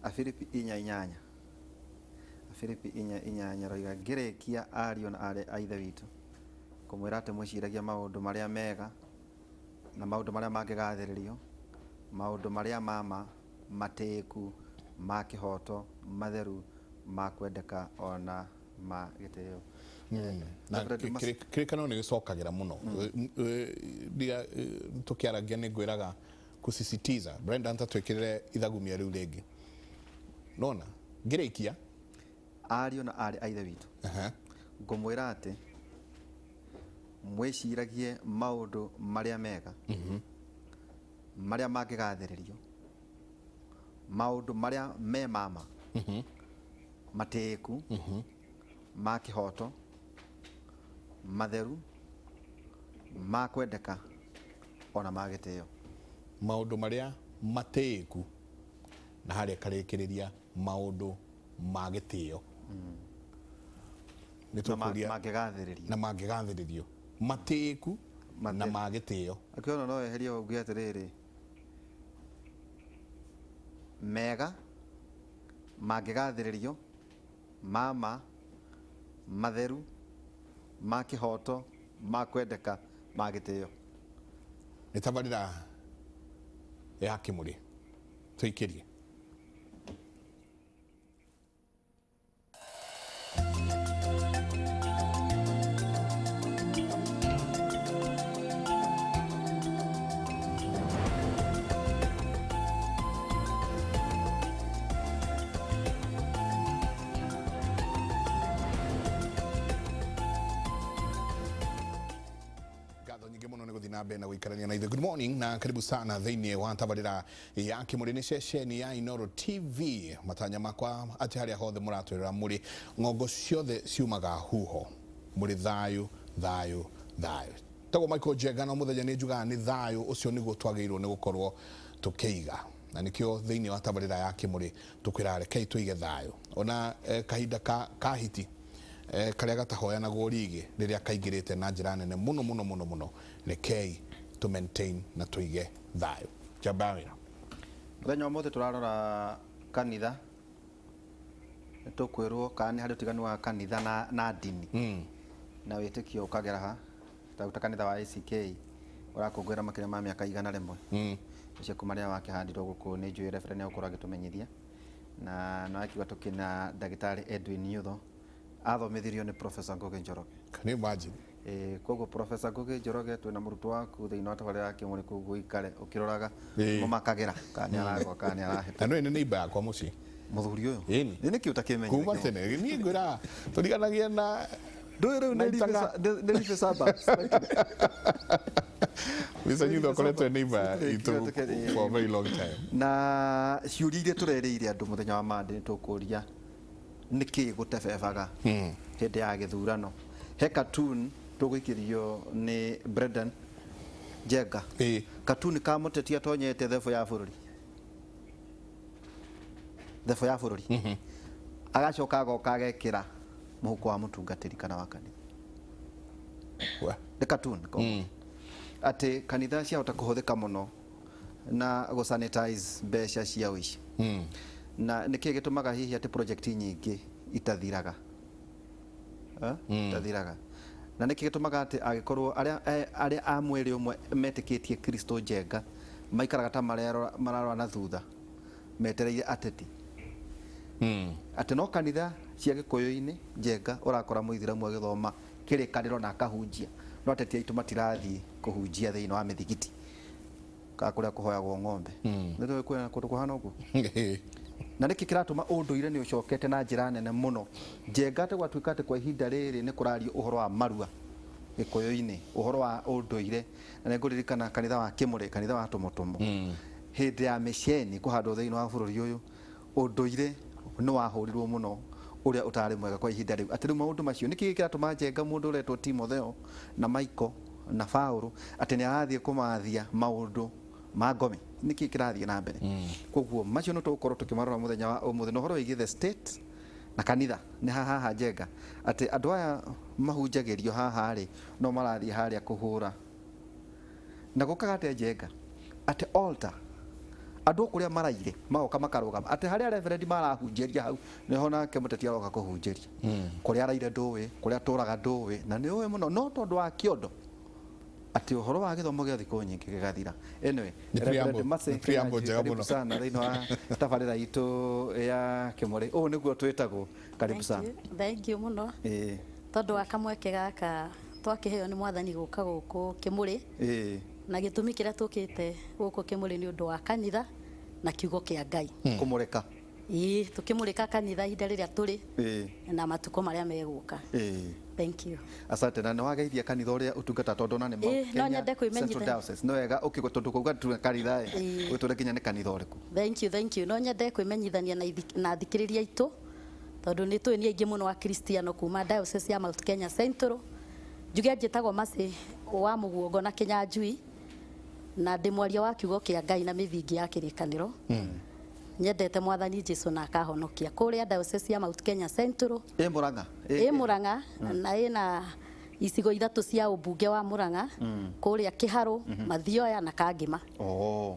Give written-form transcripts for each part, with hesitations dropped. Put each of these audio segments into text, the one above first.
Afilipi 4:8. Afilipi 4:8 roiga, ngĩrĩkia ariũ na aarĩ a Ithe witũ, kũmwĩra atĩ mwĩciragie maũndũ marĩa mega na maũndũ marĩa mangĩgathĩrĩrio, maũndũ marĩa ma ma, matĩĩku, ma kĩhooto, matheru, ma kwendeka, o na ma gĩtĩo. Na Reverend Mas- kĩrĩkanĩro nĩ gĩcokagĩra mũno. Ndiga tũkĩaragia nĩ ngwĩraga kusisitiza Brendan ta twĩkĩrĩre ithagumia rĩu rĩngĩ nona ngĩrĩkia. Ariũ na aarĩ a Ithe witũ, ngũmwĩra atĩ mwĩciragie maũndũ marĩa mega, marĩa mangĩgathĩrĩrio, maũndũ marĩa me ma ma, matĩĩku, ma kĩhooto, matheru, ma kwendeka, o na ma gĩtĩo. Maũndũ marĩa matĩĩku, na harĩa karĩkĩrĩria maũndũ ma gĩtĩo. Nĩ Na tũkũria mangĩgathĩrĩrio. Na mangĩgathĩrĩrio, matĩĩku na Matheru. Ma gĩtĩo. Akĩona no eherie uge atĩrĩrĩ, mega, mangĩgathĩrĩrio, ma ma, matheru, ma kĩhooto, ma kwendeka, ma gĩtĩo. Nĩ tabarĩra ya Kĩmũrĩ, tũikĩrie. Ngatho nyingĩ mũno nĩ gũthiĩ na mbere na gũikarania na ithuĩ. Good morning na karibu sana thĩinĩ wa tabarĩra ya Kĩmũrĩ, nĩ ceceni ya Inooro TV. Matanya makwa atĩ harĩa hothe mũratwĩrora mũrĩ, ng'ongo ciothe ciumaga huho, mũrĩ thayũ thayũ thayũ. Tagwo Michael Njenga, no mũthenya nĩ njugaga nĩ thayũ ũcio nĩguo twagĩrĩirwo nĩ gũkorwo tũkĩiga, na nĩkĩo thĩinĩ wa tabarĩra ya Kĩmũrĩ tũkwĩraga rekei tũige thayũ ona kahinda ka hiti karĩa gatahoyanagwo rigĩ rĩrĩa kaingĩrĩte na njĩra nene mũno mũno mũno mũno. Rekei tũ maintain na tũige thayũ. Njamba ya wĩra. Mũthenya wa ũmũthĩ tũrarora kanitha, nĩ tũkwĩrwo kana nĩ harĩ ũtiganu wa kanitha na ndini na wĩtĩkio ũkagera ha, ta kanitha wa ACK ũrakũngũĩra makĩria ma mĩaka 100. Ũcio kuma rĩrĩa wakĩhandirwo gũkũ nĩ njũĩ Reverend nĩ egũkorwo agĩtũmenyithia, na no akiuga tũkĩna ndagĩtarĩ Edwin Nyutho, athomithirio nĩ Professor Ngugi Njoroge. Can you imagine? Ĩĩ, koguo Professor Ngugi Njoroge twĩna mũrutwo waku thĩinĩ wa tabarĩra ya Kĩmũrĩ, koguo ũikare ũkĩroraga mũmakagĩra kana nĩ aragwa kana nĩ arahĩtũka. Na nĩ nĩ neighbor yakwa mũciĩ. Mũthuri ũyũ? Ĩni. Nĩ nĩkĩ ũtakĩmenyete? Kuma tene niĩ ngwĩra tũriganagia na Ndũĩ rĩu na nĩ itaga. Leafy nĩ Leafy Suburbs. Mr. Nyutho akoretwo e neighbor itũ for a very long time. Na ciũria iria tũrerĩire andũ mũthenya wa Monday, nĩ tũkũria nĩkĩ gũtebebaga hĩndĩ ya gĩthurano. He cartoon tũgũikĩrio nĩ Brendan Njenga. Cartoon ka mũteti atonyete thebũ ya bũrũri, thebũ ya bũrũri, agacoka agoka agekĩra mũhuko wa mũtungatĩri kana wa kanitha. Nĩ cartoon ko atĩ kanitha ciahota kũhũthĩka mũno na gũ sanitize mbeca cia ũici. Na nĩkĩ gĩtũmaga hihi atĩ project nyingĩ itathiraga? Eh? Itathiraga. Na nĩkĩ gĩtũmaga atĩ angĩkorwo arĩa a mwĩrĩ ũmwe metĩkĩtie Kristo Njenga maikaraga ta mararora na thutha metereire ateti, atĩ no kanitha cia Gĩkũyũ-inĩ Njenga ũrakora mũithĩramu agĩthoma kĩrĩkanĩro na akahunjia, no ateti aitũ matirathiĩ kũhunjia thĩinĩ wa mĩthigiti kana kũrĩa kũhoyagwo ng'ombe? Nĩ tũĩ kwĩna kũndũ kũhana ũguo. Na nĩkĩ kĩratũma ũndũire nĩ ũcokete na njĩra nene mũno Njenga, atĩ gwatuĩka atĩ kwa ihinda rĩrĩ nĩ kũrario ũhoro wa marua Gĩkũyũ-inĩ, ũhoro wa ũndũire? Na nĩ ngũririkana kanitha wa Kĩmũrĩ, kanitha wa Tũmũtũmũ, hĩndĩ ya mĩceni kũhandwo thĩinĩ wa bũrũri ũyũ, ũndũire nĩ wahũrirwo mũno ũrĩa ũtarĩ mwega kwa ihinda rĩu, atĩ rĩu maũndũ macio nĩkĩ kĩratũma Njenga, mũndũ ũretwo Timotheo na Michael na Paũlũ, atĩ nĩ arathiĩ kũmathia maũndũ ma ngomi? Nĩkĩ kĩrathiĩ na mbere? Koguo macio nĩ tũgũkorwo tũkĩmarora mũthenya wa ũmũthĩ, na ũhoro wĩgiĩ the state na kanitha nĩ haha Njenga, atĩ andũ aya mahunjagĩrio haha rĩ, no marathiĩ harĩa kũhũra. Na gũkaga atĩa Njenga, atĩ altar Andũ o kũrĩa maraire magoka makarũgama atĩ harĩa reverend marahunjĩria hau nĩho nake mũteti aroka kũhunjĩria. Kũrĩa araire ndũĩ, kũrĩa atũraga ndũĩ, na nĩ ũĩ mũno, no tondũ wa kĩondo atĩ ũhoro wa gĩthomo gĩa thikũ nyingĩ gĩgathira. Anyway, Nĩ Reverend preamble, Mercy nĩ preamble Kĩnyanjui, njega karibu mũno. sana thĩinĩ wa tabarĩra itũ ya Kĩmũrĩ. Ũũ nĩguo twĩtagwo. Karibu sana. Thank you mũno. Tondũ wa kamweke gaka twakĩheo nĩ mwathani gũka gũkũ Kĩmũrĩ. Na gĩtũmi kĩrĩa tũkĩte gũkũ Kĩmũrĩ nĩ ũndũ wa kanitha na kiugo kĩa Ngai. Kũmũrĩka. Ĩĩ, tũkĩmũrĩka kanitha ihinda rĩrĩa tũrĩ na matukũ marĩa megũka. Thank you. Asante. Na nĩ wageithia kanitha ũrĩa ũtungata tondũ ona nĩ Mount No Kenya nyende kwĩmenyithania. Central Diocese. Nĩ wega ũkĩgwo tondũ kuuga tu kanitha ĩ, ũtũre nginya nĩ kanitha ũrĩkũ. Thank you, thank you. No nyende kwĩmenyithania na athikĩrĩria aitũ tondũ nĩ tũĩ nĩ aingĩ mũno Akristiano kuma Diocese ya Mount Kenya Central. Njuge njĩtagwo Mercy wa Mũguongo na Kĩnyanjui na ndĩ mwaria wa kiugo kĩa Ngai na mĩthingi ya kĩrĩkanĩro. Nyendete mwathani Jesu na akahonokia. Kũrĩa Diocese ya Mount Kenya Central. Ĩ Murang'a. Ĩ Murang'a na ĩna icigo ithatũ cia ũmbunge wa Murang'a, kũrĩa Kĩharũ, Mathioya na Kangĩma.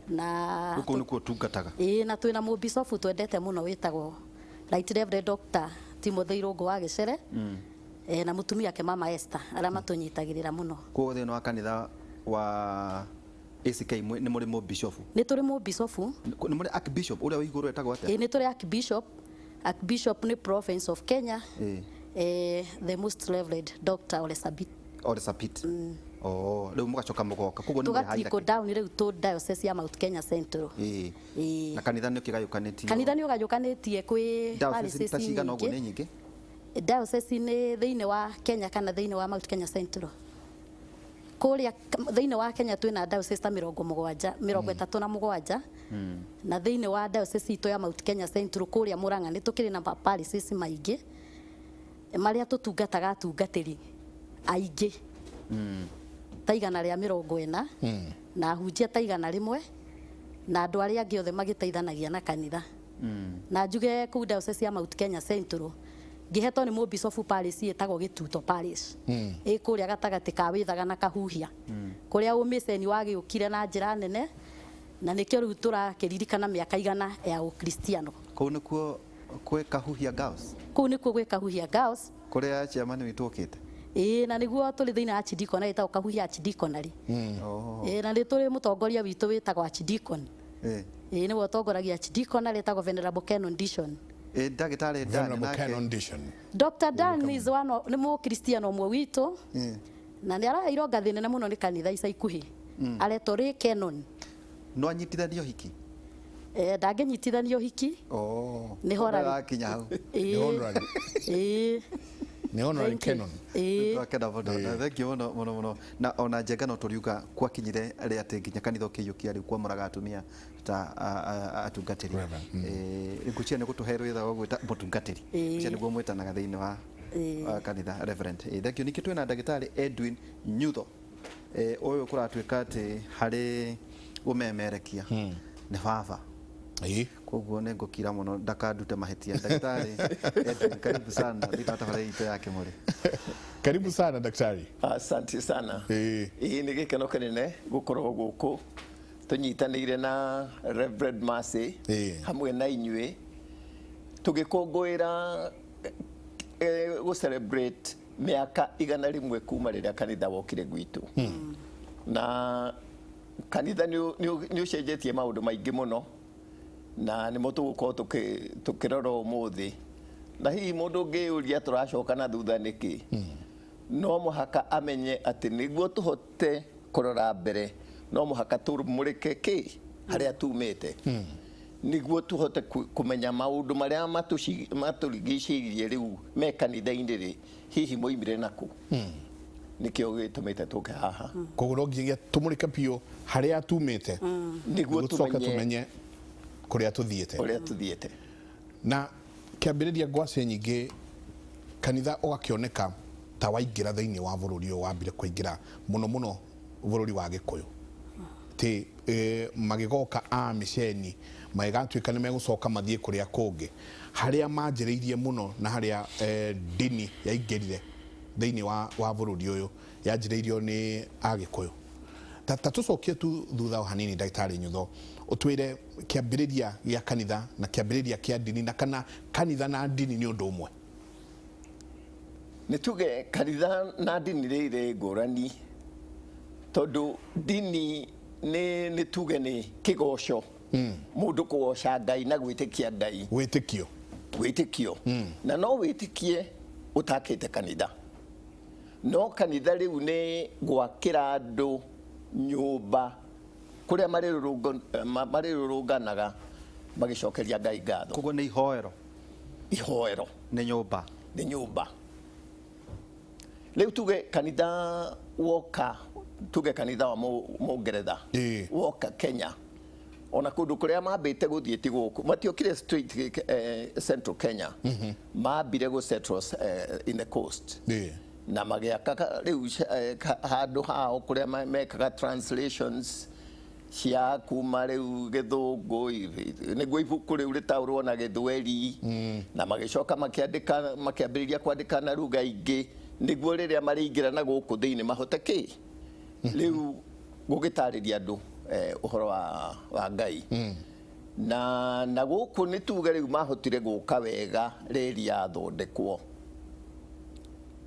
Na Rĩu kũu nĩkuo ũtungataga. Ĩĩ, na twĩna mũbicobu twendete mũno wĩtagwo Right Reverend Dr. Timothy Irũngũ wa Gĩcere. Na mũtumia wake Mama Esther, arĩa matũnyitagĩrĩra mũno. Kũu thĩinĩ wa kanitha wa ACK nĩ mũrĩ mũbicobu? Nĩ tũrĩ mũbicobu. Nĩ mũrĩ archbishop ũrĩa wĩ igũrũ etagwo atĩa? Ĩĩ, nĩ tũrĩ archbishop. Archbishop nĩ province of Kenya. The most reverend Dr. Ole Sapit. Ole Sapit. Oh, rĩu mũgacoka mũgoka. Koguo nĩ mũrĩ Tũga trickle down rĩu tũ diocese ya Mount Kenya Central. Na kanitha nĩ ũkĩgayũkanĩtio? Kanitha nĩ ũgayũkanĩtie kwĩ Diocese parishes ta cigana ũguo nyingĩ. nĩ nyingĩ? Diocese nĩ thĩinĩ wa Kenya kana thĩinĩ wa Mount Kenya Central. Kũrĩa thĩinĩ wa Kenya twĩna diocese ta mĩrongo mũgwanja, mĩrongo ĩtatũ na mũgwanja. Na thĩinĩ wa diocese itũ ya Mount Kenya Central kũrĩa Murang'a nĩ tũkĩrĩ na parishes maingĩ marĩa tũtungataga atungatĩri aingĩ. Ta igana rĩa mĩrongo ĩna, na ahunjia ta igana rĩmwe, na andũ arĩa angĩ othe magĩteithanagia na kanitha. Na njuge kũu diocese ya Mount Kenya Central ngĩhetwo nĩ mũbicobu parish ĩtagwo Gĩtuto parish. Ĩ kũrĩa gatagatĩ ka Wĩthaga na Kahuhia. Kũrĩa ũmĩceni wagĩũkire na njĩra nene, na nĩkĩo rĩu tũrakĩririkana mĩaka igana ya Ũkristiano. Kũu nĩkuo kwĩ Kahuhia Girls? Kũu nĩkuo gwĩ Kahuhia Girls. Kũrĩa chairman witũ okĩte? Ĩĩ, na nĩguo tũrĩ thĩinĩ wa Archdeaconry ĩtagwo Kahuhia Archdeaconry. Ĩĩ, na nĩ tũrĩ mũtongoria witũ wĩtagwo Archdeacon. Ĩĩ, nĩwe ũtongoragia Archdeaconry ĩtagwo Venerable Canon Dishon. Ndagĩtarĩ Dan Venerable nake. Canon Dishon. Dr. Dan is one of, nĩ mũkristiano ũmwe witũ. Na nĩ araheirwo ngathĩ nene mũno nĩ kanitha ica ikuhĩ. Aretwo Ray Canon. No anyitithanio hiki? Ndangĩnyitithanio hiki. Nĩ honorary. Ndarakinya hau. Nĩ honorary. Nĩ honorary Thank you. Canon. Twakena mũno. Thank you mũno mũno mũno. Na ona Njenga no tũriuga gwakinyire rĩ atĩ nginya kanitha ũkĩiyũkia rĩu kwamũraga atumia ta atungatĩri. Reverend. Ngwĩciria nĩ gũtũhe rwĩtha rwa gwĩta mũtungatĩri. Ngwĩciria nĩguo mwĩtanaga thĩinĩ wa kanitha Reverend. Thank you. Ningĩ twĩna ndagĩtarĩ Edwin Nyutho. Ũyũ kũratuĩka atĩ harĩ ũmemerekia nĩ baba. Koguo nĩ ngũkira mũno ndakandute mahĩtia. Ndagĩtarĩ Edwin, karibu sana thĩinĩ wa tabarĩra itũ ya Kĩmũrĩ. Karibu sana daktari. Asante sana. Ĩĩ, nĩ gĩkeno kĩnene gũkorwo gũkũ tũnyitanĩire na Reverend Mercy hamwe na inyuĩ tũgĩkũngũĩra gũ celebrate mĩaka igana rĩmwe kuma rĩrĩa kanitha wokire gwitũ. Na kanitha nĩ ũcenjetie maũndũ maingĩ mũno, na nĩmo tũgũkorwo tũkĩrora ũmũthĩ. Na hihi mũndũ ũngĩyũria tũracoka na thutha nĩkĩ? No mũhaka amenye atĩ nĩguo tũhote kũrora mbere, no mũhaka tũmũrĩke kĩ harĩa tumĩte. Nĩguo tũhote kũmenya maũndũ marĩa matũrigicĩirie rĩu me kanitha-inĩ rĩ, hihi moimire nakũ? Nĩkĩo gĩtũmĩte tũke haha. Koguo no nginyagia tũmũrĩke biũ harĩa tumĩte. Nĩguo Nĩguo tũcoke tũmenye tũmenye kũrĩa tũthiĩte. Kũrĩa tũthiĩte. Na kĩambĩrĩria ngwacĩ nyingĩ kanitha ũgakĩoneka ta waingĩra thĩinĩ wa bũrũri ũyũ, wambire kũingĩra mũno mũno bũrũri wa Gĩkũyũ. Atĩ magĩgoka a mĩceni magĩgatuĩka nĩ megũcoka mathiĩ kũrĩa kũngĩ, harĩa manjĩrĩirie mũno na harĩa ndini yaingĩrire thĩinĩ wa bũrũri ũyũ yanjĩrĩirio nĩ Agĩkũyũ. Ta tũcokie tu thutha o hanini ndagĩtarĩ Nyutho, Ũtwĩre kĩambĩrĩria gĩa kanitha na kĩambĩrĩria kĩa ndini, na kana kanitha na ndini nĩ ũndũ ũmwe. Nĩ tuge kanitha na ndini rĩrĩ ngũrani, tondũ ndini nĩ tuge nĩ kĩgoco, mũndũ kũgoca Ngai na gwĩtĩkia Ngai. Wĩtĩkio. Wĩtĩkio, na no wĩtĩkie ũtakĩte kanitha. No kanitha rĩu nĩ gwakĩra andũ nyũmba kũrĩa marĩrũrũnganaga magĩcokeria Ngai ngatho. Koguo nĩ ihoero. Ihoero. Nĩ nyũmba. Nĩ nyũmba. Rĩu tuge kanitha woka, tuge kanitha wa Mũngeretha woka Kenya, ona kũndũ kũrĩa mambĩte gũthiĩ ti gũkũ, matiokire straight Central Kenya, mambire gũ settle in the coast na magĩaka rĩu handũ hao kũrĩa mekaga translations cia kuma rĩu Gĩthũngũ, nĩguo ibuku rĩu rĩtaũrwo na Gĩthweri, na magĩcoka makĩandĩka, makĩambĩrĩria kwandĩka na lugha ingĩ, nĩguo rĩrĩa marĩingĩra na gũkũ thĩinĩ mahote kĩ rĩu gũgĩtarĩria andũ ũhoro wa Ngai. Na gũkũ nĩ tuge rĩu mahotire gũka wega reri yathondekwo,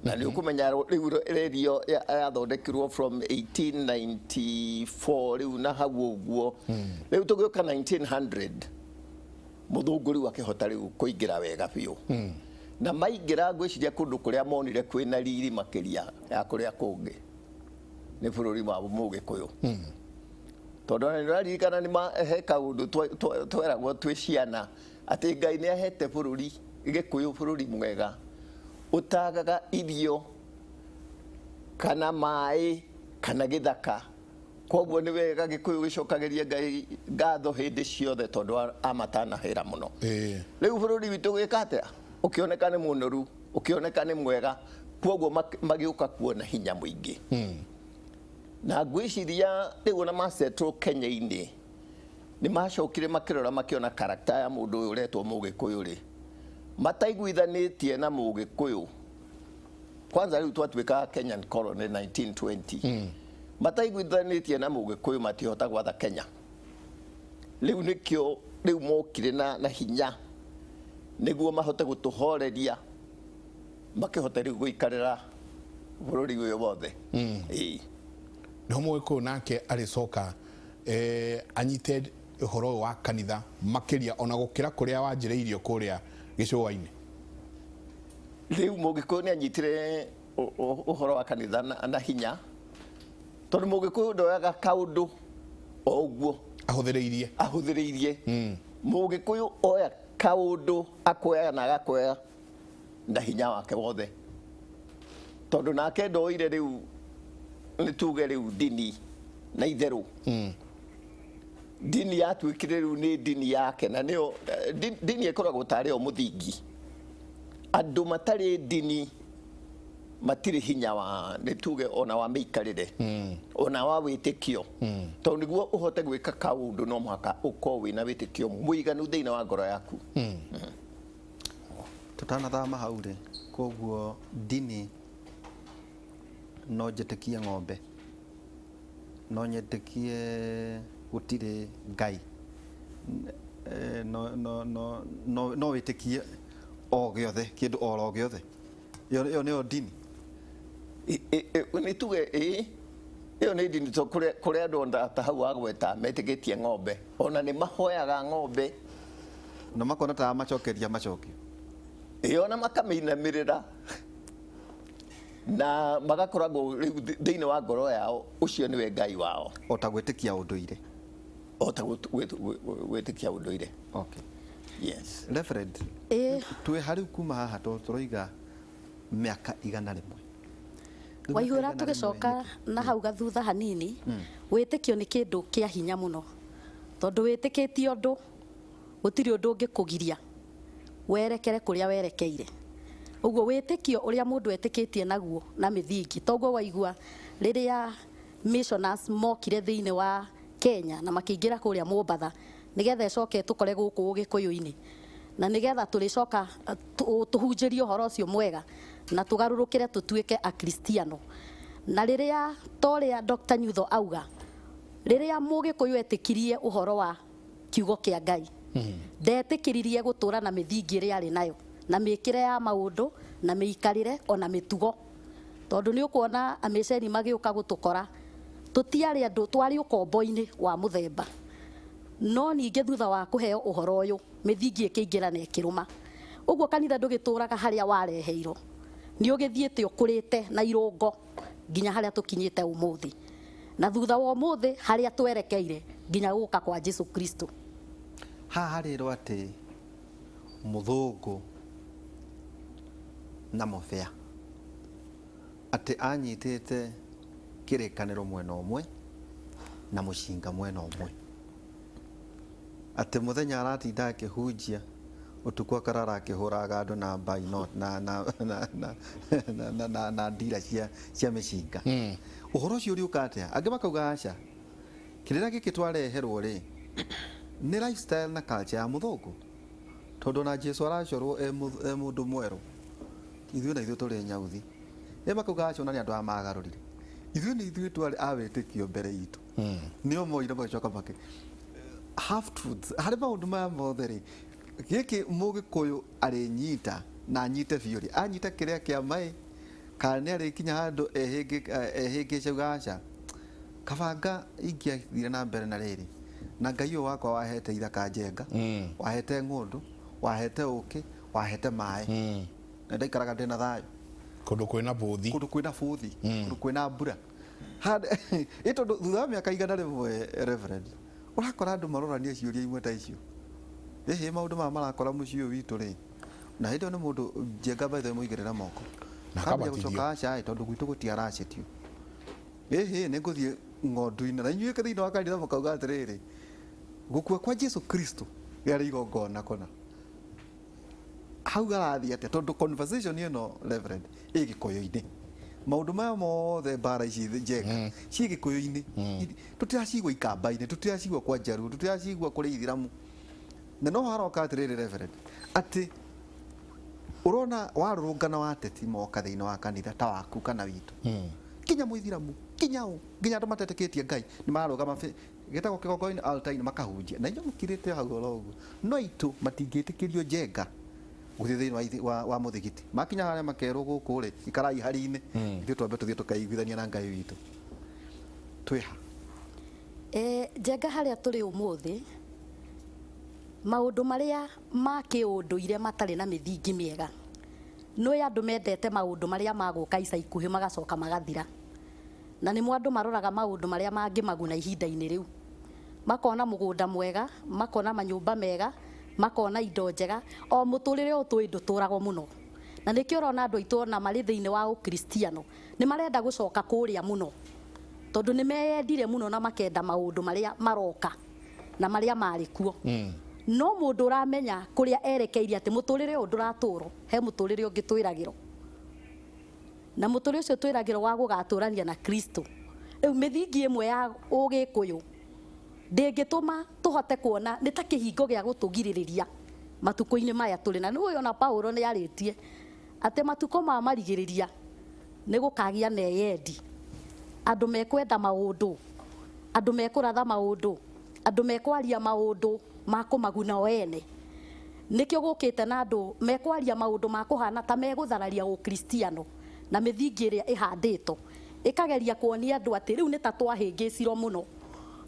na nĩ ũkũmenya rĩu reri ĩyo yathondekirwo from 1894 rĩu na hau ũguo. Rĩu tũgĩũka 1900, mũthũngũ rĩu akĩhota rĩu kũingĩra wega biũ, na maingĩra ngwĩciria kũndũ kũrĩa monire kwĩna riri makĩria ya kũrĩa kũngĩ nĩ bũrũri wa Mũgĩkũyũ, tondũ ona nĩũraririkana he kaũndũ tweragwo twĩ ciana atĩ Ngai nĩ ahete bũrũri Gĩkũyũ bũrũri mwega ũtagaga irio kana maĩ kana gĩthaka. Koguo nĩ wega Gĩkũyũ gĩcokagĩrie Ngai ngatho hĩndĩ ciothe, tondũ amatanahĩra mũno. Rĩu bũrũri witũ gwĩka atĩa? Ũkĩoneka nĩ mũnoru, ũkĩoneka nĩ mwega, koguo magĩũka kuona hinya mũingĩ. Na ngwĩciria rĩu ona masettle Kenya-inĩ nĩ macokire makĩrora makĩona karakta ya mũndũ ũyũ ũretwo Mũgĩkũyũ rĩ, mataiguithanĩtie na Mũgĩkũyũ. Kwanza rĩu twatuĩka Kenyan colony 1920, mataiguithanĩtie na Mũgĩkũyũ matihota gwatha Kenya. Rĩu nĩkĩo rĩu mokire na hinya nĩguo mahote gũtũhoreria, makĩhote rĩu gũikarĩra bũrũri ũyũ wothe. Ĩĩ. Nĩho Mũgĩkũyũ nake arĩcoka anyite ũhoro ũyũ wa kanitha makĩria ona gũkĩra kũrĩa wanjĩrĩirio kũrĩa gĩcũa-inĩ. Rĩu Mũgĩkũyũ nĩ anyitire ũhoro wa kanitha na hinya, tondũ Mũgĩkũyũ ndoyaga kaũndũ o ũguo. Ahũthĩrĩirie. Ahũthĩrĩirie. Mũgĩkũyũ oya kaũndũ akoya na agakoya na hinya wake wothe, tondũ nake ndoire rĩu nĩ tuge rĩu ndini na itherũ. Ndini yatuĩkire rĩu nĩ ndini yake, na nĩyo ndini ĩkoragwo tarĩ yo mũthingi. Andũ matarĩ ndini matirĩ hinya wa nĩ tuge ona wa mĩikarĩre, ona wa wĩtĩkio, tondũ nĩguo ũhote gwĩka kaũndũ no mũhaka ũkorwo wĩna wĩtĩkio mũiganu thĩinĩ wa ngoro yaku. Tutanathama hau rĩ, koguo ndini no njĩtĩkie ng'ombe, no nyĩtĩkie gũtirĩ Ngai, no, no, no, no, no wĩtĩkie o gĩothe, kĩndũ oro gĩothe. Ĩyo nĩyo ndini. Nĩ tuge ĩĩ, ĩyo nĩ ndini, tondũ kũrĩ andũ ona ta hau wagweta metĩkĩtie ng'ombe, ona nĩ mahoyaga ng'ombe na makona ta macokeria macokio. Ĩĩ, ona makamĩinamĩrĩra na magakoragwo rĩu thĩinĩ wa ngoro yao ũcio nĩwe Ngai wao. O ta gwĩtĩkia ũndũire. O ta gwĩtĩkia ũndũire. Okay. Yes. Reverend, twĩ harĩ kuma haha tũroiga mĩaka 100. Waihũra tũgĩcoka na hau gathutha hanini, wĩtĩkio nĩ kĩndũ kĩa hinya mũno, tondũ wĩtĩkĩtie ũndũ gũtirĩ ũndũ ũngĩkũgiria werekere kũrĩa werekeire. Ũguo wĩtĩkio ũrĩa mũndũ etĩkĩtie naguo na mĩthingi, toguo waigua rĩrĩa missioners mokire thĩinĩ wa Kenya na makĩingĩra kũrĩa Mombatha nĩgetha ĩcoke tũkore gũkũ Ũgĩkũyũ-inĩ, na nĩgetha tũrĩcoka tũhunjĩrie ũhoro ũcio mwega na tũgarũrũkĩre tũtuĩke Akristiano. Na rĩrĩa ta ũrĩa Dr. Nyutho auga, rĩrĩa Mũgĩkũyũ etĩkirie ũhoro wa Kiugo kĩa Ngai. Ndetĩkĩririe gũtũra na mĩthingi ĩrĩa arĩ nayo, na mĩkĩre ya maũndũ, na mĩikarĩre, ona mĩtugo. Tondũ nĩ ũkuona amĩceni magĩũka gũtũkora, tũtiarĩ andũ, twarĩ ũkombo-inĩ wa mũthemba. No ningĩ thutha wa kũheo ũhoro ũyũ, mĩthingi ĩkĩingĩra na ĩkĩrũma. Ũguo kanitha ndũgĩtũraga harĩa wareheirwo, nĩ ũgĩthiĩte ũkũrĩte na irũngo nginya harĩa tũkinyĩte ũmũthĩ. Na thutha wa ũmũthĩ harĩa twerekeire nginya gũka kwa Jesu Kristo. Haha harĩrwo atĩ mũthũngũ na mũbĩa atĩ anyitĩte kĩrĩkanĩro mwena ũmwe na mũcinga mwena ũmwe, atĩ mũthenya aratinda akĩhunjia, ũtukũ akarara akĩhũraga andũ na mbainot na na na na na na na na ndira cia cia mĩcinga. Ũhoro ũcio ũrĩũka atĩa? Angĩ makauga aca, kĩrĩra gĩkĩ twareherwo rĩ, nĩ lifestyle na culture ya mũthũngũ, tondũ ona Jesu aracorwo e mũndũ mwerũ, ithuĩ na ithuĩ tũrĩ nyauthi. Ĩ makauga aca, ona nĩ andũ aya magarũrire, ithuĩ nĩ ithuĩ twarĩ a wĩtĩkio mbere itũ, nĩo moire magĩcoka makĩ half truths. Harĩ maũndũ maya mothe rĩ, gĩkĩ mũgĩkũyũ arĩnyita na anyite biũ rĩ, anyita kĩrĩa kĩa maĩ, kana nĩ arĩkinya handũ ehĩngĩce uga aca, kabanga ingĩathire na mbere na rĩrĩ na Ngai ũyũ wakwa wahete ithaka njenga, wahete ng'ũndũ, wahete ũkĩ, wahete maĩ, na ndaikaraga ndĩna thayũ. Kũndũ kwĩna bũthi. Kũndũ kwĩna bũthi, kũndũ kwĩna mbura. Ĩ tondũ thutha wa mĩaka 100, Reverend, ũrakora andũ marorania ciũria imwe ta icio. Ĩhĩ, maũndũ maya marakora mũciĩ ũyũ witũ rĩ, na hĩndĩ ĩyo nĩ mũndũ njenga by the way mũigĩrĩra moko na kambia akabatithio. Gũcoka aca ĩ, tondũ gwitũ gũtiaracĩtio. Ĩhĩ, nĩ ngũthiĩ ng'ondu-inĩ na inyuĩ thĩinĩ wa kanitha mũkauga atĩrĩrĩ, gũkua kwa Jesu Kristo rĩarĩ igongona kũna. Hau harathiĩ atĩa? Tondũ conversation ĩno, Reverend, ĩ gĩkũyũ-inĩ. Maũndũ maya mothe, mbara ici njenga ciĩ gĩkũyũ-inĩ, tũtiracigua ikamba-inĩ, tũtiracigua kwa njaruo, tũtiracigua kũrĩ ithiramu. Na no haroka atĩrĩrĩ, Reverend, atĩ ũrona warũrũngana wa ateti moka thĩinĩ wa kanitha ta waku kana witũ, kinya mũithiramu, kinya ũ, nginya andũ matetĩkĩtie Ngai nĩ mararũgama gĩtagwo kĩgongona-inĩ, altar-inĩ, makahunjia na inyuĩ mũkirĩte hau oro ũguo. No aitũ matingĩtĩkĩrio njenga gũthiĩ thĩinĩ wa mũthigiti. Makinya harĩa makerwo, gũkũ rĩ, ikarai hari-inĩ, ithuĩ twambe tũthiĩ tũkaiguithania na Ngai witũ. Twĩha? Njenga, harĩa tũrĩ ũmũthĩ, maũndũ marĩa ma kĩũndũire matarĩ na mĩthingi mĩega, nĩ andũ mendete maũndũ marĩa magũka ica ikuhĩ magacoka magathira, na nĩmo andũ maroraga maũndũ marĩa mangĩmaguna ihinda-inĩ rĩu. Makona mũgũnda mwega, makona manyũmba mega, makona indo njega, o mũtũrĩre ũyũ tũĩ ndũtũragwo mũno. Na nĩkĩo ũrona andũ aitũ ona marĩ thĩinĩ wa ũkristiano nĩ marenda gũcoka kũrĩa mũno, tondũ nĩ meyendire mũno na makenda maũndũ marĩa maroka na marĩa marĩ kuo. No mũndũ ũramenya kũrĩa erekeirie, atĩ mũtũrĩre ũyũ ndũratũrwo, he mũtũrĩre ũngĩ twĩragĩrwo, na mũtũrĩre ũcio twĩragĩrwo wa gũgatũrania na Kristo. Rĩu mĩthingi ĩmwe ya ũgĩkũyũ ndĩngĩtũma tũhote kuona nĩ ta kĩhingo gĩa gũtũgirĩrĩria matukũ-inĩ maya tũrĩ. Na nĩũĩ ona Paulo nĩ arĩtie atĩ matukũ ma marigĩrĩria nĩ gũkagĩa na eyendi, andũ mekwenda maũndũ, andũ mekũratha maũndũ, andũ mekwaria maũndũ ma kũmaguna o ene. Nĩkĩo gũkĩte na andũ mekwaria maũndũ ma kũhana ta megũthararia ũkristiano na mĩthingi ĩrĩa ĩhandĩtwo, ĩkageria kuonia andũ atĩ rĩu nĩ ta twahĩngĩcirwo mũno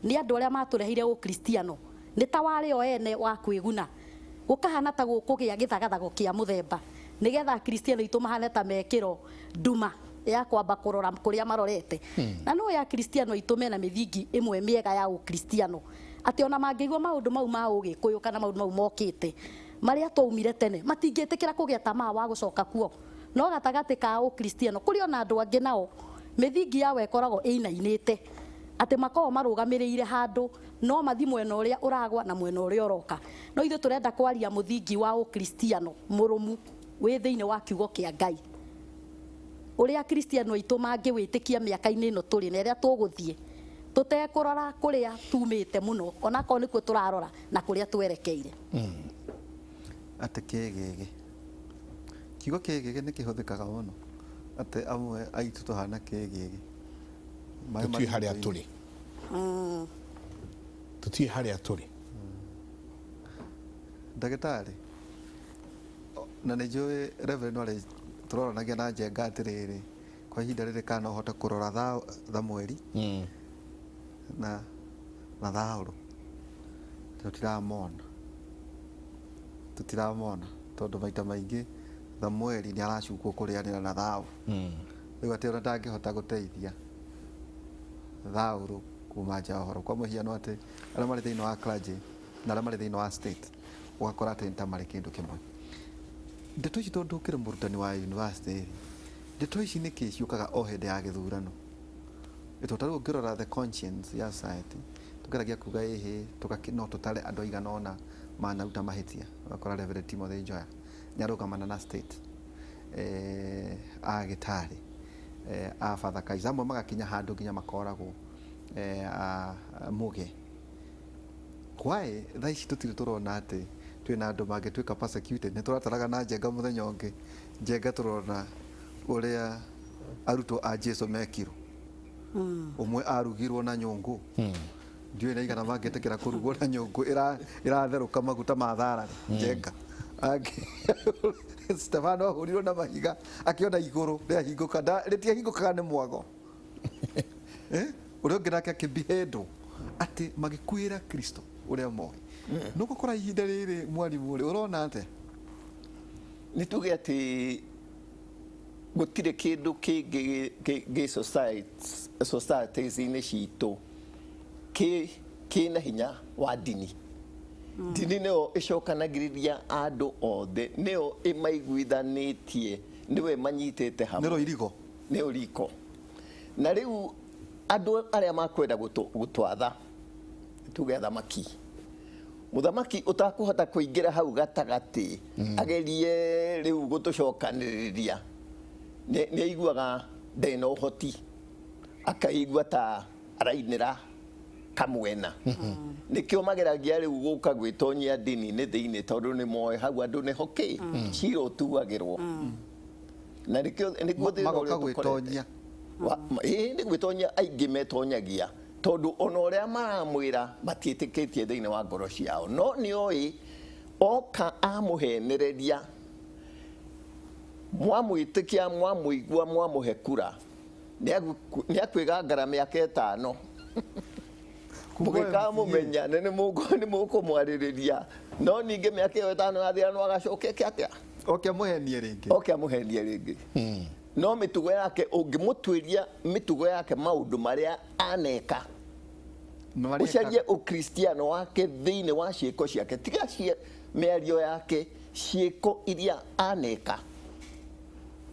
nĩ andũ arĩa matũreheire ũkristiano, nĩ ta warĩ o ene wa kwĩguna. Gũkahana ta gũkũgĩa gĩthagathago kĩa mũthemba, nĩgetha akristiano aitũ mahane ta mekĩro nduma ya kwamba kũrora kũrĩa marorete. Na no ya akristiano aitũ mena mĩthingi ĩmwe mĩega ya ũkristiano, atĩ ona mangĩigua maũndũ mau ma ũgĩkũyũ kana maũndũ mau mokĩte marĩa twaumire tene, matingĩtĩkĩra kũgĩa tamaa wa gũcoka kuo. No gatagatĩ ka ũkristiano kũrĩ ona andũ angĩ nao mĩthingi yao ĩkoragwo ĩinainĩte, atĩ makoragwo marũgamĩrĩire handũ no mathi mwena ũrĩa ũragwa na mwena ũrĩa ũroka. No ithuĩ tũrenda kwaria mũthingi wa ũkristiano mũrũmu wĩ thĩinĩ wa kiugo kĩa Ngai, ũrĩa akristiano aitũ mangĩwĩtĩkia mĩaka-inĩ ĩno tũrĩ na ĩrĩa tũgũthiĩ, tũtekũrora kũrĩa tumĩte mũno, onakorwo nĩkuo tũrarora na kũrĩa twerekeire. Atĩ kĩgĩgĩ, kiugo kĩgĩgĩ nĩ kĩhũthĩkaga mũno, atĩ amwe aitũ tũhana kĩgĩgĩ. Maĩ Tũtiũĩ harĩa marĩ. Tũrĩ, tũtiũĩ harĩa tũrĩ. Ndagĩtarĩ, na nĩ njũĩ Reverend warĩ tũroranagia na Njenga atĩrĩrĩ, kwa ihinda rĩrĩ kana no ũhote kũrora Thamweri na Thaũrũ, tũtiramona, tũtiramona tondũ maita maingĩ Thamweri nĩ aracukwo kũrĩanĩra na Thaũrũ. Rĩu atĩ ona ndangĩhota gũteithia Thaũrũ kuma nja ya ũhoro. Kwa mũhiano atĩ arĩa marĩ thĩinĩ wa clergy na arĩa marĩ thĩinĩ wa state, ũgakora atĩ nĩ ta marĩ kĩndũ kĩmwe. Ndeto ici tondũ ũkĩrĩ mũrutani wa university rĩ, ndeto ici nĩkĩ ciũkaga o hĩndĩ ya gĩthurano? Tondũ ta rĩu ũngĩrora the conscience ya society, tũgeragia kuga ĩhĩ, no tũtare andũ aigana ũna manaruta mahĩtia. Ũgakora Reverend Timothy Njoya nĩ arũgamana na state, a Gĩtarĩ, a Father Kaiser, amwe magakinya handũ nginya makoragwo a Mũge. Why thaa ici tũtirĩ tũrona atĩ twĩna andũ mangĩtuĩka persecuted? Nĩ tũrataraga na Njenga mũthenya ũngĩ, Njenga tũrona ũrĩa arutwo a Jesu mekirwo. Ũmwe arugirwo na nyũngũ. Ndiũĩ nĩ aigana mangĩtĩkĩra kũrugwo na nyũngũ ĩratherũka maguta ma thararĩ, Njenga. Angĩ Stefano ahũrirwo na mahiga akĩona igũrũ rĩahingũka, rĩtiahingũkaga nĩ mwago. Ũrĩa ũngĩ nake akĩbeheadwo atĩ magĩkuĩra Kristo ũrĩa moĩ. Nĩ ũgũkora ihinda rĩrĩ mwarimũ rĩ, ũrona atĩa? Nĩ tuge atĩ gũtirĩ kĩndũ kĩngĩ gĩ societies-inĩ citũ kĩna hinya wa ndini. Ndini nĩyo ĩcokanagĩrĩria andũ othe, nĩyo ĩmaiguithanĩtie, nĩwe manyitĩte hamwe. Nĩro irigo. Nĩyo riko. Na rĩu andũ arĩa makwenda gũtwatha, tuge athamaki, mũthamaki ũtakũhota kũingĩra hau gatagatĩ agerie rĩu gũtũcokanĩrĩria, nĩ aiguaga ndarĩ na ũhoti, akaigua ta arainĩra kamwena. Nĩkĩo mageragia rĩu gũka gwĩtonyia ndini-inĩ thĩinĩ, tondũ nĩ moĩ hau andũ nĩho kĩ cira ũtuagĩrwo. Na nĩkĩo nĩguo thĩna Magoka ũrĩa tũkorete. gwĩtonyia. Ĩĩ, nĩ gwĩtonyia aingĩ metonyagia, tondũ ona ũrĩa maramwĩra matiĩtĩkĩtie thĩinĩ wa ngoro ciao, no nĩ oĩ oka amũhenereria, mwamwĩtĩkia, mwamũigua, mwamũhe kura, nĩ akwĩgangara mĩaka 5. Mũgĩkamũmenya nĩ mũkũmwarĩrĩria, no ningĩ mĩaka ĩyo 5 yathira no agacoke eke atĩa? Oke amũhenie rĩngĩ. Oke amũhenie rĩngĩ. No mĩtugo yake, ũngĩmũtuĩria mĩtugo yake, maũndũ marĩa aneka, ũcarie ũkristiano wake thĩinĩ wa ciĩko ciake, tiga mĩario yake, ciĩko iria aneka,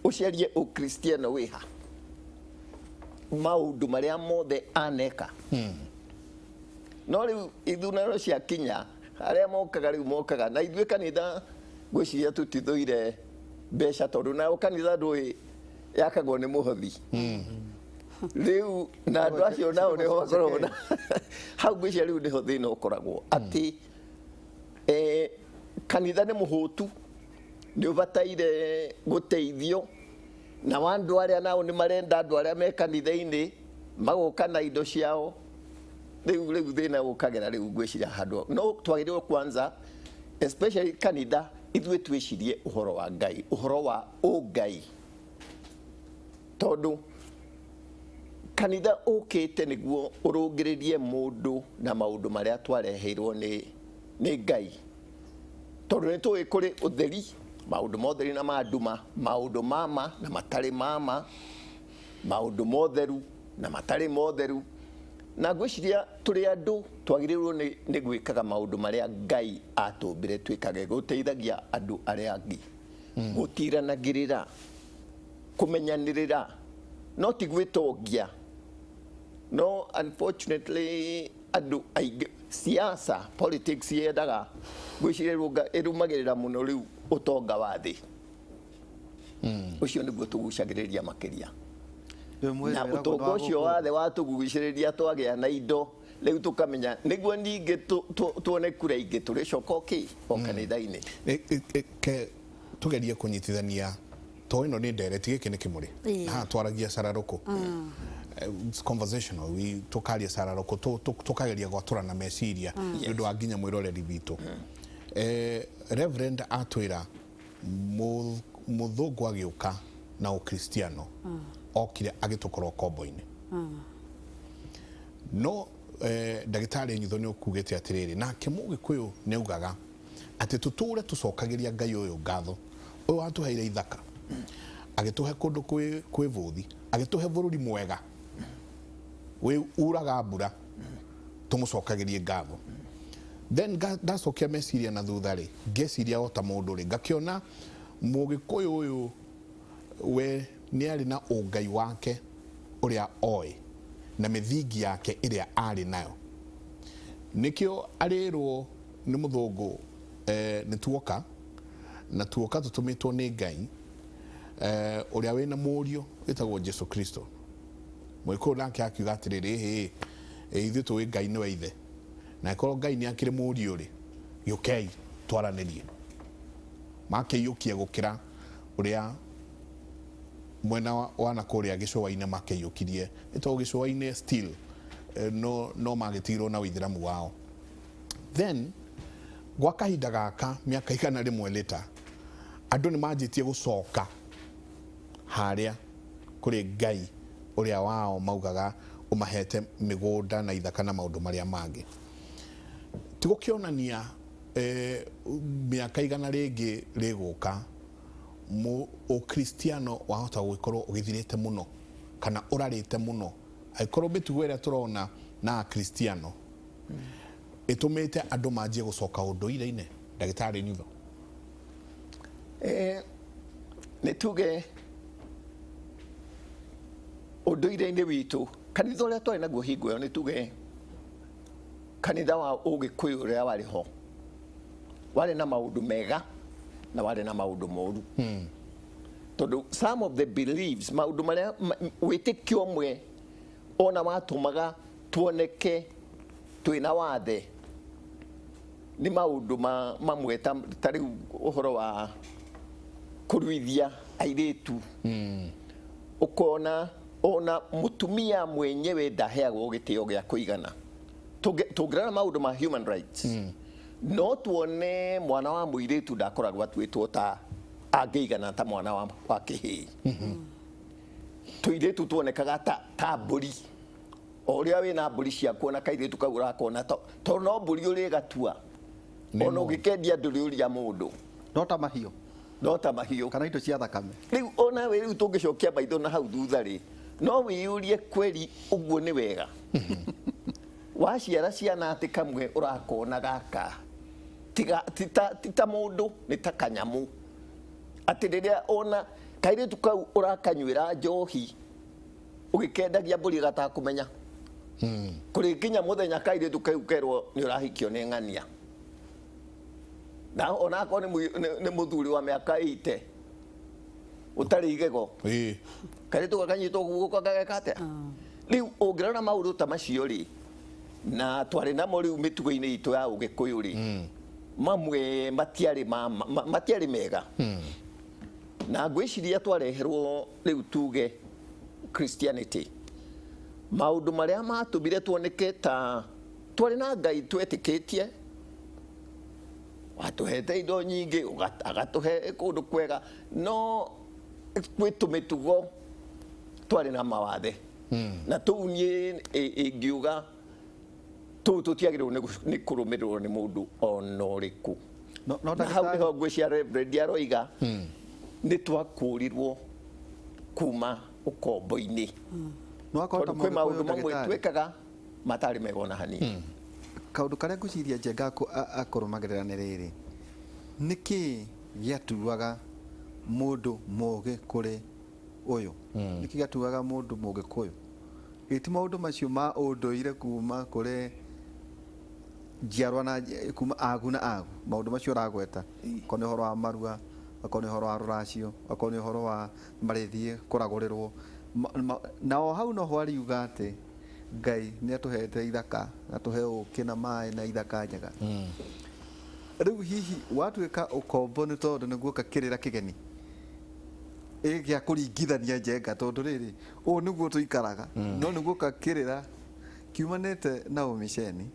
ũcarie ũkristiano wĩha maũndũ marĩa mothe aneka. No rĩu ithurano ciakinya, arĩa mokaga rĩu mokaga na ithuĩ kanitha ngwĩciria tũtithũire mbeca, tondũ nao kanitha ndũĩ yakagwo nĩ mũhothi. Rĩu na andũ acio nao nĩho makoragwo na hau, ngwĩciria rĩu nĩho thĩna ũkoragwo atĩ kanitha nĩ mũhũtu, nĩ ũbataire gũteithio, na andũ arĩa nao nĩ marenda andũ arĩa me kanitha-inĩ magoka na indo ciao. Rĩu thĩna ũkagera rĩu ngwĩciria handũ no twagĩrĩirwo kwanza, especially kanitha, ithuĩ twĩcirie ũhoro wa Ngai, ũhoro wa ũngai, tondũ kanitha ũkĩte nĩguo ũrũngĩrĩrie mũndũ na maũndũ marĩa twareheirwo nĩ Ngai, tondũ nĩ tũĩ kũrĩ ũtheri, maũndũ ma ũtheri na ma nduma, maũndũ ma ma na matarĩ ma ma, maũndũ motheru na matarĩ motheru. Na ngwĩciria tũrĩ andũ twagĩrĩirwo nĩ gwĩkaga maũndũ marĩa Ngai atũmbire twĩkage, gũteithagia andũ arĩa angĩ, gũtiranagĩrĩra, kũmenyanĩrĩra, no ti gwĩtongia. No unfortunately andũ aingĩ siasa, politics yendaga, ngwĩciria ĩrũmagĩrĩra mũno rĩu ũtonga wa thĩ. Ũcio nĩguo tũgucagĩrĩria makĩria, na ũtonga ũcio wa thĩ watũgucĩrĩria, twagĩa na indo rĩu tũkamenya nĩguo ningĩ tuone kura ingĩ tũrĩcoka kĩ o kanitha-inĩ. Ke tugerie kũnyitithania to ĩno nĩ ndereti, gĩkĩ nĩ kĩmũrĩ. Na haha twaragia cararũkũ. It's conversational, we tũkaria cararũkũ, tũkageria gwatũrana meciria nĩ ũndũ wa nginya mwĩroreri witũ. Reverend atwĩra mũthũngũ agĩũka na ũkristiano okire agĩtũkora ũkombo-inĩ. No ndagĩtarĩ Nyutho nĩ ũkugĩte atĩrĩrĩ, nake mũgĩkũyũ nĩ augaga atĩ tũtũre tũcokagĩria Ngai ũyũ ngatho, ũyũ watũheire ithaka, agĩtũhe kũndũ kwĩ bũthi, agĩtũhe bũrũri mwega wĩ uraga mbura, tũmũcokagĩrie ngatho. Then ndacokia meciria na thutha rĩ, ngeciria o ta mũndũ rĩ, ngakĩona mũgĩkũyũ ũyũ we nĩ arĩ na ũngai wake ũrĩa oĩ na mĩthingi yake ĩrĩa arĩ nayo. Nĩkĩo arĩrwo nĩ mũthũngũ nĩ tuoka, na tuoka tũtũmĩtwo nĩ Ngai ũrĩa wĩna mũriũ wĩtagwo Jesu Kristo. Mũgĩkũyũ nake akiuga atĩrĩrĩ, ĩhĩ, ithuĩ tũĩ Ngai nĩwe ithe, na angĩkorwo Ngai nĩ akĩrĩ mũriũ rĩ, gĩũkei twaranĩrie. Makĩiyũkia gũkĩra ũrĩa mwena wa na kũrĩa gĩcũa-inĩ makĩiyũkirie, nĩ tondũ gĩcũa-inĩ still no magĩtigirwo na ũithĩramu wao. Then gwa kahinda gaka mĩaka 100 later, andũ nĩ manjĩtie gũcoka harĩa kũrĩ Ngai ũrĩa wao maugaga ũmahete mĩgũnda na ithaka na maũndũ marĩa mangĩ. Ti gũkĩonania mĩaka 100 rĩngĩ rĩgũka ũkristiano wahota gũgĩkorwo ũgĩthirĩte mũno kana ũrarĩte mũno, angĩkorwo mĩtugo ĩrĩa tũrona na akristiano ĩtũmĩte andũ manjie gũcoka ũndũire-inĩ. Ndagĩtarĩ Nyutho. Nĩ tuge ũndũire-inĩ witũ, kanitha ũrĩa twarĩ naguo hingo ĩyo, nĩ tuge kanitha wa ũgĩkũyũ ũrĩa warĩ ho warĩ na maũndũ mega na warĩ na maũndũ moru, tondũ some of the beliefs, maũndũ marĩa wĩtĩkio ũmwe ona watũmaga tuoneke twĩna wathe nĩ maũndũ mamwe ta rĩu ũhoro wa kũruithia airĩtu. Ũkona ona mũtumia mwenyewe ndaheagwo gĩtĩo gĩa kũigana. Tũngĩrora maũndũ ma human rights, no tuone mwana wa mũirĩtu ndakoragwo atuĩtwo ta angĩigana ta mwana wa kĩhĩĩ. Tũirĩtu tuonekaga ta mbũri, o ũrĩa wĩna mbũri ciaku, ona kairĩtu kau ũrakona tondũ no mbũri ũrĩgatua, ona ũngĩkendia ndũrĩũria mũndũ. No ta mahiũ. No ta mahiũ. Kana indo cia thakame. Rĩu ona we rĩu tũngĩcokia maitho na hau thutha rĩ, no wĩyũrie kweri ũguo nĩ wega waciara ciana atĩ kamwe ũrakona gaka tiga ti ta mũndũ, nĩ ta kanyamũ, atĩ rĩrĩa ona kairĩtu kau ũrakanyuĩra njohi ũgĩkendagia mbũri gatakũmenya, kũrĩ nginya mũthenya kairĩtu kau kerwo nĩ ũrahikio nĩ ng'ania, na onakorwo nĩ mũthuri wa mĩaka 80 ũtarĩ igego, kairĩtu gakanyitwo guoko gageka atĩa. Rĩu ũngĩrora maũndũ ta macio rĩ, na twarĩ namo rĩu mĩtugo-inĩ itũ ya ũgĩkũyũ rĩ, mamwe matiarĩ mega. Na ngwĩciria twareherwo rĩu tuge Christianity, maũndũ marĩa matũmire tuoneke ta twarĩ na Ngai twetĩkĩtie watũhete indo nyingĩ, agatũhe kũndũ kwega, no gwĩ tũmĩtugo twarĩ na mawathe na tũu niĩ ingiuga tũu tũtiagĩrĩirwo nĩ kũrũmĩrĩrwo nĩ mũndũ ona ũrĩkũ. No na hau ndagĩtarĩ- nĩho ngwĩcia Reverend aroiga nĩ twakũrirwo kuma ũkombo-inĩ, No akorwo ta tondũ kwĩ maũndũ Mũgĩkũyũ, mamwe ndagĩtarĩ. twĩkaga matarĩ mega ona hanini. Kaũndũ karĩa ngwĩciria Njenga akũrũmagĩrĩra nĩ rĩrĩ, nĩkĩ gĩatuaga mũndũ mũgĩ kũrĩ ũyũ, nĩkĩ gĩatuaga mũndũ mũgĩkũyũ? Ĩ ti maũndũ macio ma ũndũire kuma kũrĩ njiarwa na kuma agu na agu, maũndũ macio ũragweta, akorwo nĩ ũhoro wa marua, akorwo nĩ ũhoro wa rũracio, akorwo nĩ ũhoro wa marĩthiĩ kũragũrĩrwo. Na o hau noho ariuga atĩ Ngai nĩ atũhete ithaka, atũhe ũkĩ na maĩ na ithaka njega. Rĩu hihi watuĩka ũkombo nĩ tondũ nĩguoka kĩrĩra kĩgeni ĩ gĩa kũringithania Njenga, tondũ rĩrĩ ũũ nĩguo tũikaraga, no nĩguoka kĩrĩra kiumanĩte na ũmiceni,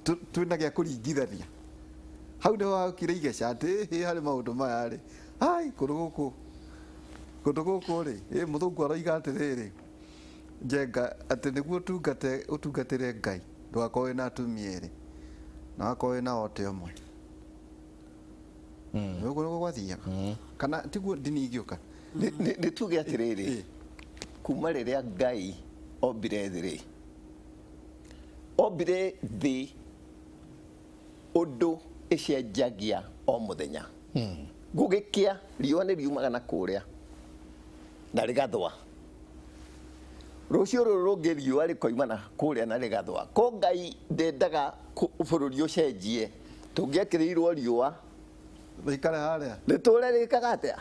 twĩna gĩa kũringithania. Hau nĩho hakire igeca atĩ ĩ harĩ maũndũ maya rĩ, ai kũndũ gũkũ, kũndũ gũkũ rĩ, ĩ mũthũngũ aroiga atĩrĩrĩ, Njenga, atĩ nĩguo ũtungate ũtungatĩre Ngai ndũgakorwo wĩna atumia erĩ na wakorwo wĩna ote ũmwe. Ũguo nĩguo gwathiaga kana tiguo ndini igĩũka? Nĩ tuge atĩrĩrĩ, kuma rĩrĩa Ngai ombire thĩ rĩ, ombire thĩ ũndũ ĩcenjagia o mũthenya. Gũgĩkĩa, riũa nĩ riumaga na kũrĩa na rĩgathũa. Rũciũ rũrũ rũngĩ riũa rĩkoima na kũrĩa na rĩgathũa. Ko Ngai ndendaga bũrũri ũcenjie, tũngĩekĩrĩirwo riũa rĩikare harĩa rĩtũre rĩkaga atĩa?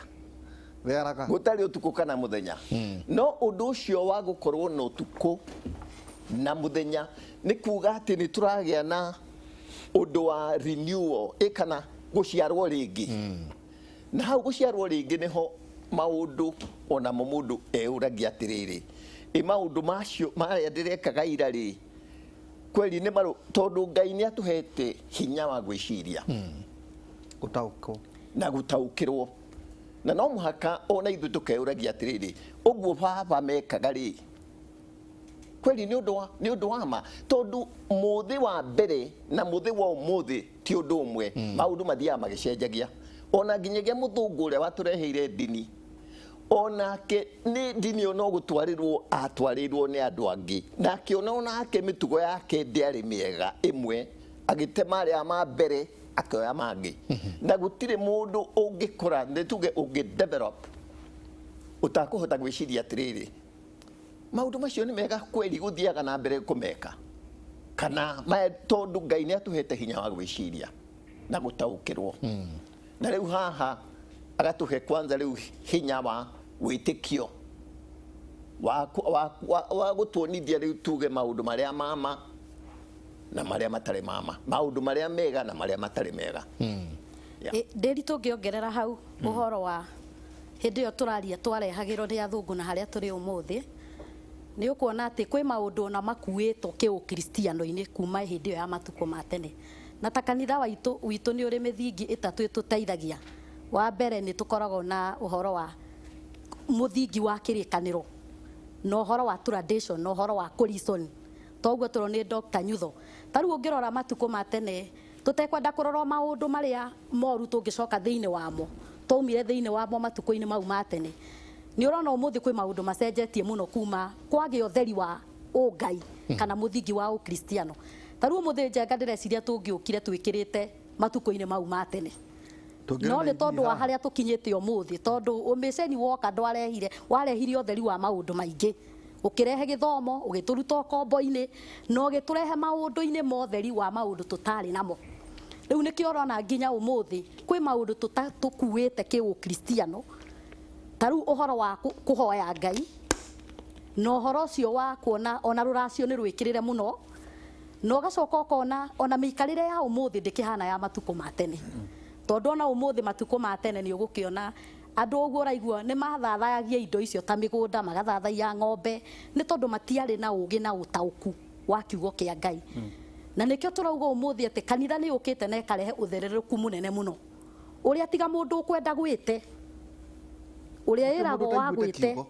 Rĩaraga. Gũtarĩ ũtukũ kana mũthenya. No ũndũ ũcio wa gũkorwo na ũtukũ na mũthenya nĩ kuga atĩ nĩ tũragĩa na ũndũ wa renewal, ĩ kana gũciarwo rĩngĩ. Na hau gũciarwo rĩngĩ nĩho maũndũ onamo mũndũ eyũragia atĩrĩrĩ, ĩ maũndũ macio marĩa ndĩrekaga ira rĩ, kweli nĩ marũ, tondũ Ngai nĩ atũhete hinya wa gwĩciria, gũtaũkwo na gũtaũkĩrwo, na no mũhaka ona ithuĩ tũkeyũragia atĩrĩrĩ, ũguo baba mekaga rĩ, kweli nĩ ũndũ wa, nĩ ũndũ wa ma? Tondũ mũthĩ wa mbere na mũthĩ wa ũmũthĩ ti ũndũ ũmwe. Maũndũ mathiaga magĩcenjagia, ona nginyagia mũthũngũ ũrĩa watũreheire ndini, onake nĩ ndini ĩyo no gũtwarĩrwo atwarĩirwo nĩ andũ angĩ, na akĩona onake mĩtugo yake ndĩarĩ mĩega, ĩmwe agĩtema arĩa ma mbere akĩoya mangĩ. Na gũtirĩ mũndũ ũngĩkũra, nĩ tuge ũngĩ develop, ũtakũhota gwĩciria atĩrĩrĩ, maũndũ macio nĩ mega kweli gũthiaga na mbere kũmeka kana maya, tondũ Ngai nĩ atũhete hinya wa gwĩciria na gũtaũkĩrwo. Na rĩu haha agatũhe kwanza rĩu hinya wa wĩtĩkio wa gũtuonithia rĩu tuge maũndũ marĩa mama na marĩa matarĩ mama, maũndũ marĩa mega na marĩa matarĩ mega. Yeah. Ndĩri tũngĩongerera hau ũhoro wa hĩndĩ ĩyo tũraria twarehagĩrwo nĩ athũngũ na harĩa tũrĩ ũmũthĩ, nĩ ũkuona atĩ kwĩ maũndũ ona makuĩtwo kĩũkristiano-inĩ kuma hĩndĩ ĩyo ya matukũ ma tene. Na ta kanitha witũ nĩ ũrĩ mĩthingi ĩtatũ ĩtũteithagia. Wa mbere nĩ tũkoragwo na ũhoro wa mũthingi wa kĩrĩkanĩro, na ũhoro wa tradition, na ũhoro wa kũrison. Toguo tũrona nĩ Dr. Nyutho. Ta rĩu ũngĩrora matukũ ma tene, tũtekwenda kũrora maũndũ marĩa moru tũngĩcoka thĩinĩ wamo, twaumire thĩinĩ wamo matukũ-inĩ mau ma tene. Nĩ ũrona ũmũthĩ kwĩ maũndũ macenjetie mũno kuma kwagĩa ũtheri wa ũngai kana mũthingi wa ũkristiano. Ta rĩu ũmũthĩ Njenga ndĩreciria tũngĩũkire twĩkĩrĩte matukũ-inĩ mau ma tene. No nĩ tondũ wa harĩa tũkinyĩte ũmũthĩ, tondũ ũmĩceni woka ndwarehire, warehire ũtheri wa maũndũ maingĩ. Ũkĩrehe gĩthomo, ũgĩtũruta ũkombo-inĩ, na ũgĩtũrehe maũndũ-inĩ ma ũtheri wa maũndũ tũtarĩ namo. Rĩu nĩkĩo ũrona nginya ũmũthĩ kwĩ maũndũ tũkuĩte kĩũkristiano, ta rĩu ũhoro wa kũhoya Ngai, na ũhoro ũcio wa kuona ona rũracio nĩ rwĩkĩrĩre mũno, na ũgacoka ũkona ona mĩikarĩre ya ũmũthĩ ndĩkĩhana ya matukũ ma tene. Tondũ ona ũmũthĩ matukũ ma tene nĩ ũgũkĩona andũ ũguo ũraigua nĩ mathathayagia indo icio ta mĩgũnda, magathathaiya ng'ombe, nĩ tondũ matiarĩ na ũũgĩ na ũtaũku wa kiugo kĩa Ngai. Na nĩkĩo tũrauga ũmũthĩ atĩ kanitha nĩ yũkĩte na ĩkarehe ũtherereku mũnene mũno, ũrĩa tiga mũndũ ũkwenda gwĩte, ũrĩa ĩragwo wa gwĩte,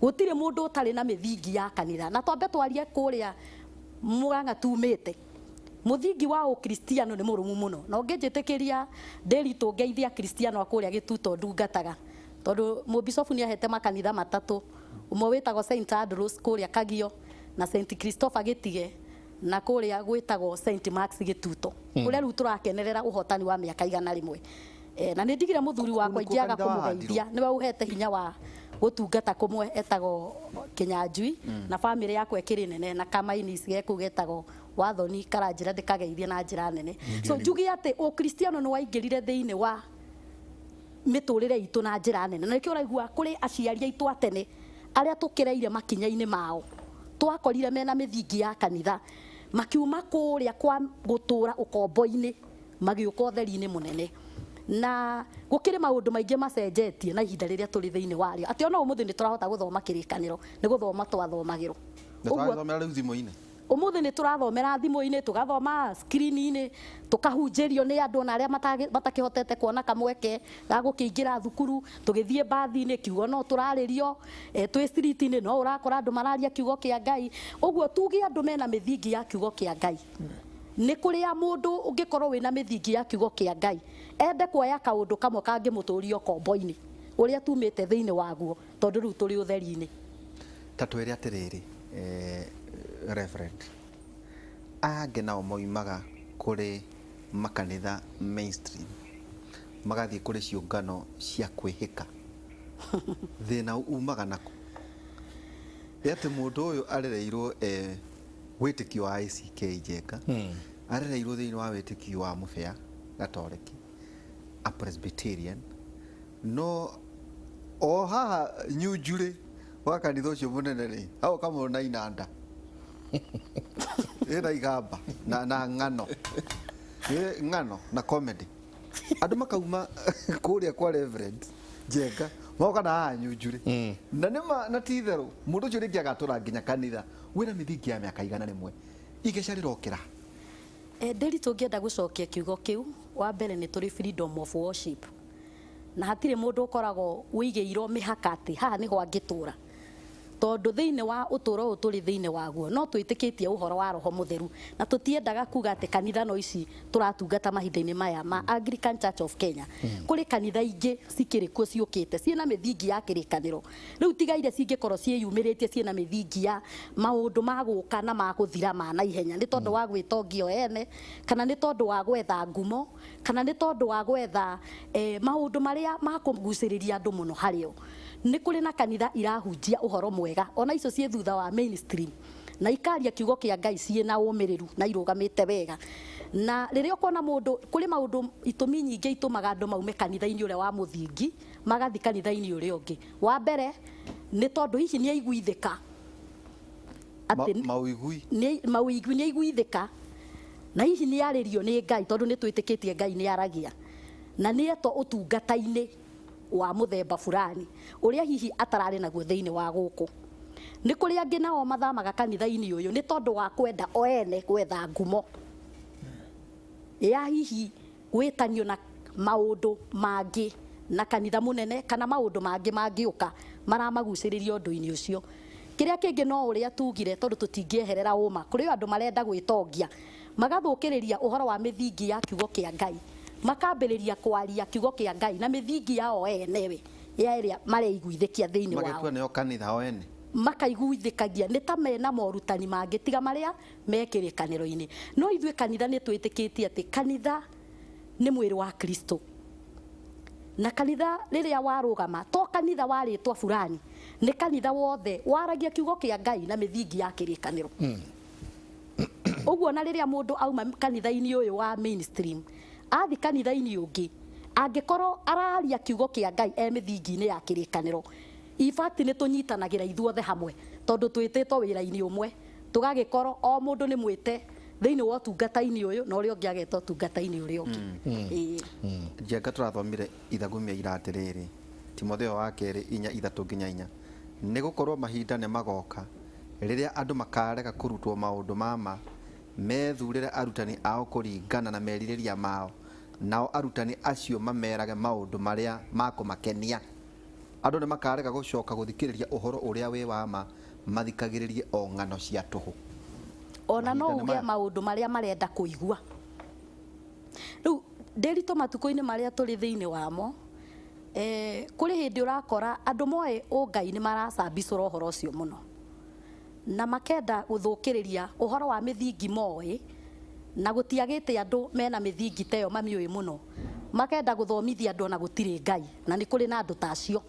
gũtirĩ mũndũ ũtarĩ na mĩthingi ya kanitha. Na twambe twarie kũrĩa Murang'a tumĩte, mũthingi wa ũkristiano nĩ mũrũmu mũno. Na ũngĩnjĩtĩkĩria ndĩri tũngeithia akristiano a kũrĩa Gĩtuto ndungataga, tondũ mũbicobu nĩ ahete makanitha matatũ, ũmwe wĩtagwo Saint Andrews kũrĩa Kagio, na Saint Christopher Gĩtige, na kũrĩa gwĩtagwo Saint Max Gĩtuto, kũrĩa rĩu tũrakenerera ũhotani wa mĩaka 100. Na nĩ ndigire mũthuri wakwa ingĩaga kũmũgeithia, nĩwe ũhete hinya wa gũtungata kũmwe etagwo Kĩnyanjui, na bamĩrĩ yakwa ĩkĩrĩ nene, na kamainis gekũu getagwo Wathoni karanjĩra ndĩkageithie na njĩra nene. So njuge atĩ ũkristiano nĩ waingĩrire thĩinĩ wa mĩtũrĩre itũ na njĩra nene, na nĩkĩo ũraigua kũrĩ aciari aitũ a tene arĩa tũkĩreire makinya-inĩ mao, twakorire mena mĩthingi ya kanitha, makiuma kũrĩa kwa gũtũra ũkombo-inĩ magĩũka ũtheri-inĩ mũnene. Na gũkĩrĩ maũndũ maingĩ macenjetie na ihinda rĩrĩa tũrĩ thĩinĩ warĩo, atĩ ona ũmũthĩ nĩ tũrahota gũthoma kĩrĩkanĩro, nĩ gũthoma twathomagĩrwo. Na tũrathomera rĩu thimũ-inĩ. Ũmũthĩ nĩ tũrathomera thimũ-inĩ, tũgathoma screen-inĩ, tũkahunjĩrio nĩ andũ ona arĩa matakĩhotete kuona kamweke ga gũkĩingĩra thukuru. Tũgĩthiĩ mbathi-inĩ, kiugo no tũrarĩrio, twĩ street-inĩ no ũrakora andũ mararia kiugo kĩa Ngai. Ũguo tuge andũ mena mĩthingi ya kiugo kĩa Ngai. Nĩ kũrĩa mũndũ ũngĩkorwo wĩna mĩthingi ya kiugo kĩa Ngai ende kuoya kaũndũ kamwe kangĩmũtũria ũkombo-inĩ ũrĩa tumĩte thĩinĩ waguo, tondũ rĩu tũrĩ ũtheri-inĩ. Ta twĩre atĩrĩrĩ, Reverend, angĩ nao moimaga kũrĩ makanitha mainstream magathiĩ kũrĩ ciũngano cia kwĩhĩka. Thĩna umaga nakũ? Nĩ atĩ mũndũ ũyũ arereirwo wĩtĩkio wa ACK Njenga, arereirwo thĩinĩ wa wĩtĩkio wa Mũbĩa Gatoreki, a Presbyterian, no o haha nyunjurĩ wa kanitha ũcio mũnene rĩ, agoka mũna inanda ĩna igamba na ng'ano. Ng'ano na comedy. Andũ makauma kũrĩa kwa Reverend Njenga magoka na haha nyunjurĩ. Na nĩma na ti itherũ mũndũ ũcio rĩngĩ agatũra nginya kanitha wĩna mĩthingi ya mĩaka 100. Igeca rĩrokĩra. Ndĩri tũngĩenda gũcokia kiugo kĩu, wa mbere nĩ tũrĩ freedom of worship. Na hatirĩ mũndũ ũkoragwo ũigĩirwo mĩhaka atĩ haha nĩho angĩtũra. Tondũ thĩinĩ wa ũtũũro ũyũ tũrĩ thĩinĩ waguo no twĩtĩkĩtie ũhoro wa Roho Mũtheru, na tũtiendaga kuga atĩ kanitha no ici tũratungata mahinda-inĩ maya ma Anglican Church of Kenya. Kũrĩ kanitha ingĩ cikĩrĩ kuo ciũkĩte ciĩna mĩthingi ya kĩrĩkanĩro. Rĩu tiga iria cingĩkorwo ciĩyumĩrĩtie ciĩna mĩthingi ya maũndũ ma gũka na ma gũthira ma naihenya, nĩ tondũ wa gwĩtongia o ene, kana nĩ tondũ wa gwetha ngumo, kana nĩ tondũ wa gwetha maũndũ marĩa ma kũgucĩrĩria andũ mũno harĩo. Nĩ kũrĩ na kanitha irahunjia ũhoro mwega ona icio ciĩ thutha wa mainstream, na ikaria kiugo kĩa Ngai ciĩ na ũmĩrĩru na irũgamĩte wega. Na rĩrĩa ũkona mũndũ, kũrĩ maũndũ itũmi nyingĩ itũmaga andũ maume kanitha-inĩ ũrĩa wa mũthingi magathiĩ kanitha-inĩ ũrĩa ũngĩ. Wa mbere nĩ tondũ hihi nĩ aiguithĩka atĩ Mauigui. Nĩ mauigui, nĩ aiguithĩka na hihi nĩ arĩrio nĩ Ngai, tondũ nĩ twĩtĩkĩtie Ngai nĩ aragia, na nĩ etwo ũtungata-inĩ wa mũthemba fulani ũrĩa hihi atararĩ naguo thĩinĩ wa gũkũ. Nĩ kũrĩ angĩ nao mathamaga kanitha-inĩ ũyũ nĩ tondũ wa kwenda o ene gwetha ngumo ya hihi gwĩtanio na maũndũ mangĩ na kanitha mũnene, kana maũndũ mangĩ mangĩũka maramagucĩrĩria ũndũ-inĩ ũcio. Kĩrĩa kĩngĩ no ũrĩa tugire, tondũ tũtingĩeherera ũma, kũrĩ andũ marenda gwĩtongia magathũkĩrĩria ũhoro wa mĩthingi ya kiugo kĩa Ngai, makambĩrĩria kwaria kiugo kĩa Ngai na mĩthingi yao enewe ya ĩrĩa mareiguithĩkia thĩinĩ wao. Magetua nĩo kanitha o ene. Makaiguithĩkagia nĩ ta mena morutani mangĩ tiga marĩa me kĩrĩkanĩro-inĩ. No ithuĩ kanitha nĩ twĩtĩkĩtie atĩ kanitha nĩ mwĩrĩ wa Kristo, na kanitha rĩrĩa warũgama to kanitha wa rĩtwa fulani, nĩ kanitha wothe waragia kiugo kĩa Ngai na mĩthingi ya kĩrĩkanĩro. Ũguo na rĩrĩa mũndũ auma kanitha-inĩ ũyũ wa mainstream athi kanitha-inĩ ũngĩ, angĩkorwo araria kiugo kĩa Ngai e mĩthingi-inĩ ya kĩrĩkanĩro, in fact nĩ tũnyitanagĩra ithuothe hamwe, tondũ twĩtĩtwo wĩra-inĩ ũmwe, tũgagĩkorwo o mũndũ nĩ mwĩte thĩinĩ wa ũtungata-inĩ ũyũ na ũrĩa ũngĩ agetwo ũtungata-inĩ ũrĩa ũngĩ. Njenga tũrathomire ithagumia ira atĩrĩrĩ, Timotheo wa kerĩ 4:3 nginya 4, nĩ gũkorwo mahinda nĩ magoka rĩrĩa andũ makarega kũrutwo maũndũ ma ma, methurĩre arutani ao kũringana na merirĩria mao, nao arutani acio mamerage maũndũ marĩa makũmakenia. Andũ nĩ makarega gũcoka gũthikĩrĩria ũhoro ũrĩa wĩ wa ma, mathikagĩrĩrie o ng'ano cia tũhũ. Ona no Mahinda nĩ uge maya. Maũndũ marĩa marenda kũigua rĩu ndĩritũ matukũ-inĩ marĩa tũrĩ thĩinĩ wamo, kũrĩ hĩndĩ ũrakora andũ moĩ ũngai nĩ maracambicũra ũhoro ũcio mũno na makenda gũthũkĩrĩria ũhoro wa mĩthingi moĩ, na gũtiagĩte andũ mena mĩthingi ta ĩyo mamiũĩ mũno, makenda gũthomithia andũ ona gũtirĩ Ngai, na nĩ kũrĩ na andũ ta acio.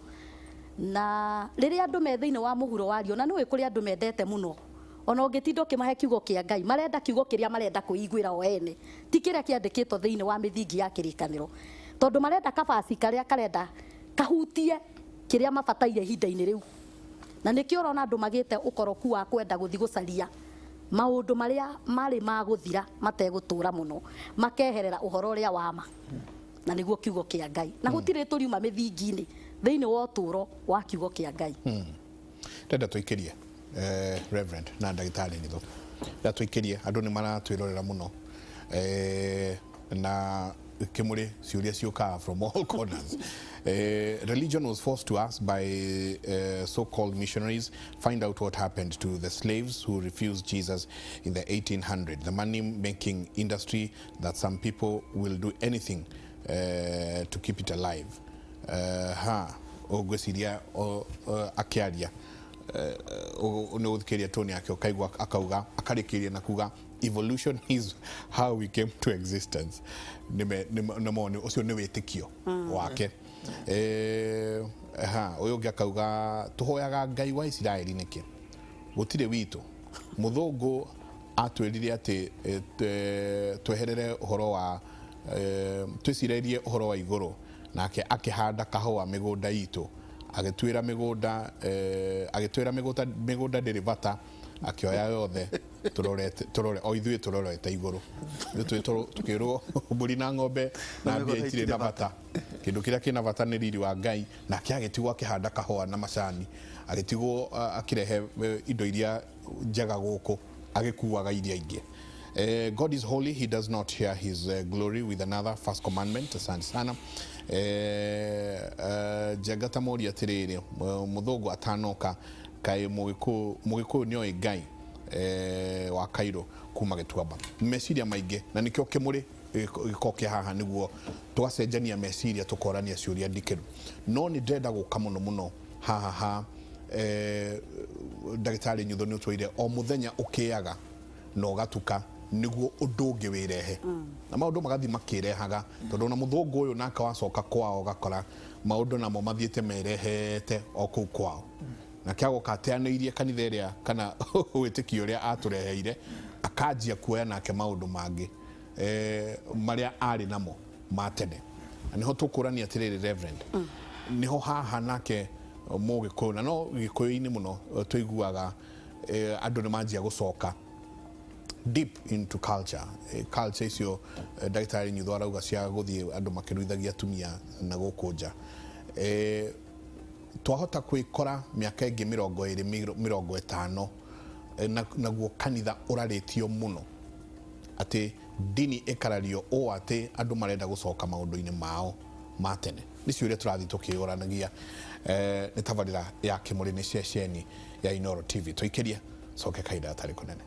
Na rĩrĩa andũ me thĩinĩ wa mũhuro wa riũa, na nĩũĩ kũrĩ andũ mendete mũno ona ũngĩtinda ũkĩmahe kiugo kĩa Ngai, marenda kiugo kĩrĩa marenda kwĩiguĩra o ene, ti kĩrĩa kĩandĩkĩtwo thĩinĩ wa mĩthingi ya kĩrĩkanĩro, tondũ marenda kabaci karĩa karenda kahutie kĩrĩa mabataire ihinda-inĩ rĩu. Na nĩkĩo ũrona andũ magĩte ũkoroku wa kwenda gũthiĩ gũcaria maũndũ marĩa marĩ ma gũthira mategũtũra mũno, makeherera ũhoro ũrĩa wa ma, na nĩguo kiugo kĩa Ngai. Na gũtirĩ tũriuma mĩthingi-inĩ thĩinĩ wa ũtũũro wa kiugo kĩa Ngai. Ndenda tũikĩrie, Reverend na ndagĩtarĩ Nitho. Ndatũikĩrie andũ nĩ maratwĩrorera mũno na Kimuri ciũria ciũkaga from all corners. Religion was forced to us by so-called missionaries. Find out what happened to the slaves who refused Jesus in the 1800s. The money-making industry that some people will do anything to keep it alive. Ha, ũngwĩciria akĩaria nĩ ũthikĩria tone yake ũkaigua akauga akarĩkĩria na kuga evolution is how we came to existence. Nĩmoni ũcio nĩ wĩtĩkio wake. Ha, ũyũ ũngĩ akauga tũhoyaga Ngai wa Isiraeli nĩkĩ gũtirĩ witũ mũthũngũ atwĩrire atĩ tweherere ũhoro wa twĩcirĩrie ũhoro wa igũrũ nake akĩhanda kahũa mĩgũnda itũ agĩtwĩra mĩgũnda agĩtwĩra mĩgũnda ndĩrĩ bata akĩoya yothe tũrorete tũrore o ithuĩ tũrorete igũrũ ithuĩ tũkĩrwo mbũri na ng'ombe na mbia itirĩ na bata kĩndũ kĩrĩa kĩna bata nĩ riri wa Ngai nake agĩtigwo akĩhanda kahũa na macani agĩtigwo akĩrehe indo iria njega gũkũ agĩkuaga iria ingĩ. God is holy, he does not share his glory with another. First commandment. Asante sana. Njenga ta moria atiriri muthungu atanoka kaĩ mũgĩkũyũ nĩoĩ Ngai wa Cairo kuma Gĩtuamba. Meciria maingĩ na nĩkĩo kĩmũrĩ gĩko kĩa haha nĩguo tũgacenjania meciria tũkorania ciũria ndikĩru no nĩ ndĩrenda gũka mũno mũno haha ha ndagĩtarĩ Nyutho nĩ ũtwĩire o mũthenya ũkĩaga na ũgatuka nĩguo ũndũ ũngĩ wĩrehe na maũndũ magathiĩ makĩrehaga tondũ ona mũthũngũ ũyũ nake wacoka kwao ũgakora maũndũ namo mathiĩte merehete o kũu kwao nake agoka ateanĩirie kanitha ĩrĩa kana wĩtĩkio ũrĩa atũreheire akanjia kuoya nake maũndũ mangĩ marĩa arĩ namo ma tene na nĩho tũkũrania atĩrĩrĩ Reverend nĩho haha nake mũgĩkũyũ na no gĩkũyũ-inĩ mũno tũiguaga andũ nĩ manjia gũcoka deep into culture. Culture icio ndagĩtarĩ Nyutho arauga cia gũthiĩ andũ makĩruithagia atumia na gũkũ nja. Twahota kwĩkora mĩaka ĩngĩ 20 50 naguo kanitha ũrarĩtio mũno atĩ ndini ĩkarario ũũ atĩ andũ marenda gũcoka maũndũ-inĩ mao ma tene. Nĩ ciũria tũrathiĩ tũkĩũranagia. Nĩ tabarĩra ya Kĩmũrĩ nĩ ceceni ya Inooro TV. Tũikĩrie coke kahinda gatarĩ kũnene.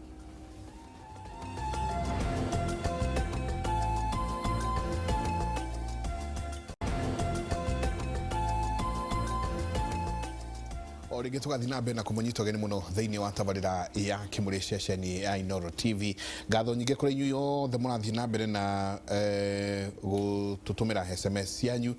O rĩngĩ tũgathiĩ na mbere na kũmũnyita ũgeni mũno thĩinĩ wa tabarĩra ya Kĩmũrĩ ceceni ya Inooro TV. Ngatho nyingĩ kũrĩ inyuĩ othe mũrathiĩ na mbere na gũtũtũmĩra SMS cianyu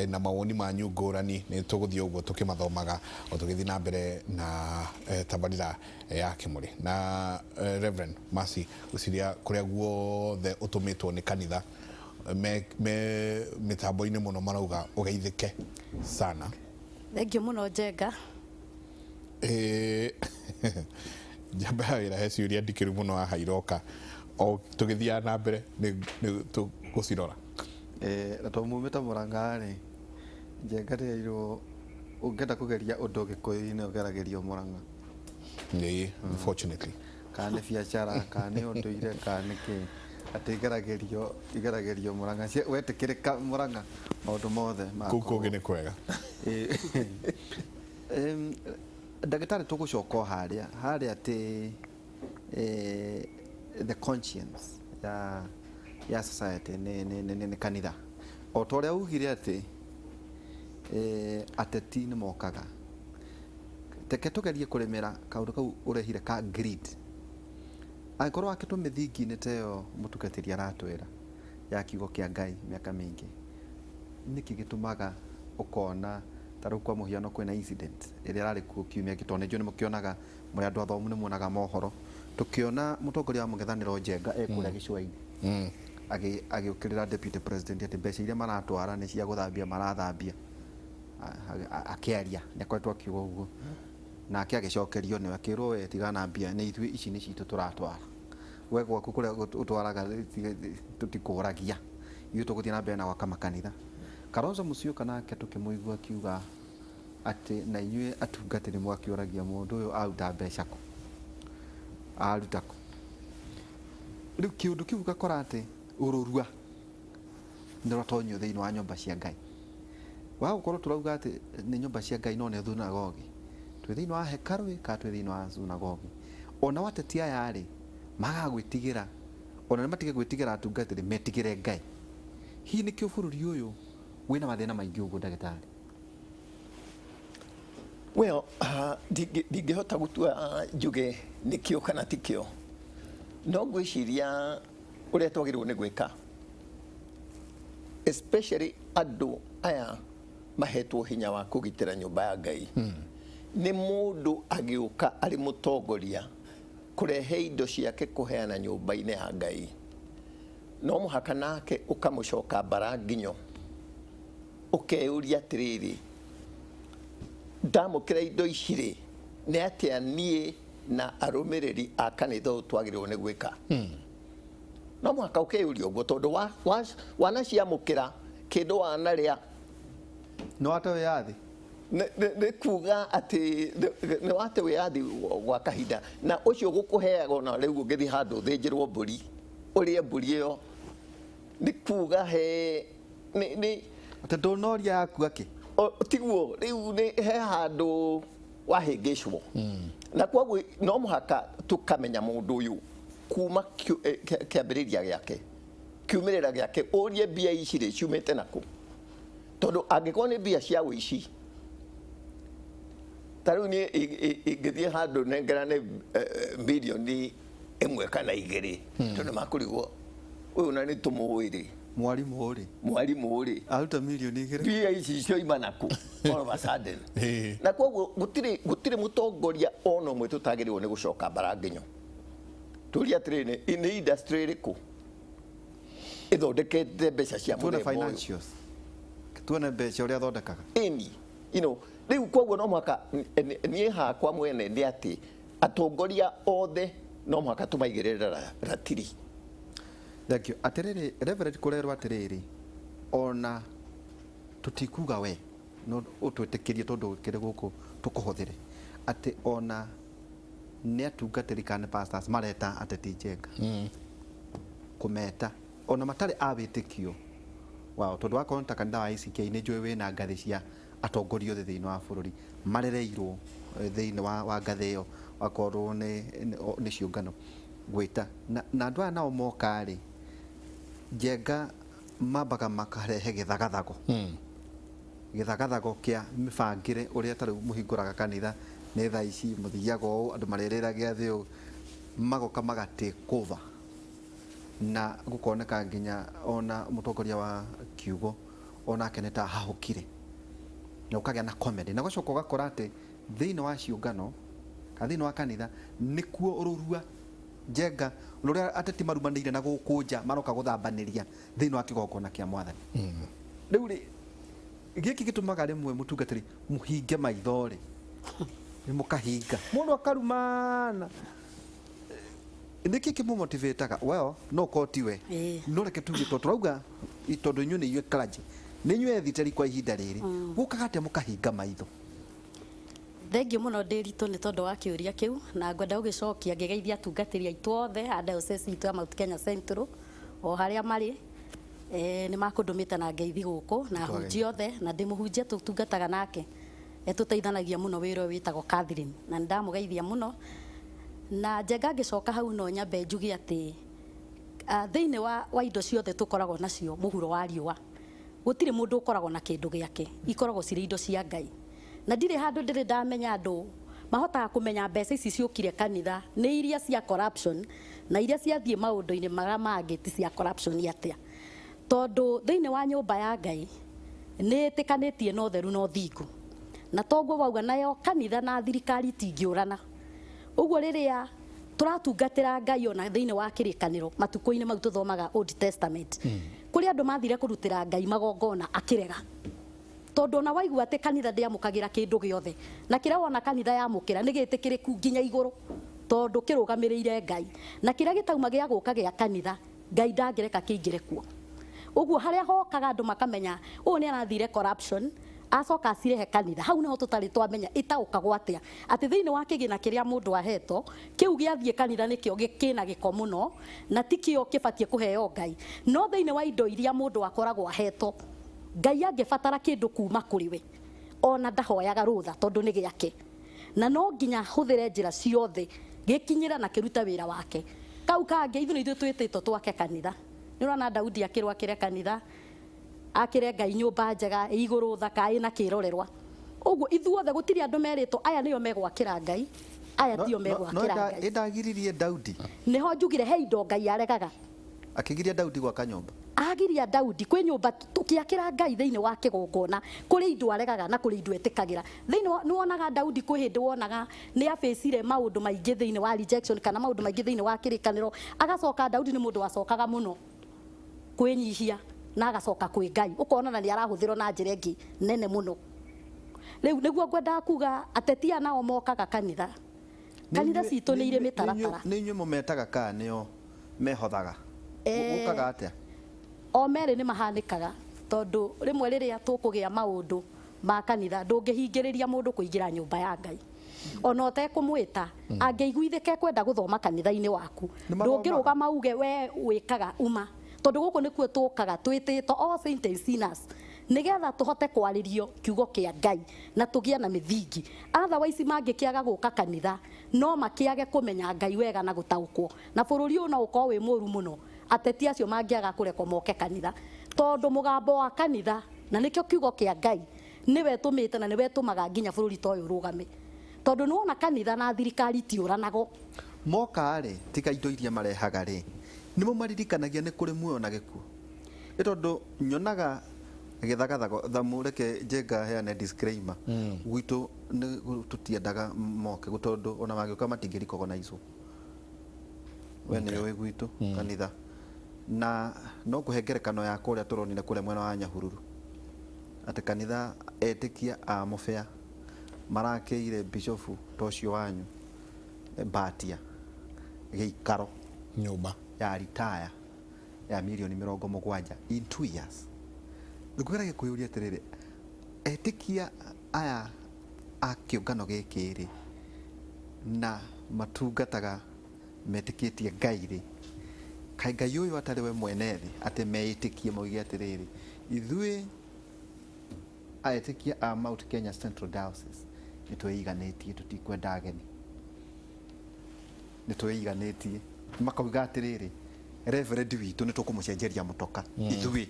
na mawoni manyu ngũrani. Nĩ tũgũthiĩ ũguo tũkĩmathomaga o tũgĩthiĩ na mbere na tabarĩra ya Kĩmũrĩ. Na Reverend Mercy, gwĩciria kũrĩa guothe ũtũmĩtwo nĩ kanitha me mĩtambo-inĩ mũno marauga ũgeithĩke sana. Thank you mũno Njenga. Njamba ya wĩra he ciũria ndikĩru mũno haha iroka o tũgĩthiaga na mbere nĩ tũgũcirora. Na to mumĩte Mũrang'a rĩ, Njenga ndĩreirwo ũngĩenda kũgeria ũndũ Gĩkũyũ-inĩ ũgeragĩrio Mũrang'a. Ĩĩ, unfortunately. Kana nĩ biacara, kana nĩ ũndũire, kana nĩ kĩ atĩ igeragĩrio Mũrang'a. Wetĩkĩrĩka Mũrang'a maũndũ mothe kũu kũngĩ nĩ kwega. Ndagĩtarĩ tũgũcoka o harĩa atĩ the conscience ya society nĩ kanitha. O ta ũrĩa ugire atĩ ateti nĩ mokaga. Reke tũgerie kũrĩmĩra kaũndũ kau ũrehire ka greed. Angĩkorwo wakĩtwo mĩthingi-inĩ ta ĩyo mũtungatĩri aratwĩra ya kiugo kĩa Ngai mĩaka mĩingĩ, nĩkĩ gĩtũmaga ũkona ta rĩu kwa mũhiano kwĩna incident ĩrĩa ĩrarĩ kuo kiumia gĩkĩ, tondũ nĩnjũĩ nĩmũkĩonaga mũrĩ andũ athomu nĩmuonaga mohoro, tũkĩona mũtongoria wa mũng'ethanĩro Njenga e kũrĩa gĩcũa-inĩ agĩũkĩrĩra deputy president atĩ mbeca iria maratwara nĩ cia gũthambia marathambia. Akĩaria nĩ akoretwo akiuga ũguo nake agĩcokerio nĩwe akĩrwo we tigana na mbia nĩ ithuĩ ici nĩ citũ tũratwara we gwaku kũrĩa ũtwaraga tũtikũragia ithuĩ tũgũthiĩ na mbere na gwaka makanitha. Kalonzo Musyoka nake tũkĩmũigua akiuga atĩ na inyuĩ atungatĩri mwakĩũragia mũndũ ũyũ aruta mbeca kũ, aruta kũ. Rĩu kĩũndũ kĩu ũgakora atĩ ũrũrua nĩ rwatonyio thĩinĩ wa nyũmba cia Ngai. Wa gũkorwo tũrauga atĩ nĩ nyũmba cia Ngai no nĩ thunagogi, twĩ thĩinĩ wa hekarũ kana twĩ thĩinĩ wa thunagogi. Ona ateti aya rĩ, magaga gwĩtigĩra, ona nĩ matige gwĩtigĩra atungatĩri, metigĩre Ngai. Hihi nĩkĩo bũrũri ũyũ wĩna mathĩna maingĩ ũguo, ndagĩtarĩ? Well, ndingĩhota gũtua njuge nĩkĩo kana tikĩo, no ngwĩciria ũrĩa twagĩrĩirwo nĩ gwĩka, especially andũ aya mahetwo hinya wa kũgitĩra nyũmba ya Ngai, nĩ mũndũ agĩũka arĩ mũtongoria kũrehe indo ciake kũheana nyũmba-inĩ ya Ngai, no mũhaka nake ũkamũcoka mbara nginyo, ũkeyũria atĩrĩrĩ, ndamũkĩra indo ici rĩ, nĩ atĩa niĩ na arũmĩrĩri a kanitha ũyũ twagĩrĩirwo nĩ gwĩka? No mũhaka ũkeyũria ũguo, tondũ wanaciamũkĩra kĩndũ wanarĩa nĩ wate wĩyathi. Nĩ kuga atĩ nĩ wate wĩyathi gwa kahinda, na ũcio gũkũheaga ona rĩu ũngĩthiĩ handũ ũthĩnjĩrwo mbũri ũrĩe mbũri ĩyo, nĩ kuga he nĩ atĩ ndũnoria yaku akĩ Tiguo rĩu nĩ he handũ wahĩngĩcwo, na koguo no mũhaka tũkamenya mũndũ ũyũ kuma kĩambĩrĩria gĩake, kiumĩrĩra gĩake, ũrie mbia ici rĩ ciumĩte nakũ, tondũ angĩkorwo nĩ mbia cia ũici, ta rĩu niĩ ingĩthiĩ handũ nengerane 1 mirioni kana 2, tondũ makũrigwo ũyũ na nĩ tũmũĩ rĩ. Mwarimũ rĩ. Mwarimũ rĩ. Aruta 2 mirioni. Mbia ici cioima nakũ all of a sudden? Na koguo gũtirĩ mũtongoria ona ũmwe tũtagĩrĩirwo nĩ gũcoka mbara nginyo tũrie atĩrĩrĩ, nĩ industry ĩrĩkũ ĩthondekete mbeca cia Tuone mũthemba ũyũ? Financials, tuone mbeca ũrĩa athondekaga. Ĩni rĩu koguo no mũhaka niĩ hakwa mwene nĩ atĩ atongoria othe no mũhaka tũmaigĩrĩre ratiri. Thank you. Atĩrĩrĩ, Reverend, kũrerwo atĩrĩrĩ, ona tũtikuga we no ũtwĩtĩkĩrie tondũ kĩrĩ gũkũ tũkũhũthĩre atĩ ona nĩ atungatĩri kana nĩ pastors mareta ateti njenga kũmeta ona matarĩ a wĩtĩkio wao, tondũ wakorwo nĩ ta kanitha wa ACK, nĩ njũĩ wĩna ngathĩ cia atongoria othe thĩinĩ wa bũrũri marereirwo thĩinĩ wa ngathĩ ĩyo, wakorwo nĩ ciũngano gwĩta na andũ aya nao moka rĩ, njenga mambaga makarehe gĩthagathago, gĩthagathago kĩa mĩbangĩre ũrĩa ta rĩu mũhingũraga kanitha nĩ thaa ici mũthiaga ũũ, andũ marĩrĩra gĩathĩ ũũ, magoka maga take over na gũkoneka nginya ona mũtongoria wa kiugo onake nĩ ta hahũkire na ũkagĩa na comedy, na ũgacoka ũgakora atĩ thĩinĩ wa ciũngano kana thĩinĩ wa kanitha nĩkuo ũrũrua njenga rũrĩa ateti marumanĩire na gũkũ nja maroka gũthambanĩria thĩinĩ wa kĩgongona kĩa Mwathani. Rĩu rĩ, gĩkĩ gĩtũmaga rĩmwe mũtungatĩri mũhinge maitho rĩ, nĩ mũkahinga mũndũ akarumana, nĩkĩ kĩmũmotivataga? Well, no korwo tiwe, no reke tuge tondũ tũrauga tondũ inyuĩ nĩ inyuĩ clergy, nĩ inyuĩ ethiteri kwa ihinda rĩrĩ, gũkaga atĩa mũkahinga maitho? Thengiũ mũno Ndĩritũ nĩ tondũ wa kĩũria kĩu, na ngwenda gũgĩcokia ngĩgeithia atungatĩri aitũ othe a diocese itũ ya Mount Kenya Central o harĩa marĩ. Nĩ makũndũmĩte na ngeithi gũkũ na ahunjia othe, na ndĩ mũhunjia tũtungataga nake, tũteithanagia mũno wĩra ũyũ wĩtagwo Catherine, na nĩ ndamũgeithia mũno. Na njenga ngĩcoka hau, no nyambe njuge atĩ thĩinĩ wa indo ciothe tũkoragwo nacio mũhuro wa riũa, gũtirĩ mũndũ ũkoragwo na kĩndũ gĩake, ikoragwo cirĩ indo cia Ngai, na ndirĩ handũ ndĩrĩ ndamenya andũ mahotaga kũmenya mbeca ici ciũkire kanitha nĩ iria cia corruption na iria ciathiĩ maũndũ-inĩ marĩa mangĩ ti cia corruption atĩa, tondũ thĩinĩ wa nyũmba ya Ngai nĩ ĩtĩkanĩtie na ũtheru na ũthingu, na toguo wauga nayo kanitha na thirikari itingĩũrana. Ũguo rĩrĩa tũratungatĩra Ngai, ona thĩinĩ wa kĩrĩkanĩro matukũ-inĩ mau tũthomaga Old Testament, kũrĩ andũ mathire kũrutĩra Ngai magongona akĩrega, tondũ ona waigua atĩ kanitha ndĩamũkagĩra kĩndũ gĩothe, na kĩrĩa wona kanitha yamũkĩra nĩ gĩtĩkĩrĩku nginya igũrũ, tondũ kĩrũgamĩrĩire Ngai, na kĩrĩa gĩtauma gĩa gũka gĩa kanitha, Ngai ndangĩreka kĩingĩre kuo. Ũguo harĩa hokaga andũ makamenya ũyũ nĩ arathire corruption, Acoka acirehe kanitha. Hau niho tutari twamenya itaũkagwo atia, atĩ thĩinĩ wa kĩgĩna kĩrĩa mũndũ ahetwo kĩu gĩathiĩ kanitha nĩkĩo kĩna gĩko mũno na ti kĩo kĩbatiĩ kũheo Ngai. No thĩinĩ wa indo iria mũndũ akoragwo ahetwo, Ngai angĩbatara kĩndũ kuma kũrĩ we, ona ndahoyaga rũtha tondũ nĩ gĩake, na no nginya hũthĩre njĩra ciothe gĩkinyĩra na kĩrute wĩra wake. Kau kangĩ, ithuĩ nĩ ithuĩ twĩtĩtwo twake kanitha. Nĩ ũrona Daudi akĩrwo akĩre kanitha, akĩre Ngai nyũmba njega ĩ igũrũ thaka ĩna kĩrorerwa. Ũguo ithuothe gũtirĩ andũ merĩtwo aya nĩo megwakĩra Ngai, aya tio megwakĩra Ngai. Ĩndagiririe Daudi. Nĩho njugire he indo Ngai aregaga. Akĩgiria Daudi gwaka nyũmba. Agiria Daudi kwĩ nyũmba tũkĩakĩra Ngai thĩinĩ wa kĩgongona, kũrĩ indo aregaga na kũrĩ indo etĩkagĩra. Thĩinĩ wa nĩwonaga Daudi kwĩ hĩndĩ wonaga nĩ abĩcire maũndũ maingĩ thĩinĩ wa rejection kana maũndũ maingĩ thĩinĩ wa kĩrĩkanĩro. Agacoka Daudi nĩ mũndũ wacokaga mũno kwĩnyihia na agacoka kwĩ Ngai, ũkona na nĩ arahũthĩrwo na njĩra ĩngĩ nene mũno. Rĩu nĩguo ngwendaga kuga ateti aya nao mokaga kanitha. Kanitha citũ nĩ irĩ mĩtaratara. Nĩ inyuĩ mũmetaga kana nĩo mehothaga? Gũkaga atĩa? O merĩ nĩ mahanĩkaga, tondũ rĩmwe rĩrĩa tũkũgĩa maũndũ ma kanitha ndũngĩhingĩrĩria mũndũ kũingĩra nyũmba ya Ngai ona ũtekũmwĩta. Angĩiguithĩka ekwenda gũthoma kanitha-inĩ waku, ndũngĩrũgama uge we wĩkaga uma, tondũ gũkũ nĩkuo tũkaga twĩtĩtwo all saints and sinners nĩgetha tũhote kwarĩrio kiugo kĩa Ngai na tũgĩe na mĩthingi. Otherwise mangĩkĩaga gũka kanitha no makĩage kũmenya Ngai wega na gũtaũkwo, na bũrũri ũyũ no ũkorwo wĩ mũru mũno ateti acio mangĩaga kũrekwo moke kanitha, tondũ mũgambo wa kanitha na nĩkĩo kiugo kĩa Ngai nĩwe ĩtũmĩte na nĩwe ĩtũmaga nginya bũrũri ta ũyũ ũrũgame, tondũ nĩwona kanitha na thirikari itiũranagwo. Moka rĩ, tiga indo iria marehaga rĩ, nĩ mũmaririkanagia nĩ kũrĩ muoyo na gĩkuũ? Nĩ tondũ nyonaga gĩthagathago thamu. Reke Njenga heane disclaimer, gwitũ nĩ tũtiendaga moke tondũ ona mangĩũka matingĩ recognize we nĩ ũĩ gwitũ kanitha, na no kũhe ngerekano ya kũrĩa tũronire kũrĩa mwena wa Nyahururu, atĩ kanitha etĩkia a mũbĩa marakĩire bishofu ta ũcio wanyu Mbatia gĩikaro, nyũmba ya ritaya ya mirioni 70 in 2 years. Ngwĩra gĩkũyũria atĩrĩrĩ, etĩkia aya a kĩũngano gĩkĩ rĩ, na matungataga metĩkĩtie Ngai rĩ, kaĩ Ngai ũyũ atarĩ we mwene thĩ, atĩ meĩtĩkie moige atĩrĩrĩ, ithuĩ etĩkia a Mount Kenya Central Diocese nĩ twĩiganĩtie, tũtikwenda ageni, nĩ twĩiganĩtie? Makauga atĩrĩrĩ, reverend witũ nĩ tũkũmũcenjeria mũtoka, ithuĩ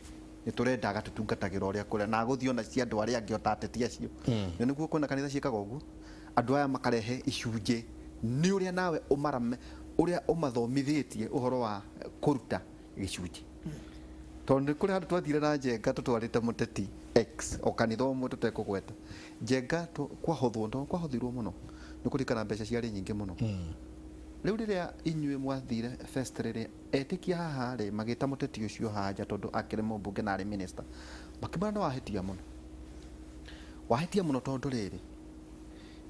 nĩ tũrendaga tũtungatagĩra ũrĩa kũrĩa na gũthiĩ ona cia andũ arĩa angĩ ota ateti acio. Na nĩguo kwĩna kanitha ciĩkaga ũguo, andũ aya makarehe icunjĩ nĩ ũrĩa nawe ũmarame ũrĩa ũmathomithĩtie ũhoro wa kũruta gĩcunjĩ, tondũ nĩ kũrĩ handũ twathire na Njenga tũtwarĩte mũteti X o kanitha ũmwe tũtekũgweta. Njenga kwahothwo, tondũ kwahothirwo mũno, nĩ kũririkana mbeca ciarĩ nyingĩ mũno. Rĩu rĩrĩa inyuĩ mwathire fest, rĩrĩa etĩkia haha rĩ magĩta mũteti ũcio haha nja, tondũ akĩrĩ mũmbunge na arĩ minister, makĩmwĩra nĩ wahĩtia mũno, wahĩtia mũno, tondũ rĩrĩ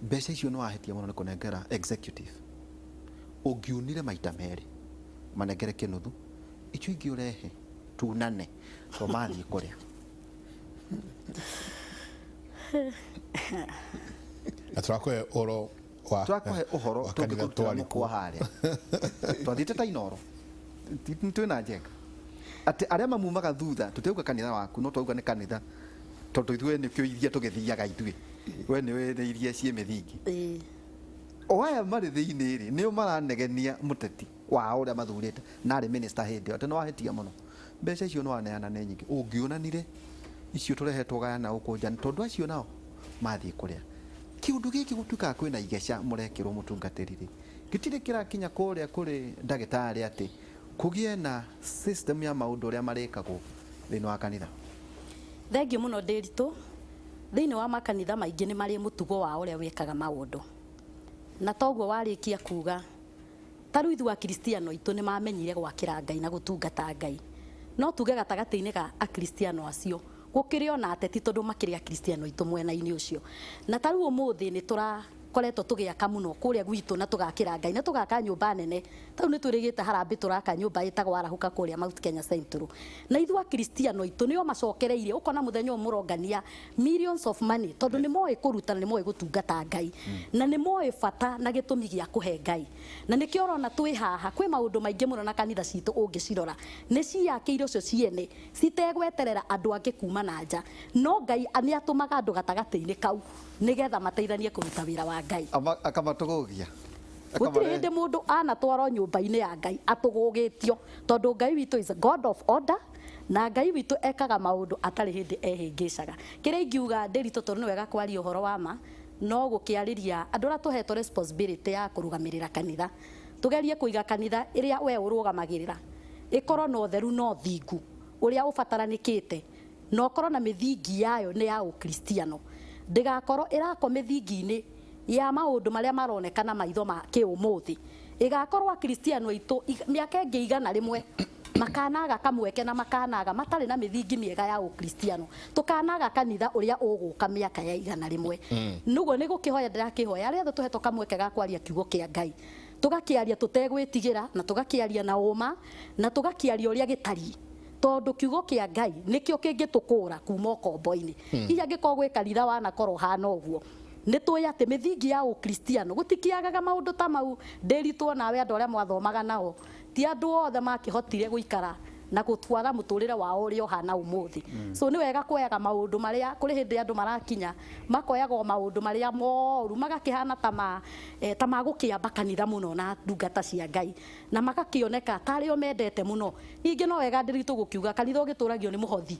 mbeca icio nĩ wahĩtia mũno nĩ kũnengera executive. Ũngiunire maita merĩ, manengere kĩnuthu, icio ingĩ ũrehe tunane to mathiĩ kũrĩa. Na tũrakũhe ũhoro wa Tũrakũhe ũhoro wa kanitha tũngĩkũrutĩra twarĩ mũkwa kuo. Harĩa twathiĩte ta Inoro twĩna Njenga, atĩ arĩa mamumaga thutha, tũtirauga kanitha waku, no twauga nĩ kanitha tondũ ithuĩ nĩkĩo iria tũgĩthiaga, ithuĩ we nĩ nĩ iria ciĩ mĩthingi. O aya marĩ thĩinĩ rĩ, nĩo maranegenia mũteti wao ũrĩa mathurĩte na arĩ minister hĩndĩ ĩyo, atĩ nĩ wahĩtia mũno, mbeca icio nĩ waneana nĩ nyingĩ, ũngĩonanire icio tũrehetwo gayana gũkũ nja, tondũ acio nao mathiĩ kũrĩa. Kĩũndũ gĩkĩ gũtuĩkaga kwĩna igeca mũrekĩrwo mũtungatĩri rĩ, gĩtirĩ kĩrakinya kũrĩa kũrĩ ndagĩtarĩ atĩ kũgĩe na system ya maũndũ ũrĩa marĩkagwo thĩinĩ wa kanitha? Thengiũ mũno, Ndĩritũ. Thĩinĩ wa makanitha maingĩ nĩ marĩ mũtugo wao ũrĩa wĩkaga maũndũ, na toguo warĩkia kuga, ta rĩu ithuĩ Akristiano aitũ nĩ mamenyire gwakĩra Ngai na gũtungata Ngai. No tuge gatagatĩ-inĩ ga Akristiano acio gũkĩrĩ ona ateti, tondũ makĩrĩ Akristiano aitũ mwena-inĩ ũcio. Na ta rĩu ũmũthĩ nĩ tũra Tũkoretwo tũgĩaka mũno kũrĩa gwitũ na tũgakĩra Ngai na tũgaka nyũmba nene. Tau nĩ twĩrĩgĩte harambĩ, tũraka nyũmba ĩtagwo Arahũka kũrĩa Mount Kenya Central. Na ithuĩ Akristiano aitũ nĩo macokereirie, ũkona mũthenya ũyũ mũrongania millions of money, tondũ nĩ moĩ kũruta na nĩ moĩ gũtungata Ngai na nĩ moĩ bata na gĩtũmi gĩa kũhe Ngai. Na nĩkĩo ũrona twĩ haha, kwĩ maũndũ maingĩ mũno na kanitha citũ ũngĩcirora nĩ ciakĩire ũcio ciene citegweterera andũ angĩ kuma na nja, no Ngai nĩ atũmaga andũ gatagatĩ-inĩ kau nĩgetha mateithanie kũruta wĩra wa Ngai. Akamatũgũgia. Gũtirĩ hĩndĩ mũndũ anatwarwo nyũmba-inĩ ya Ngai atũgũgĩtio, tondũ Ngai witũ is a God of order, na Ngai witũ ekaga maũndũ atarĩ hĩndĩ ehĩngĩcaga. Kĩrĩa ingiuga ndĩritũ, tondũ nĩ wega kwaria ũhoro wa ma, no gũkĩarĩria andũ arĩa tũhetwo responsibility ya kũrũgamĩrĩra kanitha, tũgerie kũiga kanitha ĩrĩa we ũrũgamagĩrĩra ĩkorwo na ũtheru na ũthingu ũrĩa ũbataranĩkĩte, na ũkorwo na mĩthingi yayo nĩ ya ũkristiano, ndĩgakorwo ĩrakwo mĩthingi-inĩ ya maũndũ marĩa maroneka na maitho ma kĩũmũthĩ. Ĩgakorwo Akristiano aitũ mĩaka ĩngĩ 100 makanaga kamweke na makanaga matarĩ na mĩthingi mĩega ya ũkristiano, tũkanaga kanitha ũrĩa ũgũka mĩaka ya 100. Nĩguo nĩ gũkĩhoya ndĩrakĩhoya arĩa othe tũhetwo kamweke ga kwaria kiugo kĩa Ngai, tũgakĩaria tũtegwĩtigĩra, na tũgakĩaria na ũma, na tũgakĩaria ũrĩa gĩtariĩ, tondũ kiugo kĩa Ngai nĩkĩo kĩngĩtũkũra kuma ũkombo-inĩ. Hihi angĩkorwo gwĩ kanitha wanakorwo hana ũguo, nĩ tũĩ atĩ mĩthingi ya ũkristiano gũtikĩagaga maũndũ ta mau. Ndĩritwo nawe andũ arĩa mwathomaga nao ti andũ othe makĩhotire gũikara na gũtwara mũtũrĩre wao ũrĩa ũhana ũmũthĩ. So nĩ wega kuoyaga maũndũ marĩa kũrĩ hĩndĩ andũ marakinya makoyaga o maũndũ marĩa moru magakĩhana ta ma ta magũkĩamba kanitha mũno na ndungata cia Ngai, na magakĩoneka tarĩ o mendete mũno. Ningĩ no wega ndĩritũ gũkiuga kanitha ũgĩtũragio nĩ mũhothi,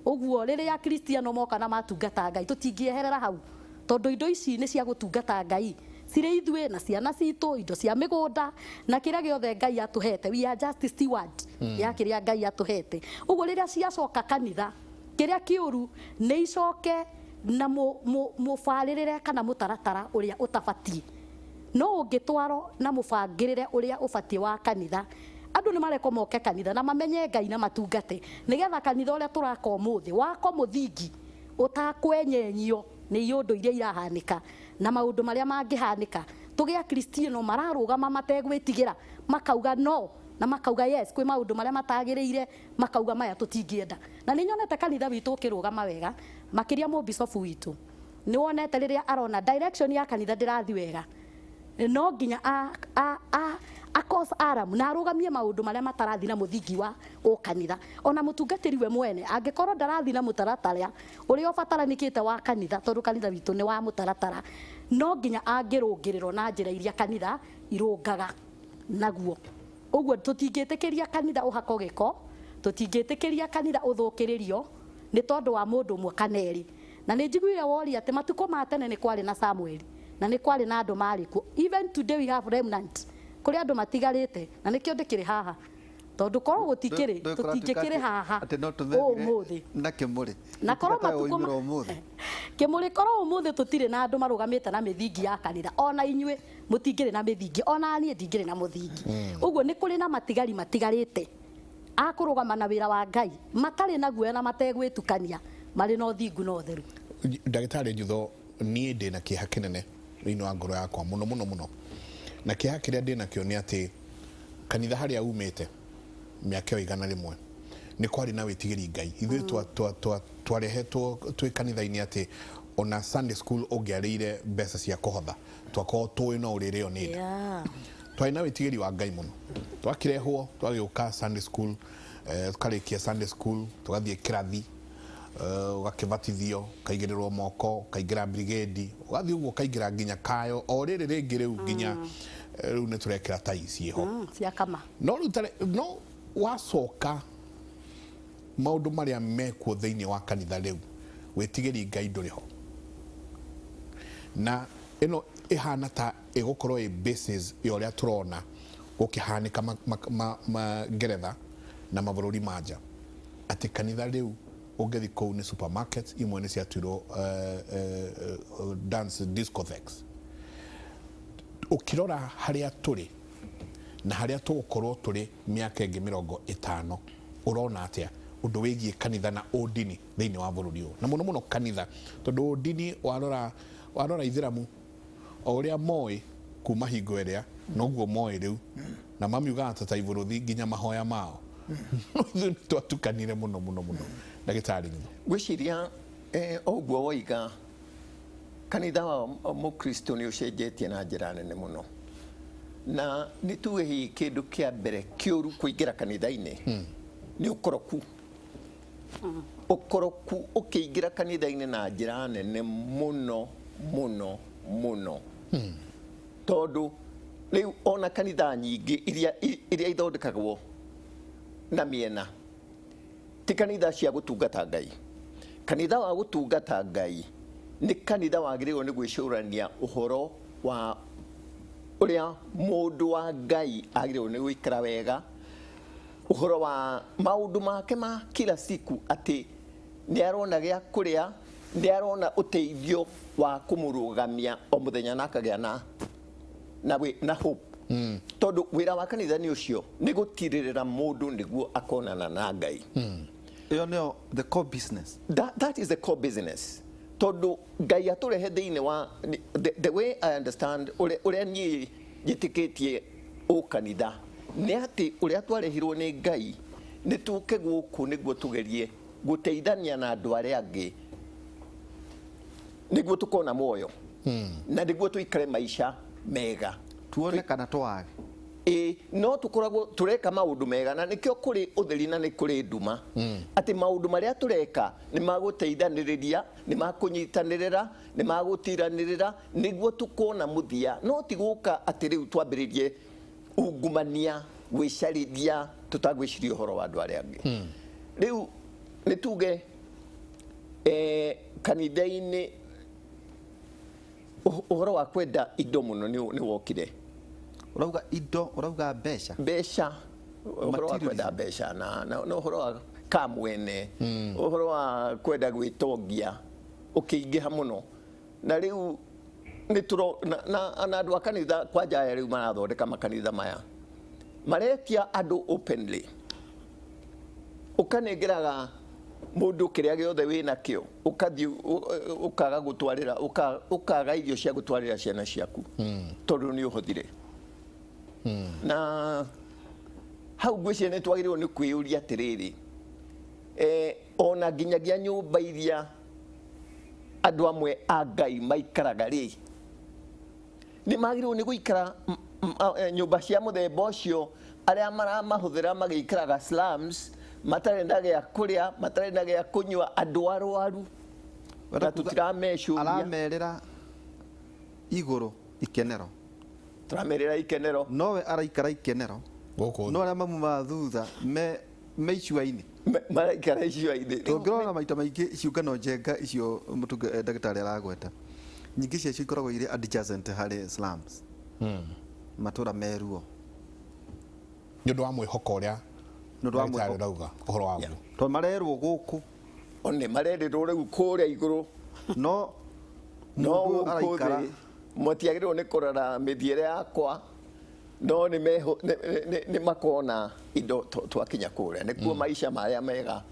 ũguo rĩrĩa Akristiano moka na matungata Ngai, tũtingĩeherera hau, tondũ indo ici nĩ cia gũtungata Ngai cirĩ ithuĩ na ciana citũ, indo cia mĩgũnda na kĩrĩa gĩothe Ngai atũhete. We are just steward ya kĩrĩa Ngai atũhete. Ũguo rĩrĩa ciacoka kanitha, kĩrĩa kĩũru nĩ icoke na mũbarĩrĩre kana mũtaratara ũrĩa ũtabatiĩ. No ũngĩtwarwo na mũbangĩrĩre ũrĩa ũbatiĩ wa kanitha, andũ nĩ marekwo moke kanitha na mamenye Ngai na matungate, nĩgetha kanitha ũrĩa tũraka ũmũthĩ wako mũthingi ũtakwenyenyio nĩ iũndũ iria irahanĩka na maũndũ marĩa mangĩhanĩka. Tũgĩe Akristiano mararũgama mategwĩtigĩra, makauga no na makauga yes kwĩ maũndũ marĩa matagĩrĩire, makauga maya tũtingĩenda. Na nĩ nyonete kanitha witũ ũkĩrũgama wega, makĩria mũbicobu witũ. Nĩ wonete rĩrĩa arona direction ya kanitha ndĩrathiĩ wega, no nginya a cause alarm na arũgamie maũndũ marĩa matarathi na mũthingi wa ũkanitha. Ona mũtungatĩri we mwene angĩkorwo ndarathi na mũtaratara ũrĩa ũbataranĩkĩte wa kanitha, tondũ kanitha witũ nĩ wa mũtaratara, no nginya angĩrũngĩrĩrwo na njĩra iria kanitha irũngaga naguo. Ũguo tũtingĩtĩkĩria kanitha ũhakwo gĩko, tũtingĩtĩkĩria kanitha ũthũkĩrĩrio nĩ tondũ wa mũndũ ũmwe kana erĩ. Na nĩ njiguire woria atĩ matukũ ma tene nĩ kwarĩ na Samuel na nĩ kwarĩ na andũ marĩ kuo. Even today we have remnant, kũrĩ andũ matigarĩte, na nĩkĩo ndĩkĩrĩ haha, tondũ korwo gũtikĩrĩ tũtingĩkĩrĩ haha ũmũthĩ. Na kĩmũrĩ na korwo matukũ ũmũthĩ kĩmũrĩ, korwo ũmũthĩ tũtirĩ na andũ marũgamĩte na mĩthingi ya kanitha, ona inyuĩ mũtingĩrĩ na mĩthingi, ona niĩ ndingĩrĩ na mũthingi. Ũguo nĩ kũrĩ na matigari matigarĩte a kũrũgama na wĩra wa Ngai matarĩ na guoya na mategwĩtukania, marĩ na ũthingu na ũtheru. Ndagĩtarĩ Njutho, niĩ ndĩna kĩeha kĩnene thĩinĩ wa ngoro yakwa mũno mũno mũno, na kĩeha kĩrĩa ndĩnakĩo nĩ atĩ kanitha harĩa umĩte mĩaka ĩyo 100 nĩ kwarĩ na wĩtigĩri Ngai. Ithuĩ twarehetwo twĩ kanitha-inĩ atĩ ona Sunday school ũngĩarĩire mbeca cia kũhotha twakorwo tũĩ no ũrĩrĩo nĩ nda. Twarĩ na wĩtigĩri wa Ngai mũno. Twakĩrehwo twagĩũka Sunday school, tũkarĩkia Sunday school tũgathiĩ kĩrathi, ũgakĩbatithio, ũkaigĩrĩrwo moko, ũkaingĩra brigade, ũgathiĩ ũguo ũkaingĩra nginya kayo o rĩrĩ rĩngĩ rĩu nginya rĩu nĩ tũrekĩra tai ciĩho cia kama. No rĩu no wacoka maũndũ marĩa mekuo thĩinĩ wa kanitha rĩu, wĩtigĩri Ngai ndũrĩ ho, na ĩno ĩhana ta ĩgũkorwo ĩ basis ya ũrĩa tũrona gũkĩhanĩka Ngeretha na mabũrũri ma nja, atĩ kanitha rĩu ũngĩthiĩ kũu nĩ supermarkets imwe nĩ ciatuirwo dance discotheques. Ũkĩrora harĩa tũrĩ na harĩa tũgũkorwo tũrĩ mĩaka ĩngĩ 50, ũrona atĩa ũndũ wĩgiĩ kanitha na ũndini thĩinĩ wa bũrũri ũyũ, na mũno mũno kanitha, tondũ ũndini warora ithĩramu O ũrĩa moĩ kuma hingo ĩrĩa noguo moĩ rĩu, na mamiugaga ta ibũrũthi nginya mahoya mao. No ithuĩ nĩ twatukanire mũno mũno mũno. Ndagĩtarĩ Ng'itho. Ngwĩciria o ũguo woiga, kanitha wa mũkristo nĩ ũcenjetie na njĩra nene mũno, na nĩ tuge hihi kĩndũ kĩa mbere kĩũru kũingĩra kanitha-inĩ nĩ ũkoroku. Ũkoroku ũkĩingĩra kanitha-inĩ na njĩra nene mũno mũno mũno, tondũ rĩu ona kanitha nyingĩ iria ithondekagwo na mĩena ti kanitha cia gũtungata Ngai. Kanitha wa gũtungata Ngai nĩ kanitha wagĩrĩirwo nĩ gwĩcũrania ũhoro wa ũrĩa mũndũ wa Ngai agĩrĩirwo nĩ gũikara wega, ũhoro wa maũndũ make ma kila siku, atĩ nĩ arona gĩa kũrĩa, nĩ arona ũteithio wa kũmũrũgamia o mũthenya na akagĩa na hope, tondũ wĩra wa kanitha nĩ ũcio, nĩ gũtirĩrĩra mũndũ nĩguo akonana na Ngai. Ĩyo nĩyo the core business. That is the core business, tondũ Ngai atũrehe thĩinĩ wa the way I understand, ũrĩa niĩ njĩtĩkĩtie ũkanitha nĩ atĩ ũrĩa twarehirwo nĩ Ngai nĩ tũke gũkũ nĩguo tũgerie gũteithania na andũ arĩa angĩ nĩguo tũkona muoyo na nĩguo tũikare maica mega. Tuone kana twage. Ĩ no tũkoragwo tũreka maũndũ mega, na nĩkĩo kũrĩ ũtheri na nĩ kũrĩ nduma, atĩ maũndũ marĩa tũreka nĩ magũteithanĩrĩria, nĩ makũnyitanĩrĩra, nĩ magũtiranĩrĩra nĩguo tũkona mũthia, no ti gũka atĩ rĩu twambĩrĩrie ungumania, gwĩcarĩria tũtagwĩciria ũhoro wa andũ arĩa angĩ. Rĩu nĩ tuge kanitha-inĩ ũhoro wa kwenda indo mũno nĩ wokire. Ũrauga indo, ũrauga mbeca? Mbeca, ũhoro wa kwenda mbeca na ũhoro wa kamwene, ũhoro wa kwenda gwĩtongia ũkĩingĩha mũno, na rĩu nĩ tũro na andũ a kanitha kwanja aya rĩu marathondeka makanitha maya maretia andũ openly, ũkanengeraga mũndũ kĩrĩa gĩothe wĩnakĩo, ũkathiĩ ũkaga gũtwarĩra, ũkaga irio cia gũtwarĩra ciana ciaku tondũ nĩ ũhothire. Na hau ngwĩciria nĩ twagĩrĩirwo nĩ kwĩyũria atĩrĩrĩ, ona nginyagia nyũmba iria andũ amwe a Ngai maikaraga rĩ, nĩ magĩrĩirwo nĩ gũikara nyũmba cia mũthemba ũcio, arĩa maramahũthĩra magĩikaraga slums, matarĩ na gĩa kũrĩa, matarĩ na gĩa kũnyua, andũ arwaru, na tũtiramecũria. Aramerĩra igũrũ ikenero. Tũramerĩra ikenero. Nowe araikara ikenero. Gũkũ No arĩa mamumaga thutha me icua-inĩ. Maraikara icua-inĩ. Tũngĩrora maita maingĩ ciũngano njenga icio mũtunga ndagĩtarĩ aragweta, nyingĩ ciacio ikoragwo irĩ adjacent harĩ slums, matũra meruo. Nĩ ũndũ wa mwĩhoko ũrĩa Nĩ ũndũ wa ndagĩtarĩ mwĩhoko. ũrauga ũhoro waguo. Tondũ marerwo gũkũ. One marerĩrwo rĩu kũrĩa igũrũ. No no mũndũ gũkũ araikara thĩ matiagĩrĩirwo nĩ kũrora mĩthiĩre yakwa, no nĩ makona indo twakinya kũrĩa nĩkuo maica marĩa mega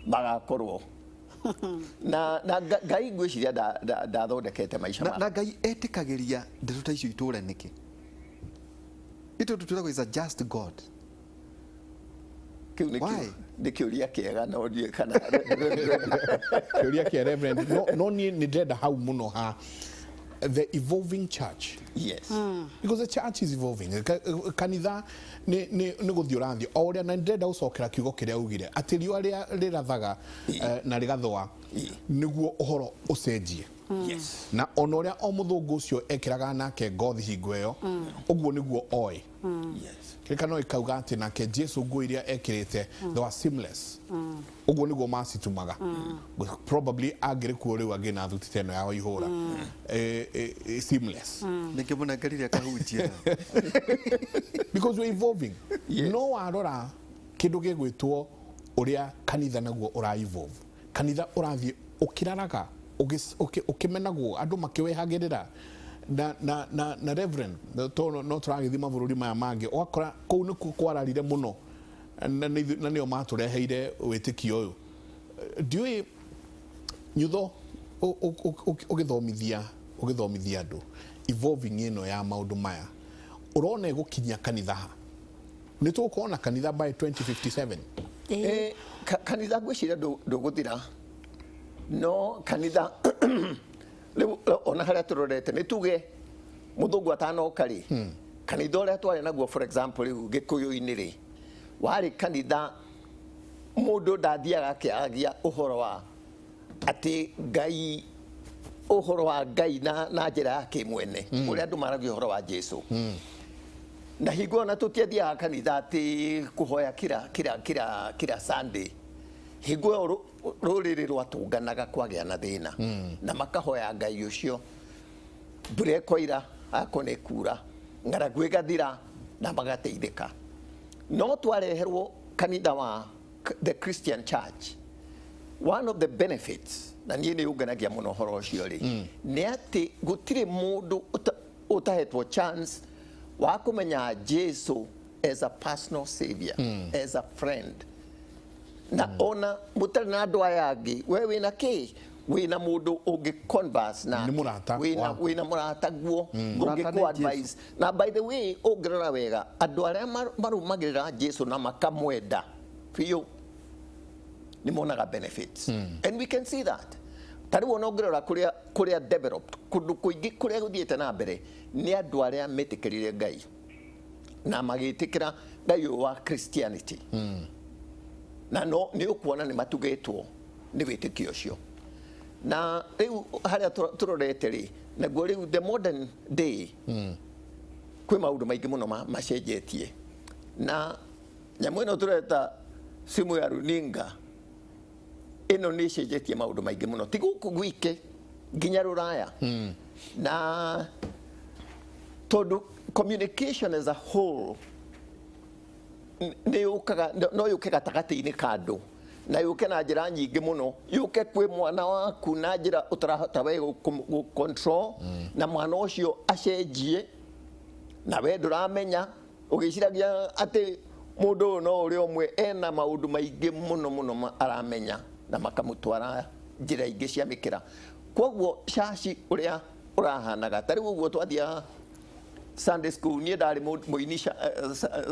magakorwo na Ngai ngwĩciria ndathondekete maica na Ngai etĩkagĩria ndeto ta icio itũre nĩkĩ? Itũ twĩragwo is a just God. Kĩu Why? nĩ kĩũria kĩega, no ndiũĩ kana Kĩũria kĩa Reverend, no niĩ nĩ ndĩrenda hau mũno ha the evolving church. Because the church is evolving. Kanitha nĩ gũthiĩ ũrathiĩ o ũrĩa, na ndĩrenda gũcokera kiugo kĩrĩa ugire atĩ riũa rĩrathaga na rĩgathũa nĩguo ũhoro ũcenjie. Na ona ũrĩa o mũthũngũ ũcio ekĩraga nake ngothi hingo ĩyo, ũguo nĩguo oĩ. Kĩrĩkano ĩkauga atĩ nake Jesu nguo iria ekĩrĩte, they were seamless, ũguo nĩguo macitumaga. Probably angĩrĩ kuo rĩu angĩ na thuti ta ĩno ya Waihũra, seamless. Nĩkĩmũnengerire akahunjia. Because we're evolving. No warora kĩndũ gĩgwĩtwo ũrĩa kanitha naguo ũra evolve, kanitha ũrathiĩ ũkĩraraga, ũkĩmenagwo, andũ makĩwehagĩrĩra, na Reverend, no tũragĩthiĩ mabũrũri maya mangĩ, ũgakora kũu nĩkuo kwararire mũno na nĩo matũreheire wĩtĩkio ũyũ. Ndiũĩ nyutho ũgĩthomithia andũ Evolving ĩno ya maũndũ maya ũrona ĩgũkinyia kanitha ha? Nĩ tũgũkorwo na kanitha by 2057? Kanitha ngwĩciria ndũgũthira, no kanitha rĩu ona harĩa tũrorete, nĩ tuge mũthũngũ atanoka rĩ, kanitha ũrĩa twarĩ naguo, for example rĩu Gĩkũyũ-inĩ rĩ, warĩ kanitha mũndũ ndathiaga akĩaragia ũhoro wa atĩ Ngai, ũhoro wa Ngai na njĩra ya kĩmwene, ũrĩa andũ maragia ũhoro wa Jesu. Na hingo ĩyo na tũtiathiaga kanitha atĩ kũhoya kira kira kira kira Sunday. Hingo ĩyo rũrĩrĩ rwatũnganaga kwagĩa na thĩna na makahoya Ngai ũcio, mbura ĩkoira, akorwo nĩ kura, ng'aragu ĩgathira na magateithĩka. No twareherwo kanitha wa the Christian Church, one of the benefits, na niĩ nĩ ũngenagia mũno ũhoro ũcio rĩ, nĩ atĩ gũtirĩ mũndũ ũtahetwo chance wa kũmenya Jesu as a personal savior, as a friend. Na ona mũtarĩ na andũ aya angĩ, we wĩna kĩ, wĩna mũndũ ũngĩ converse nake. Nĩ mũrata wĩna waku. Wĩna mũrata guo Mũrata ũngĩ nĩ kũ advise. Na by the way, ũngĩrora wega, andũ arĩa marũmagĩrĩra Jesu na makamwenda biũ nĩ monaga benefits, and we can see that. Ta rĩu ona ũngĩrora kũrĩa developed, kũndũ kũingĩ kũrĩa gũthiĩte na mbere, nĩ andũ arĩa metĩkĩrire Ngai na magĩtĩkĩra Ngai ũyũ wa Christianity, na no nĩ ũkuona nĩ matugĩtwo nĩ wĩtĩkio ũcio. Na rĩu harĩa tũrorete rĩ, naguo rĩu the modern day, kwĩ maũndũ maingĩ mũno macenjetie. Na nyamũ ĩno tũreta simu ya runinga ĩno nĩ ĩcenjetie maũndũ maingĩ mũno, ti gũkũ gwike, nginya rũraya. Na tondũ communication as a whole nĩ yũkaga, no yũke gatagatĩ-inĩ ka andũ na yũke na njĩra nyingĩ mũno, yũke kwĩ mwana waku na njĩra ũtarahota we gũ control, na mwana ũcio acenjie na we ndũramenya, ũgĩciragia atĩ mũndũ ũyũ no ũrĩa ũmwe, ena maũndũ maingĩ mũno mũno aramenya na makamũtwara njĩra ingĩ cia mĩkĩra. Koguo caci ũrĩa ũrahanaga ta rĩu ũguo twathiaga Sunday school, niĩ ndarĩ mũini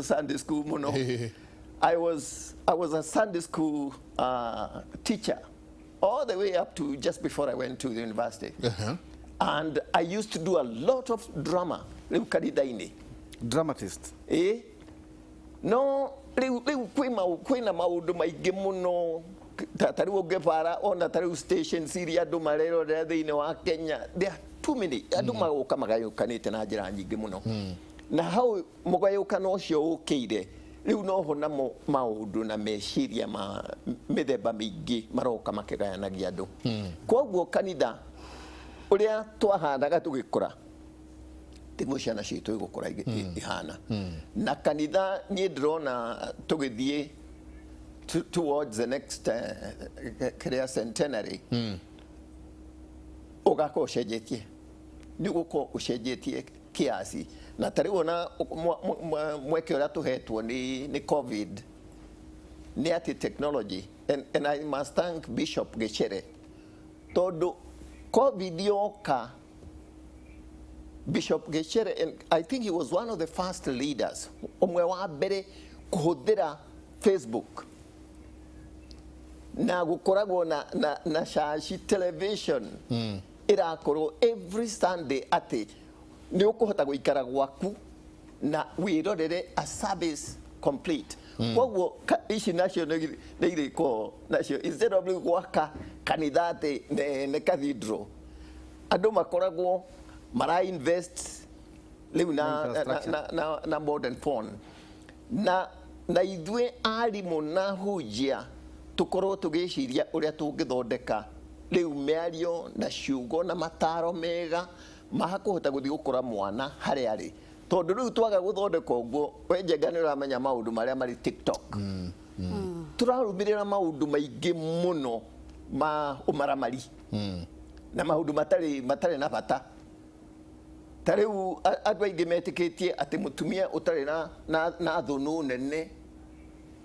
Sunday school mũno. I was a Sunday school teacher all the way up to just before I went to the university. And I used to do a lot of drama rĩu kanitha-inĩ. Dramatist. Ĩ, no rĩu kwĩna maũndũ maingĩ mũno. Ta rĩu ũngĩbara ona ta rĩu stations iria andũ marerorera thĩinĩ wa Kenya, there are too many. Andũ magoka magayũkanĩte na njĩra nyingĩ mũno, na hau mũgayũkano ũcio ũkĩire rĩu noho namo maũndũ na meciria ma mĩthemba mĩingĩ maroka makĩgayanagia andũ. Koguo kanitha ũrĩa twahanaga tũgĩkũra tiguo ciana citũ igũkũra ihana. Na kanitha niĩ ndĩrona tũgĩthiĩ towards the next kĩrĩa centenary, ũgakorwo ũcenjetie, nĩ ũgũkorwo ũcenjetie kiasi. Na ta rĩu ona mweke ũrĩa tũhetwo nĩ COVID nĩ atĩ technology, and I must thank Bishop Gichere, tondũ COVID yoka, Bishop Gichere, and I think he was one of the first leaders, ũmwe wa mbere kũhũthĩra Facebook na gũkoragwo na caci television ĩrakorwo every Sunday, atĩ nĩ ũkũhota gũikara gwaku na wĩrorere a service complete. Koguo ici nacio nĩ irĩkorwo nacio, instead of rĩu gwaka kanitha atĩ nĩ cathedral, andũ makoragwo mara invest rĩu Infrastructure. na modern phone. Na ithuĩ arimũ na hunjia tũkorwo tũgĩciria ũrĩa tũngĩthondeka rĩu mĩario na ciugo na mataro mega ma kũhota gũthiĩ gũkora mwana harĩa arĩ, tondũ rĩu twaga gũthondeka ũguo, we Njenga nĩ ũramenya maũndũ marĩa marĩ TikTok. Tũrarũmĩrĩra maũndũ maingĩ mũno ma ũmaramari na maũndũ matarĩ na bata. Ta rĩu andũ aingĩ metĩkĩtie atĩ mũtumia ũtarĩ na thũnũ nene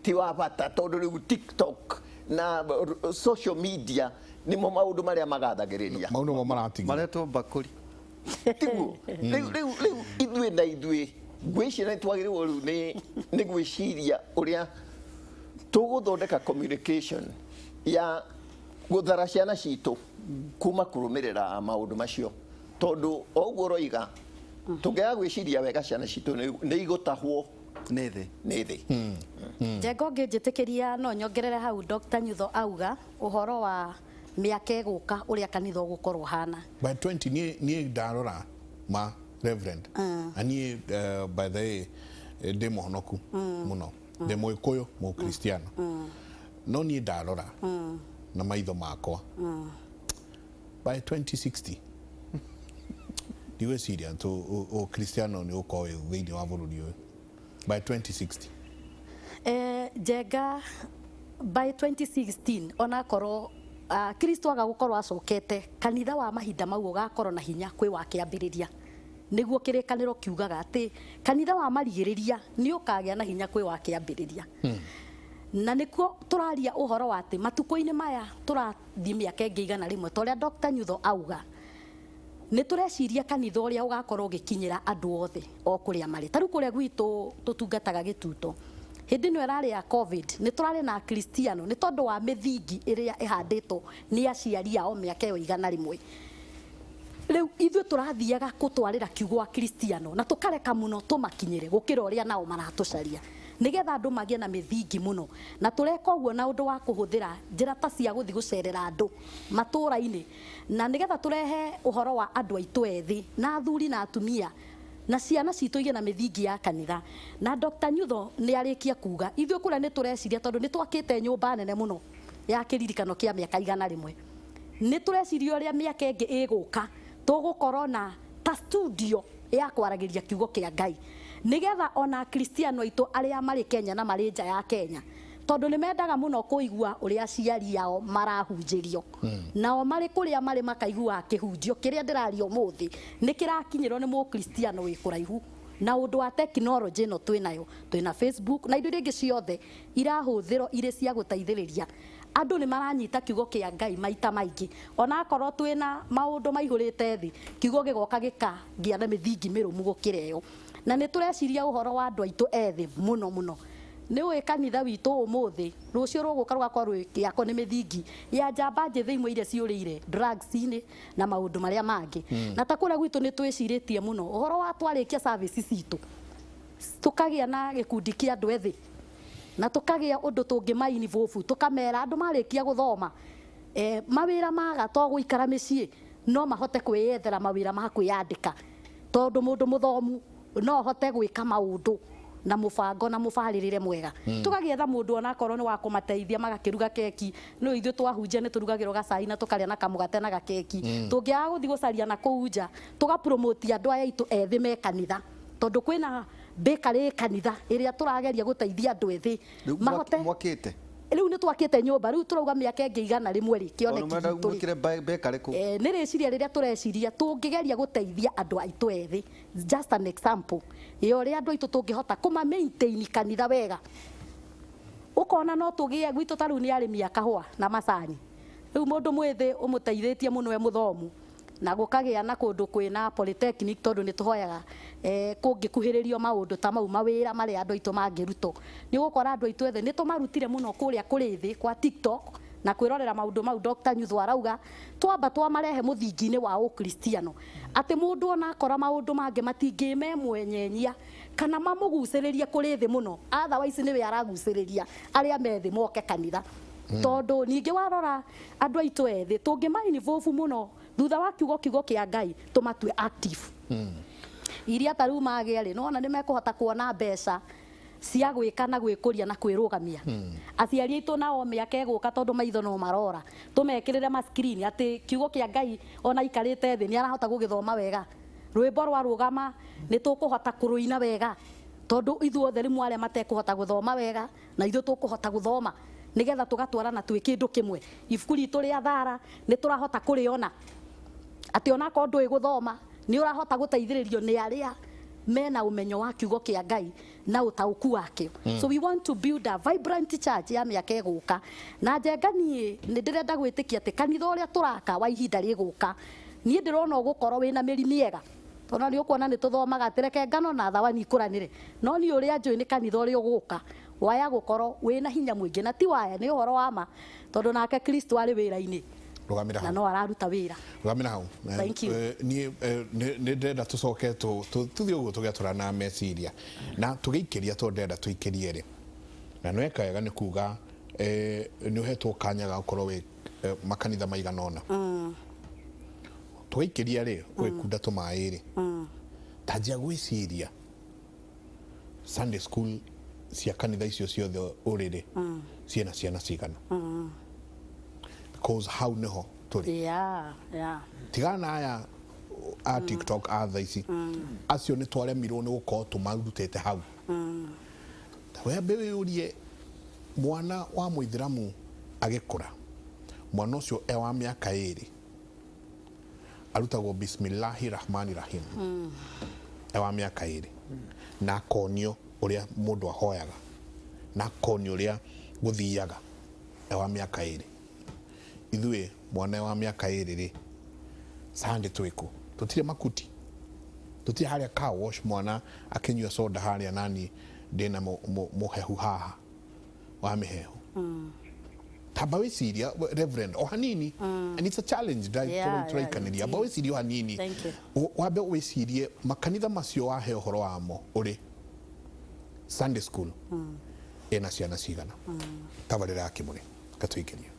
ti wa bata, tondũ rĩu TikTok na social media nĩmo maũndũ marĩa magathagĩrĩria. Mau nĩmo maratigia. Maretwo mbakũri. Tiguo rĩu rĩu rĩu ithuĩ na ithuĩ ngwĩciria nĩ twagĩrĩirwo rĩu nĩ gwĩciria ũrĩa tũgũthondeka communication ya gũthara ciana citũ kuma kũrũmĩrĩra maũndũ macio, tondũ o ũguo ũroiga, tũngĩaga gwĩciria wega, ciana citũ nĩ igũtahwo nĩ thĩ. Nĩ thĩ. Njenga, ũngĩnjĩtĩkĩria no nyongerere hau Dr. Nyutho auga ũhoro wa mĩaka ĩgũka, ũrĩa kanitha ũgũkorwo hana. By 20, niĩ ndarora ma reverend na niĩ, by the way, ndĩ mũhonoku mũno, ndĩ mũgĩkũyũ mũkristiano, no niĩ ndarora na maitho makwa, by 2060 ndigwĩciria ũkristiano nĩ ũkorwo wĩ thĩinĩ wa bũrũri ũyũ by 2060. Njenga, by 2016, onakorwo Kristo aga gũkorwo acokete, kanitha wa mahinda mau ũgakorwo na hinya kwĩ wa kĩambĩrĩria. Nĩguo kĩrĩkanĩro kiugaga atĩ kanitha wa marigĩrĩria nĩ ũkagĩa na hinya kwĩ wa kĩambĩrĩria. Na nĩkuo tũraria ũhoro wa atĩ matukũ-inĩ maya tũrathiĩ mĩaka ĩngĩ 100, ta ũrĩa Dr. Nyutho auga, nĩ tũreciria kanitha ũrĩa ũgakorwo ũgĩkinyĩra andũ othe o kũrĩa marĩ. Ta rĩu kũrĩa gwitũ tũtungataga Gĩtuto, hĩndĩ ĩno ĩrarĩ ya COVID, nĩ tũrarĩ na akristiano nĩ tondũ wa mĩthingi ĩrĩa ĩhandĩtwo nĩ aciari ao mĩaka ĩyo 100. Rĩu ithuĩ tũrathiaga gũtwarĩra kiugo akristiano na tũkareka mũno tũmakinyĩre gũkĩra ũrĩa nao maratũcaria, nĩgetha andũ magĩe na mĩthingi mũno. Na tũreka ũguo na ũndũ wa kũhũthĩra njĩra ta cia gũthiĩ gũcerera andũ matũũra-inĩ, na nĩgetha tũrehe ũhoro wa andũ aitũ ethĩ na athuri na atumia na ciana citũ igĩe na mĩthingi ya kanitha. Na Dr. Nyutho nĩ arĩkia kuga, ithuĩ kũrĩa nĩ tũreciria, tondũ nĩ twakĩte nyũmba nene mũno ya kĩririkano kĩa mĩaka 100, nĩ tũreciria ũrĩa mĩaka ĩngĩ ĩgũka tũgũkorwo na ta studio ya kwaragĩria kiugo kĩa Ngai, nĩgetha ona akristiano aitũ arĩa marĩ Kenya na marĩ nja ya Kenya, tondũ nĩ mendaga mũno kũigua ũrĩa aciari ao marahunjĩrio, nao marĩ kũrĩa marĩ makaigua kĩhunjio kĩrĩa ndĩraria ũmũthĩ nĩ kĩrakinyĩrwo nĩ mũkristiano wĩ kũraihu. Na ũndũ wa tekinoronjĩ ĩno twĩnayo, twĩna Facebook na indo iria ingĩ ciothe irahũthĩrwo irĩ cia gũteithĩrĩria andũ, nĩ maranyita kiugo kĩa Ngai maita maingĩ. Ona akorwo twĩna maũndũ maihũrĩte thĩ, kiugo gĩgoka gĩkagĩa na mĩthingi mĩrũmu gũkĩra ĩyo. Na nĩ tũreciria ũhoro wa andũ aitũ ethĩ mũno mũno. Nĩ ũĩ kanitha witũ ũmũthĩ, rũciũ rũgũka rũgakorwo rwĩkĩakwo nĩ mĩthingi ya njamba njĩthĩ imwe iria ciũrĩire drugs-inĩ na maũndũ marĩa mangĩ. Na ta kũrĩa gwitũ nĩ twĩcirĩtie mũno ũhoro wa twarĩkia service citũ, tũkagĩa na gĩkundi kĩa andũ ethĩ na tũkagĩa ũndũ tũngĩma involve, tũkamera andũ marĩkia gũthoma, mawĩra maga, to gũikara mĩciĩ, no mahote kwĩyethera mawĩra ma kwĩyandĩka, tondũ mũndũ mũthomu no ahote gwĩka maũndũ na mũbango na mũbarĩrĩre mwega. Tũgagĩetha mũndũ onakorwo nĩ wa kũmateithia magakĩruga keki. No ithuĩ twahunjia nĩ tũrugagĩrwo gacai na tũkarĩa na kamũgate na gakeki. Tũngĩaga gũthiĩ gũcaria na kũu nja, tũgapromote andũ aya aitũ ethĩ me kanitha, tondũ kwĩna bakery kanitha ĩrĩa tũrageria gũteithia andũ ethĩ Rĩu mahote. Mwakĩte? Rĩu nĩ twakĩte nyũmba. Rĩu tũrauga mĩaka ĩngĩ 100 rĩ, kĩoneki Ona gitũ rĩ. mwĩkĩre bakery kũu? Nĩ rĩciria rĩrĩa tũreciria tũngĩgeria gũteithia andũ aitũ ethĩ, just an example ya ũrĩa andũ aitũ tũngĩhota kũma maintain kanitha wega. Ũkona no tũgĩe gwitũ ta rĩu nĩ arĩmi a kahũa na macani. Rĩu mũndũ mwĩthĩ ũmũteithĩtie mũno e mũthomu, na gũkagĩa na kũndũ kwĩna polytechnic, tondũ nĩ tũhoyaga kũngĩkuhĩrĩrio maũndũ ta mau, mawĩra marĩa andũ aitũ mangĩrutwo, nĩ ũgũkora andũ aitũ ethĩ nĩ tũmarutire mũno kũrĩa kũrĩ thĩ kwa TikTok na kwĩrorera maũndũ mau Dr. Nyutho arauga. Twamba twamarehe mũthingi-inĩ wa ũkristiano, atĩ mũndũ ona akora maũndũ mangĩ matingĩmemwenyenyia kana mamũgucĩrĩrie kũrĩ thĩ mũno, otherwise nĩwe aragucĩrĩria arĩa me thĩ moke kanitha. Tondũ ningĩ warora andũ aitũ ethĩ tũngĩma involve mũno thutha wa kiugo kĩa Ngai, tũmatue active iria ta rĩu magĩa rĩ, nĩwona nĩ mekũhota kuona mbeca cia gwĩka na gwĩkũria na kwĩrũgamia. Aciari aitũ nao mĩaka ĩgũka, tondũ maitho no marora, tũmekĩrĩre ma screen atĩ kiugo kĩa Ngai ona aikarĩte thĩ nĩ arahota gũgĩthoma wega, rwĩmbo rwa rũgama nĩ tũkũhota kũrũina wega, tondũ ithuothe rĩmwe arĩa matekũhota gũthoma wega na ithuĩ tũkũhota gũthoma, nĩgetha tũgatwarana twĩ kĩndũ kĩmwe. Ibuku ritũ rĩa thara nĩ tũrahota kũrĩona atĩ onakorwo ndũĩ gũthoma, nĩ ũrahota gũteithĩrĩrio nĩ arĩa mena ũmenyo wa kiugo kĩa Ngai na ũtaũku wakĩo. So we want to build a vibrant church ya mĩaka ĩgũka. Na Njenga, niĩ nĩ ndĩrenda gwĩtĩkia atĩ kanitha ũrĩa tũraka wa ihinda rĩgũka Niĩ ndĩrona ũgũkorwo wĩna mĩri mĩega, tondũ nĩ ũkuona nĩ tũthomaga atĩ reke ngano na thawani ikũranĩre, no niĩ ũrĩa njũĩ nĩ kanitha ũrĩa ũgũka waya gũkorwo wĩna hinya mũingĩ, na ti waya, nĩ ũhoro wa ma, tondũ nake Kristo arĩ wĩra-inĩ Rũgamĩra na hau. No araruta wĩra. Rũgamĩra hau. Thank you. Niĩ nĩ ndĩrenda tũcoke tũthiĩ ũguo tũgĩatũrana meciria na tũgĩikĩria, tondũ ndĩrenda tũikĩrie rĩ, na nĩ weka wega nĩ kuga nĩ ũhetwo kanya ga gũkorwo wĩ makanitha maigana ũna. Tũgĩikĩria rĩ, ũgĩkunda tũmaĩ rĩ, tanjia gwĩciria Sunday school cia kanitha icio ciothe ũrĩ rĩ, ciĩna ciana cigana? Because hau nĩho tũrĩ. Tigana na aya a TikTok a thaa ici, acio nĩ twaremirwo nĩ gũkorwo tũmarutĩte hau. Ta wambe wĩyũrie, mwana wa mũithĩramu agĩkũra, mwana ũcio e wa mĩaka 2 arutagwo bismillahi rahmani rahim e wa mĩaka 2, na akonio ũrĩa mũndũ ahoyaga, na akonio ũrĩa gũthiaga e wa mĩaka 2. Ithuĩ mwana wa mĩaka 2 rĩ, Sunday twĩkũ? Tũtirĩ makuti, tũtirĩ harĩa car wash, mwana akĩnyua soda harĩa, nani ndĩna mũhehu haha wa mĩhehu. Tamba wĩciria, Reverend, o hanini, and it's a challenge tũraikanĩria. Amba wĩcirie o hanini. Thank you. Wambe wĩcirie makanitha macio wahe ũhoro wamo ũrĩ Sunday school ĩna ciana cigana. Tabarĩra ya Kĩmũrĩ gatũikĩrie.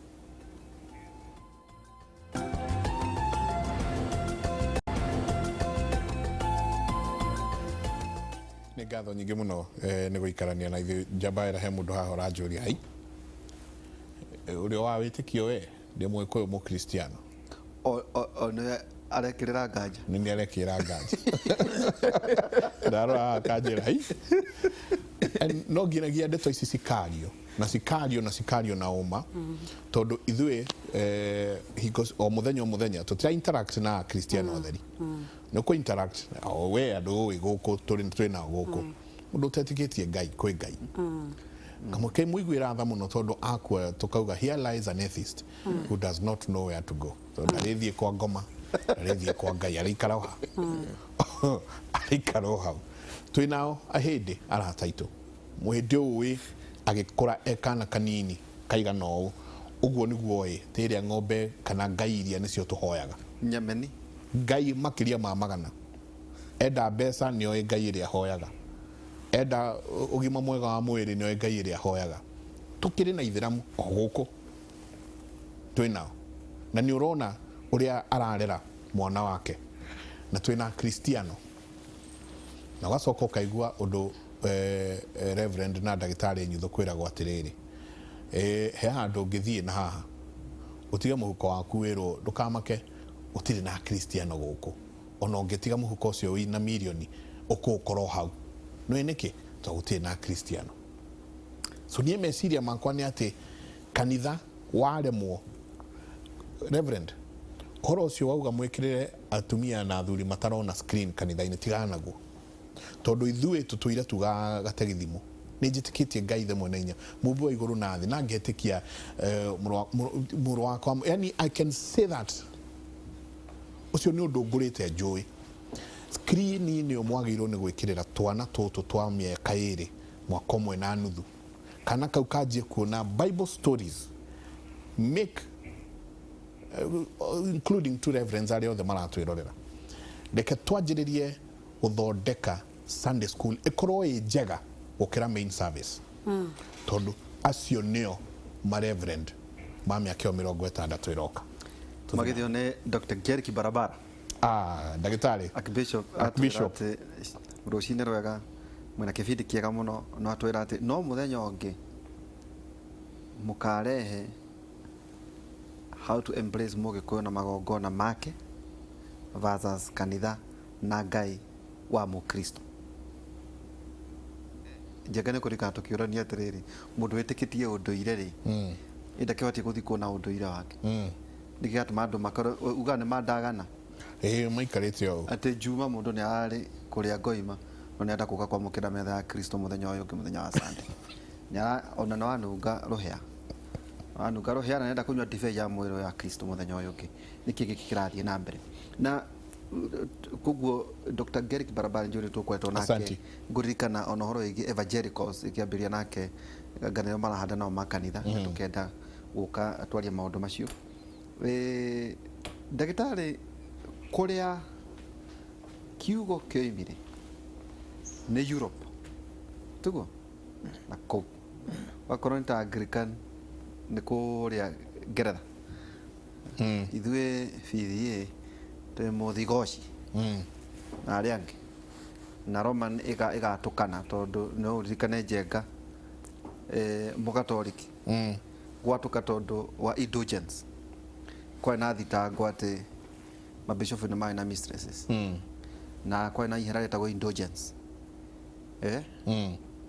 Nĩ ngatho nyingĩ mũno nĩ gũikarania na ithuĩ. Njamba ĩra he mũndũ haha ũranjũria, hai ũrĩa wa wĩtĩkio, we ndĩ Mũgĩkũyũ Mũkristiano. O nĩwe arekĩrĩra nganja. Nĩ nĩ arekĩra nganja, ndarora haha akanjĩra hai. And no nginyagia ndeto ici cikario na cikario na cikario na ũma, tondũ ithuĩ hingo o mũthenya o mũthenya tũtira interact na Akristiano atheri, nĩ kũ interact o we andũ ũĩ gũkũ tũrĩ twĩ nao gũkũ, mũndũ ũtetĩkĩtie Ngai kwĩ Ngai kamwe ke mũiguĩra tha mũno, tondũ akua tũkauga, "Here lies an atheist who does not know where to go," tondũ ndarĩthiĩ kwa ngoma, ndarĩthiĩ kwa Ngai, arĩikara o ha, arĩikara o hau. Twĩ nao ahĩndĩ arata aitũ, mũhĩndĩ ũĩ agĩkũra e kana kanini kaigana ũũ ũguo nĩguo ĩ tĩrĩa ng'ombe kana ngai iria nĩcio tũhoyaga. Nyameni. Ngai makĩria ma magana. Enda mbeca nĩoĩ ngai ĩrĩa ahoyaga, enda ũgima mwega wa mwĩrĩ nĩoĩ ngai ĩrĩa ahoyaga. Tũkĩrĩ na ithĩramu o gũkũ twĩ nao, na nĩ ũrona ũrĩa ararera mwana wake, na twĩna Kristiano, na ũgacoka ũkaigua ũndũ Reverend na ndagĩtarĩ Nyutho kwĩragwo atĩrĩrĩ, he handũ ũngĩthiĩ na haha ũtige mũhuko waku, wĩrwo ndũkamake, gũtirĩ na Kristiano gũkũ, ona ũngĩtiga mũhuko ũcio wĩna mirioni ũkũũkora o hau. Nĩũĩ nĩkĩ? Tondũ gũtirĩ na Kristiano. So niĩ meciria makwa nĩ atĩ kanitha waremwo, Reverend, ũhoro ũcio wauga mwĩkĩrĩre atumia na athuri matarona screen kanitha-inĩ, tigana naguo, tondũ ithuĩ tũtũire tugaga gategithimo. Nĩ njĩtĩkĩtie Ngai ithe mwene hinya, mũmbi wa igũrũ na thĩ, na ngetĩkia mũrũ wakwa, yani I can say that ũcio nĩ ũndũ ngũrĩte njũĩ. Screen nĩyo mwagĩrĩirwo nĩ gwĩkĩrĩra twana tũtũ twa mĩaka 2, mwaka 1.5, kana kau kanjie kuona Bible stories, make including two reverends arĩa othe maratwĩrorera. Reke twanjĩrĩrie gũthondeka Sunday school ĩkorwo ĩ njega gũkĩra main service, tondũ acio nĩo mareverend ma mĩaka ĩyo 60 ĩroka. Magithio nĩ Dr. Gerki Barabara. Ah, ndagĩtarĩ. Archbishop. Archbishop. Atwĩra atĩ rũcinĩ rwega, mwĩna kĩbindi kĩega mũno, no atwĩra atĩ no mũthenya ũngĩ mũkarehe how to embrace Mũgĩkũyũ na magongona make versus kanitha na Ngai wa Mũkristo. Njenga nĩ kũririkana tũkĩũrania atĩrĩrĩ, mũndũ wĩtĩkĩtie ũndũire rĩ, ndakĩbatiĩ gũthikwo na ũndũire wake? Nĩkĩ gĩatũma andũ makorwo uga nĩ mandagana? Ĩĩ, maikarĩte ũũ. Atĩ Juma mũndũ nĩ ararĩ kũrĩa ngoima, no nĩ enda kũka kwamũkĩra metha ya Kristo mũthenya ũyũ ũngĩ, mũthenya wa Sunday. Ona nĩ wanunga rũhĩa. Anunga rũhĩa na nenda kũnyua ndibei ya mwĩrĩ ya Kristo mũthenya ũyũ ũngĩ. Nĩkĩ gĩkĩ kĩrathiĩ na mbere? Na koguo Dr. Gerrick Barabara Njuri tũkoretwo nake. Asante. Ngũririkana ona ũhoro wĩgiĩ evangelicals ĩkĩambĩrĩria nake nganĩro marahanda nao makanitha na tũkenda gũka twarie maũndũ macio. Ndagĩtarĩ, kũrĩa kiugo kĩoimire nĩ Europe tiguo na kũu wakorwo nĩ ta Anglican nĩ kũrĩa Ngeretha, ithuĩ PDA twĩ mũthigoci na arĩa angĩ na Roman ĩgatũkana tondũ no ũririkane Njenga, mũgatoriki gwatũka tondũ wa indulgence, kwarĩ na thitango atĩ mabishofu nĩ marĩ na mistresses na kwarĩ na ihera rĩtagwo indulgence,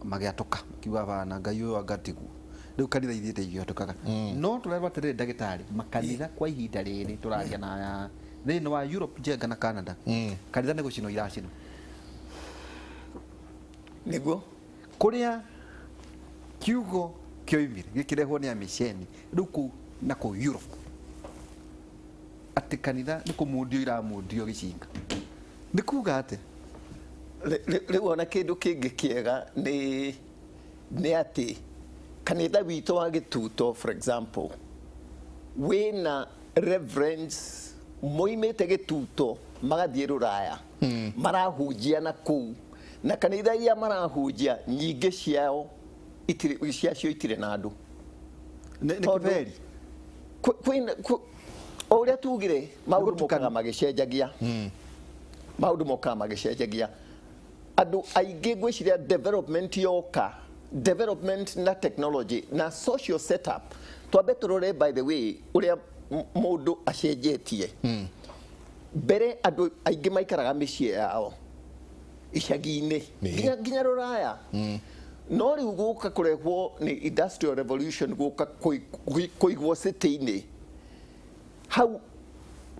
magĩatũka makiuga bana Ngai ũyũ anga tiguo. Rĩu kanitha ithiĩte igĩatũkaga, no tũrerwo atĩrĩrĩ ndagĩtarĩ, makanitha kwa ihinda rĩrĩ tũraria na thĩinĩ wa Europe, Njenga, na Canada, kanitha nĩ gũcinwo iracinwo. Nĩguo. Kũrĩa kiugo kĩoimire gĩkĩrehwo nĩ amiceni rĩu kũu na kũu Europe, atĩ kanitha nĩ kũmundio iramundio gĩcinga, nĩ kuga atĩ Rĩu ona kĩndũ kĩngĩ kĩega nĩ atĩ kanitha witũ wa Gĩtuto, for example, wĩna reverends moimĩte Gĩtuto magathiĩ Rũraya, marahunjia na kũu, na kanitha iria marahunjia nyingĩ ciao itirĩ, ciacio itirĩ na andũ. Nĩ Tondũ kĩberi. O ũrĩa tugire, maũndũ Nĩgũtukana. mokaga magĩcenjagia, maũndũ mokaga magĩcenjagia. Andũ aingĩ ngwĩciria development yoka, development na technology na social setup, twambe tũrore, by the way, ũrĩa mũndũ acenjetie. Mbere andũ aingĩ maikaraga mĩciĩ yao icagi-inĩ, nginya rũraya, no rĩu gũka kũrehwo nĩ industrial revolution, gũka kũigwo city-inĩ hau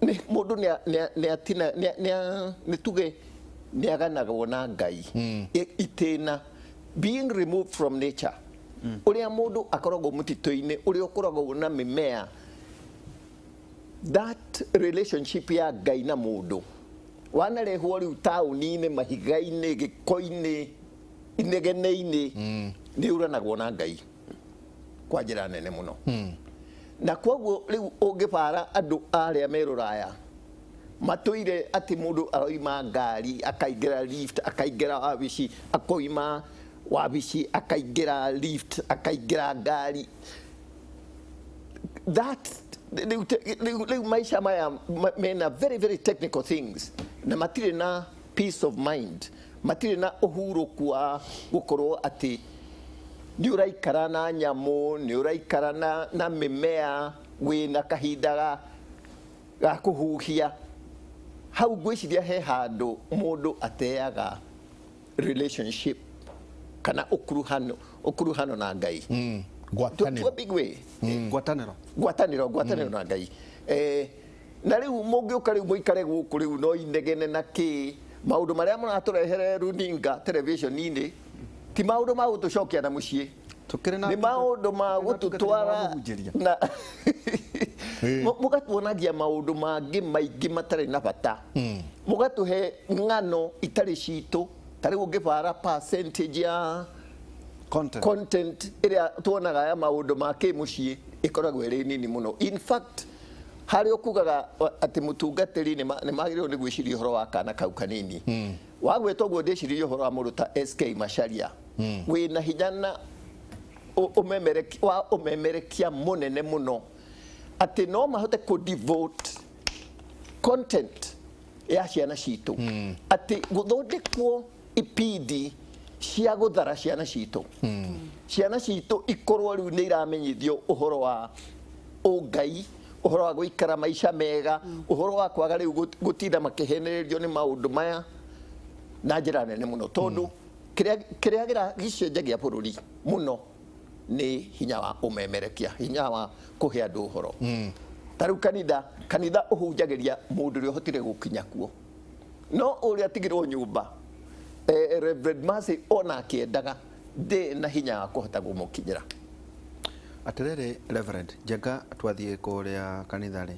nĩ mũndũ nĩ atina nĩ tuge nĩ aganagwo na Ngai. Itĩna being removed from nature, ũrĩa mũndũ akoragwo mũtitũ-inĩ, ũrĩa ũkoragwo na mĩmea, that relationship ya Ngai na mũndũ wanarehwo rĩu taũni-inĩ, mahiga-inĩ, gĩko-inĩ, inegene-inĩ, nĩ ũranagwo na Ngai kwa njĩra nene mũno. Na koguo rĩu ũngĩbara andũ arĩa me rũraya matũire atĩ mũndũ aroima ngari akaingĩra lift, akaingĩra wabici, akoima wabici akaingĩra lift, akaingĩra ngari, that rĩu maica maya mena very very technical things na matirĩ na peace of mind, matirĩ na ũhurũku wa gũkorwo atĩ nĩ ũraikara na nyamũ, nĩ ũraikara na mĩmea, wĩna kahinda ga kũhuhia. Hau ngwĩciria he handũ mũndũ ateaga relationship kana ũkuruhano na Ngai to a Ngwatanĩro. big way. Ngwatanĩro. Ngwatanĩro na Ngai. Na rĩu mũngĩũka rĩu mũikare gũkũ rĩu no inegene na kĩ, maũndũ marĩa mũratũrehere runinga television-inĩ ti maũndũ ma gũtũcokia na mũciĩ. Tũkĩrĩ na Nĩ maũndũ ma tũkĩrĩ na gũtũtwara kũhunjĩria. na mũgatuonagia maũndũ mangĩ maingĩ matarĩ na bata, mũgatũhe ng'ano itarĩ citũ. Ta rĩu ũngĩbara percentage ya content, content ĩrĩa tuonaga ya maũndũ ma kĩmũciĩ ĩkoragwo ĩrĩ nini mũno. In fact, harĩa ũkugaga atĩ mũtungatĩri nĩ magĩrĩirwo nĩ gwĩciria ũhoro wa kana kau kanini, wagwĩta ũguo ndĩciririe ũhoro wa mũndũ ta SK Macharia, wĩna hinya na wa ũmemerekia mũnene mũno atĩ no mahote kũ devote content ya ciana citũ, atĩ gũthondekwo ipindi cia gũthara ciana citũ, ciana citũ ikorwo rĩu nĩ iramenyithio ũhoro wa ũngai, ũhoro wa gũikara maica mega, ũhoro wa kwaga rĩu gũtinda makĩhenererio nĩ maũndũ maya na njĩra nene mũno, tondũ kĩrĩa gĩcenjagia bũrũri mũno nĩ hinya wa ũmemerekia, hinya wa kũhe andũ ũhoro. Ta rĩu kanitha ũhunjagĩria mũndũ ũrĩa ũhotire gũkinya kuo, no ũrĩa atigirwo nyũmba, Reverend Mercy ona akĩendaga ndĩ na hinya wa kũhota kũmũkinyĩra. Atĩrĩrĩ Reverend Njenga, twathiĩ kũrĩa kanitha rĩ,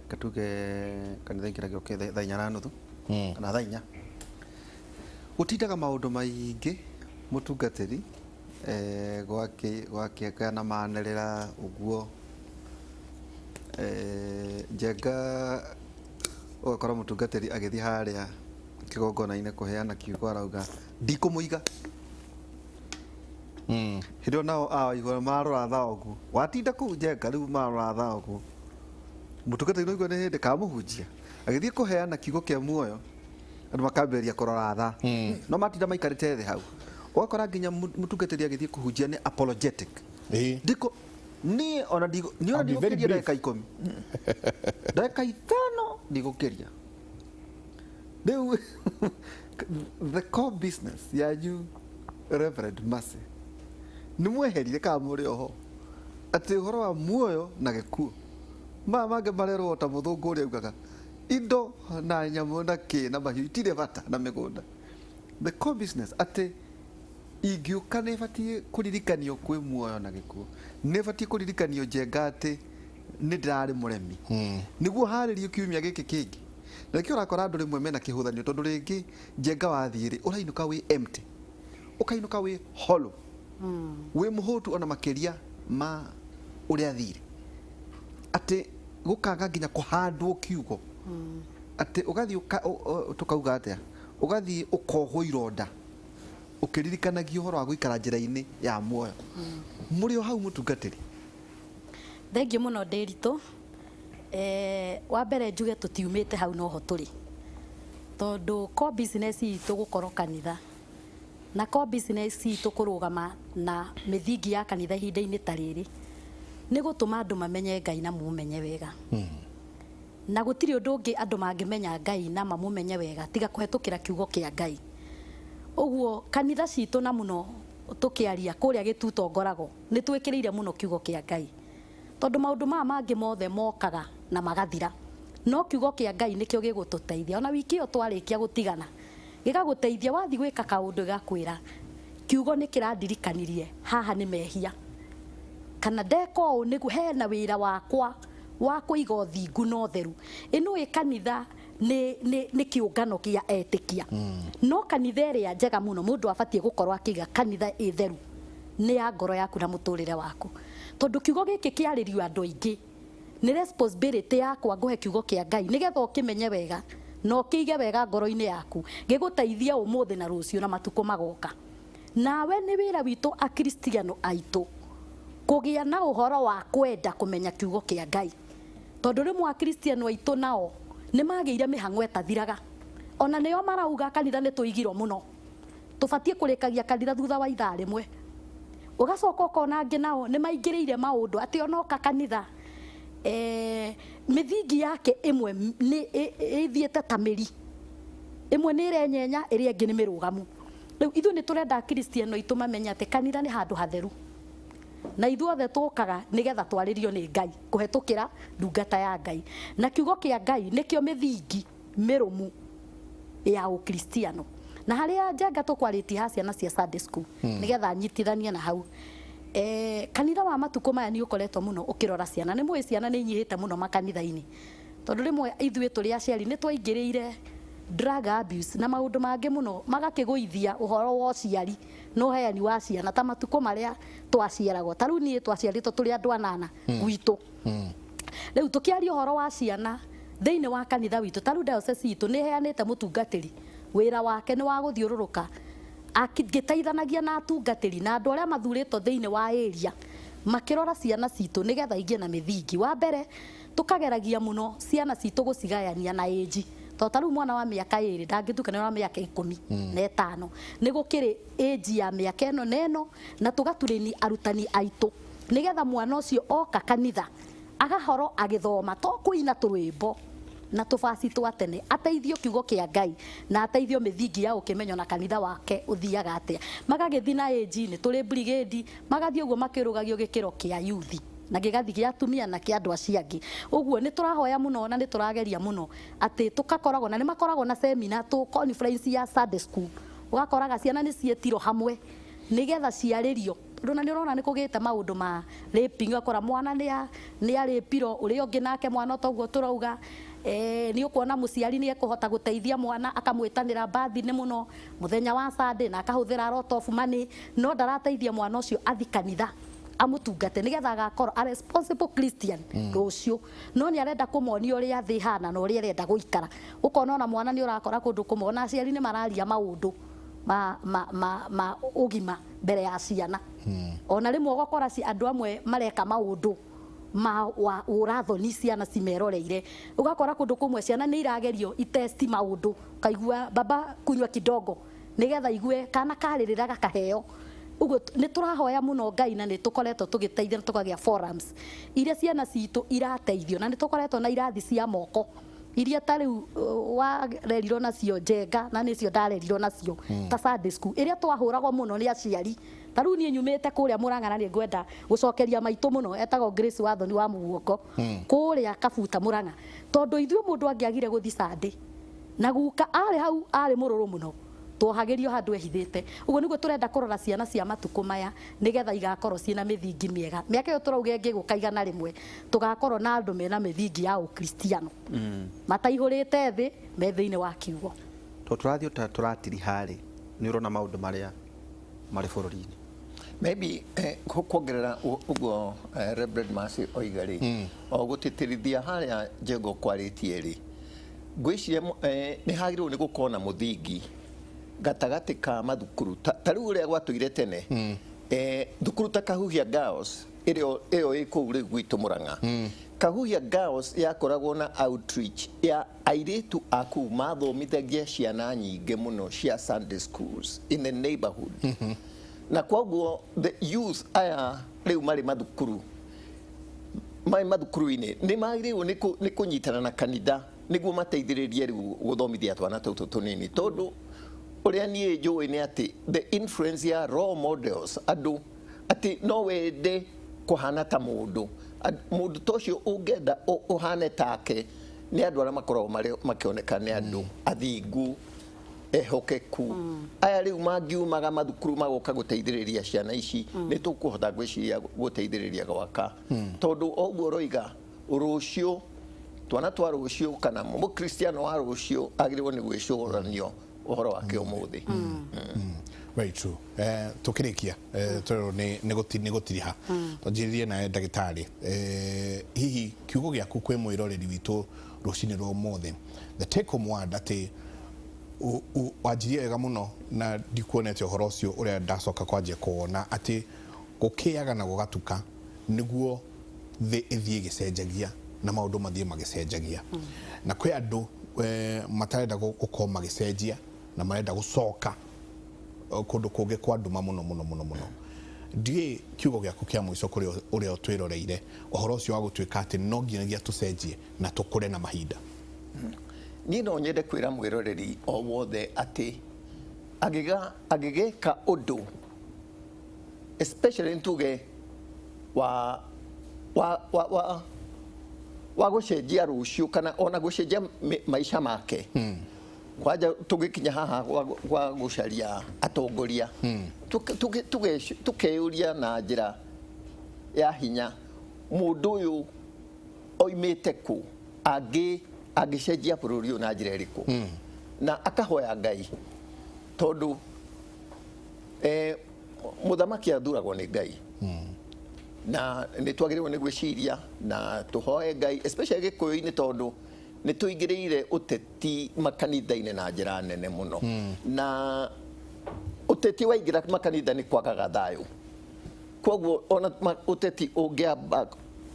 katuge kanitha ingĩragio thaa inya na nuthu kana thaa inya, gũtindaga maũndũ maingĩ mũtungatĩri gwakĩgĩa na manĩrĩra ũguo. Njenga ũgakora mũtungatĩri agĩthiĩ harĩa kĩgongona-inĩ kũheana kiugo arauga ndikũmũiga. Hĩndĩ ĩyo nao awaigua marora thaa ũguo, watinda kũu Njenga rĩu marora thaa ũguo, mũtungatĩri no igua nĩ hĩndĩ kamũhunjia agĩthiĩ kũheana kiugo kĩa muoyo, andũ makambĩrĩria kũrora thaa. No matinda maikarĩte thĩ hau, ũgakora nginya mũtungatĩri agĩthiĩ kũhunjia nĩ apologetic. Ndiko niĩ ona niĩ ona I'll be very ndigũkĩria brief. ndagĩka ikũmi, ndagĩka ithano ndigũkĩria. Rĩu the core business yanyu, Reverend Mercy, nĩ mweherire kana mũrĩ oho atĩ ũhoro wa muoyo na gĩkuũ, maya mangĩ marerwo ta mũthũngũ ũrĩa augaga indo na nyamũ na kĩ na mahiũ itirĩ bata na mĩgũnda. The core business atĩ ingĩũka nĩ batiĩ kũririkanio kwĩ muoyo na gĩkuũ, nĩ batiĩ kũririkanio Njenga atĩ nĩ ndĩrarĩ mũremi nĩguo harĩrio kiumia gĩkĩ kĩngĩ. Na nĩkĩo ũrakora andũ rĩmwe mena kĩhũthanio, tondũ rĩngĩ Njenga wathiĩ rĩ, ũrainũka wĩ empty, ũkainũka wĩ hollow, wĩ mũhũtu ona makĩria ma ũrĩa thire, atĩ gũkaga nginya kũhandwo kiugo, atĩ ũgathiĩ tũkauga atĩa, ũgathiĩ ũkohwo ironda ũkĩririkanagia ũhoro wa gũikara njĩra-inĩ ya muoyo. Mũrĩ o hau mũtungatĩri? Thengiũ mũno Ndĩritũ. Wa mbere njuge tũtiumĩte hau, noho tũrĩ, tondũ core business itũ gũkorwo kanitha na core business itũ kũrũgama na mĩthingi ya kanitha ihinda-inĩ ta rĩrĩ nĩ gũtũma andũ mamenye Ngai na mũmenye wega. Na gũtirĩ ũndũ ũngĩ andũ mangĩmenya Ngai na mamũmenye wega tiga kũhetũkĩra kiugo kĩa Ngai. Ũguo kanitha citũ na mũno tũkĩaria kũrĩa gĩtuto ngoragwo nĩ twĩkĩrĩire mũno kiugo kĩa Ngai, tondũ maũndũ maya mangĩ mothe mokaga na magathira, no kiugo kĩa Ngai nĩkĩo gĩgũtũteithia. Ona wiki ĩyo twarĩkia gũtigana, gĩgagũteithia wathiĩ gwĩka kaũndũ, gĩgakwĩra kiugo nĩ kĩrandirikanirie haha nĩ mehia, kana ndeka ũũ nĩguo hena wĩra wakwa wa kũiga ũthingu na ũtheru. Ĩno ĩ kanitha nĩ kĩũngano kĩa etĩkia, no kanitha ĩrĩa njega mũno mũndũ abatiĩ gũkorwo akĩiga kanitha ĩtheru nĩ ya ngoro yaku na mũtũrĩre waku, tondũ kiugo gĩkĩ kĩarĩrio andũ aingĩ nĩ responsibility yakwa ngũhe kiugo kĩa Ngai nĩgetha ũkĩmenye wega na ũkĩige wega ngoro-inĩ yaku, gĩgũteithie ũmũthĩ na rũciũ na matukũ magoka. Nawe nĩ wĩra witũ akristiano aitũ kũgĩa na ũhoro wa kwenda kũmenya kiugo kĩa Ngai, tondũ rĩmwe akristiano aitũ nao nĩ magĩire mĩhang'o ĩtathiraga. Ona nĩo marauga kanitha nĩ tũigirwo mũno, tũbatiĩ kũrĩkagia kanitha thutha wa ithaa rĩmwe. Ũgacoka ũkona angĩ nao nĩ maingĩrĩire maũndũ atĩ onoka kanitha mĩthingi yake ĩmwe nĩ ĩthiĩte ta mĩri, ĩmwe nĩ ĩrenyenya, ĩrĩa ĩngĩ nĩ mĩrũgamu. Rĩu ithuĩ nĩ tũrenda akristiano aitũ mamenye atĩ kanitha nĩ handũ hatheru, na ithuothe tũkaga nĩgetha twarĩrio nĩ Ngai kũhetũkĩra ndungata ya Ngai, na kiugo kĩa Ngai nĩkĩo mĩthingi mĩrũmu ya ũkristiano. Na harĩa Njenga tũkwarĩtie ha ciana cia Sunday school, nĩgetha nyitithanie na hau, kanitha wa matukũ maya nĩ ũkoretwo mũno ũkĩrora ciana. Nĩ mũĩ ciana nĩ inyihĩte mũno makanitha-inĩ, tondũ rĩmwe ithuĩ tũrĩ aciari nĩ twaingĩrĩire drug abuse na maũndũ mangĩ mũno, magakĩgũithia ũhoro wa ũciari na ũheani wa ciana ta matukũ marĩa twaciaragwo. Ta rĩu niĩ twaciarĩtwo tũrĩ andũ anana gwitũ. Rĩu tũkĩaria ũhoro wa ciana thĩinĩ wa kanitha witũ, ta rĩu diocese itũ nĩ ĩheanĩte mũtungatĩri wĩra wake nĩ wa gũthiũrũrũka akĩteithanagia na atungatĩri na andũ arĩa mathurĩtwo thĩinĩ wa area makĩrora ciana citũ nĩgetha igĩe na mĩthingi. Wa mbere tũkageragia mũno ciana citũ gũcigayania na age, tondũ ta rĩu mwana wa mĩaka 2 ndangĩtukana na mĩaka 15, nĩ gũkĩrĩ age ya mĩaka ĩno na ĩno, na tũgaturĩni arutani aitũ nĩgetha mwana ũcio oka kanitha agahoro agĩthoma, to kũina tũrwĩmbo na tũbaci twa tene, ateithio kiugo kĩa Ngai na ateithio mĩthingi ya ũkĩmenyo na kanitha wake ũthiaga atĩa. Magagĩthiĩ na age nĩ tũrĩ brigade, magathiĩ ũguo makĩrũgagio gĩkĩro kĩa youth na gĩgathiĩ gĩa atumia na kĩa andũ acio angĩ. Ũguo nĩ tũrahoya mũno na nĩ tũrageria mũno atĩ tũkakoragwo na nĩ makoragwo na seminar tũ conference ya Sunday school, ũgakoraga ciana nĩ ciĩtirwo hamwe nĩgetha ciarĩrio. Tondũ na nĩ ũrona nĩ kũgĩte maũndũ ma raping, ũgakora mwana nĩ arĩpirwo, ũrĩa ũngĩ nake mwana toguo tũrauga. Nĩ ũkuona mũciari nĩ ekũhota gũteithia mwana, akamwĩtanĩra bathi-inĩ mũno mũthenya wa Sunday na akahũthĩra a lot of money, no ndarateithia mwana ũcio athi kanitha amũtungate nĩgetha agakorwo a responsible Christian rũciũ. No nĩ arenda kũmonia ũrĩa thĩ ĩhana na ũrĩa arenda gũikara. Ũkona ona mwana nĩ ũrakora kũndũ kũmwe ona aciari nĩ mararia maũndũ ma ũgima mbere ya ciana. Ona rĩmwe ũgakora andũ amwe mareka maũndũ ma wa ũrathoni ciana cimeroreire. Ũgakora kũndũ kũmwe ciana nĩ iragerio itesti maũndũ, ũkaigua baba kunywa kidogo nĩgetha igue kana karĩrĩra gakaheo. Ũguo nĩ tũrahoya mũno Ngai, na nĩ tũkoretwo tũgĩteithia na tũkagĩa forums iria ciana citũ irateithio, na nĩ tũkoretwo na irathi cia moko iria ta rĩu warerirwo nacio Njenga, na nĩcio ndarerirwo nacio ta Sunday school ĩrĩa twahũragwo mũno nĩ aciari. Ta rĩu niĩ nyumĩte kũrĩa Mũrang'a na nĩ ngwenda gũcokeria maitũ mũno, etagwo Grace Wathoni wa Mũguongo kũrĩa Kabuta Mũrang'a, tondũ ithuĩ mũndũ angĩagire gũthi Sunday na guka arĩ hau arĩ mũrũrũ mũno, twohagĩrio handũ ehithĩte. Ũguo nĩguo tũrenda kũrora ciana cia matukũ maya nĩgetha igakorwo ciĩna mĩthingi mĩega. Mĩaka ĩyo tũrauga ĩngĩgũka 100, tũgakorwo na andũ mena mĩthingi ya ũkristiano, mataihũrĩte thĩ, me thĩinĩ wa kiugo. Tondũ tũrathiĩ ta tũratiriha rĩ, nĩ ũrona maũndũ marĩa marĩ bũrũri-inĩ. Maybe kuongerera ũguo Reverend Mercy oiga rĩ, o gũtĩtĩrithia harĩa Njengo kwarĩtie rĩ, ngwĩciria nĩ hagĩrĩirwo nĩ gũkorwo na mũthingi gatagatĩ ka mathukuru ta rĩu ũrĩa gwatũire tene. Thukuru ta Kahuhia Girls ĩrĩa ĩyo ĩ kũu rĩu gwitũ Mũrang'a, Kahuhia Girls yakoragwo na outreach ya airĩtu a kũu, mathomithagia ciana nyingĩ mũno cia Sunday schools in the neighborhood, na koguo the youth aya rĩu marĩ mathukuru, marĩ mathukuru-inĩ, nĩ magĩrĩirwo nĩ kũnyitana na kanitha nĩguo mateithĩrĩrie rĩu gũthomithia twana tũtũ tũnini, tondũ ũrĩa niĩ njũĩ nĩ atĩ the influence ya role models, andũ atĩ no wende kũhana ta mũndũ. Mũndũ ta ũcio ũngĩenda ũhane take nĩ andũ arĩa makoragwo marĩ makĩoneka nĩ andũ athingu, ehokeku. Aya rĩu mangiumaga mathukuru magoka gũteithĩrĩria ciana ici, nĩ tũkũhota ngwĩciria gũteithĩrĩria gwaka, tondũ o ũguo ũroiga rũciũ, twana twa rũciũ kana mũkristiano wa rũciũ agĩrĩirwo nĩ gwĩcũranio ũhoro wake ũmũthĩ. Very true. Tukirikia twerwo nĩ gũtiriha, twanjĩrĩrie nawe ndagĩtarĩ. Hihi kiugo gĩaku kwĩ mwĩroreri witũ rũcinĩ rwa ũmũthĩ, the take home word, atĩ wanjirie wega mũno na ndikuonete ũhoro ũcio ũrĩa ndacoka kwanjia kuwona, atĩ gũkĩaga na gũgatuka nĩguo thĩ ĩthiĩ ĩgĩcenjagia na maũndũ mathiĩ magĩcenjagia, na kwĩ andũ matarenda gũkorwo magĩcenjia na marenda gũcoka kũndũ kũngĩ kwa nduma mũno mũno mũno mũno. Ndiũĩ kiugo gĩaku kĩa mũico kũrĩ ũrĩa ũtwĩroreire, ũhoro ũcio wa gũtuĩka atĩ no nginyagia tũcenjie na tũkũre na mahinda. Niĩ no nyende kwĩra mwĩroreri o wothe atĩ angĩgeka ũndũ, especially ntuge wa gũcenjia rũciũ kana ona gũcenjia maica make, kwanja tũgĩkinya haha gwa gũcaria atongoria, tukeyũria na njĩra ya hinya, mũndũ ũyũ oimĩte kũ, angĩcenjia bũrũri ũyũ na njĩra ĩrĩkũ, na akahoya Ngai, tondũ mũthamaki athuragwo nĩ Ngai, na nĩ twagĩrĩirwo nĩ gwĩciria na tũhoe Ngai, especially Gĩkũyũ-inĩ, tondũ nĩ tũingĩrĩire ũteti makanitha-inĩ na njĩra nene mũno, na ũteti waingĩra makanitha nĩ kwagaga thayũ. Koguo ona ũteti ũngĩamba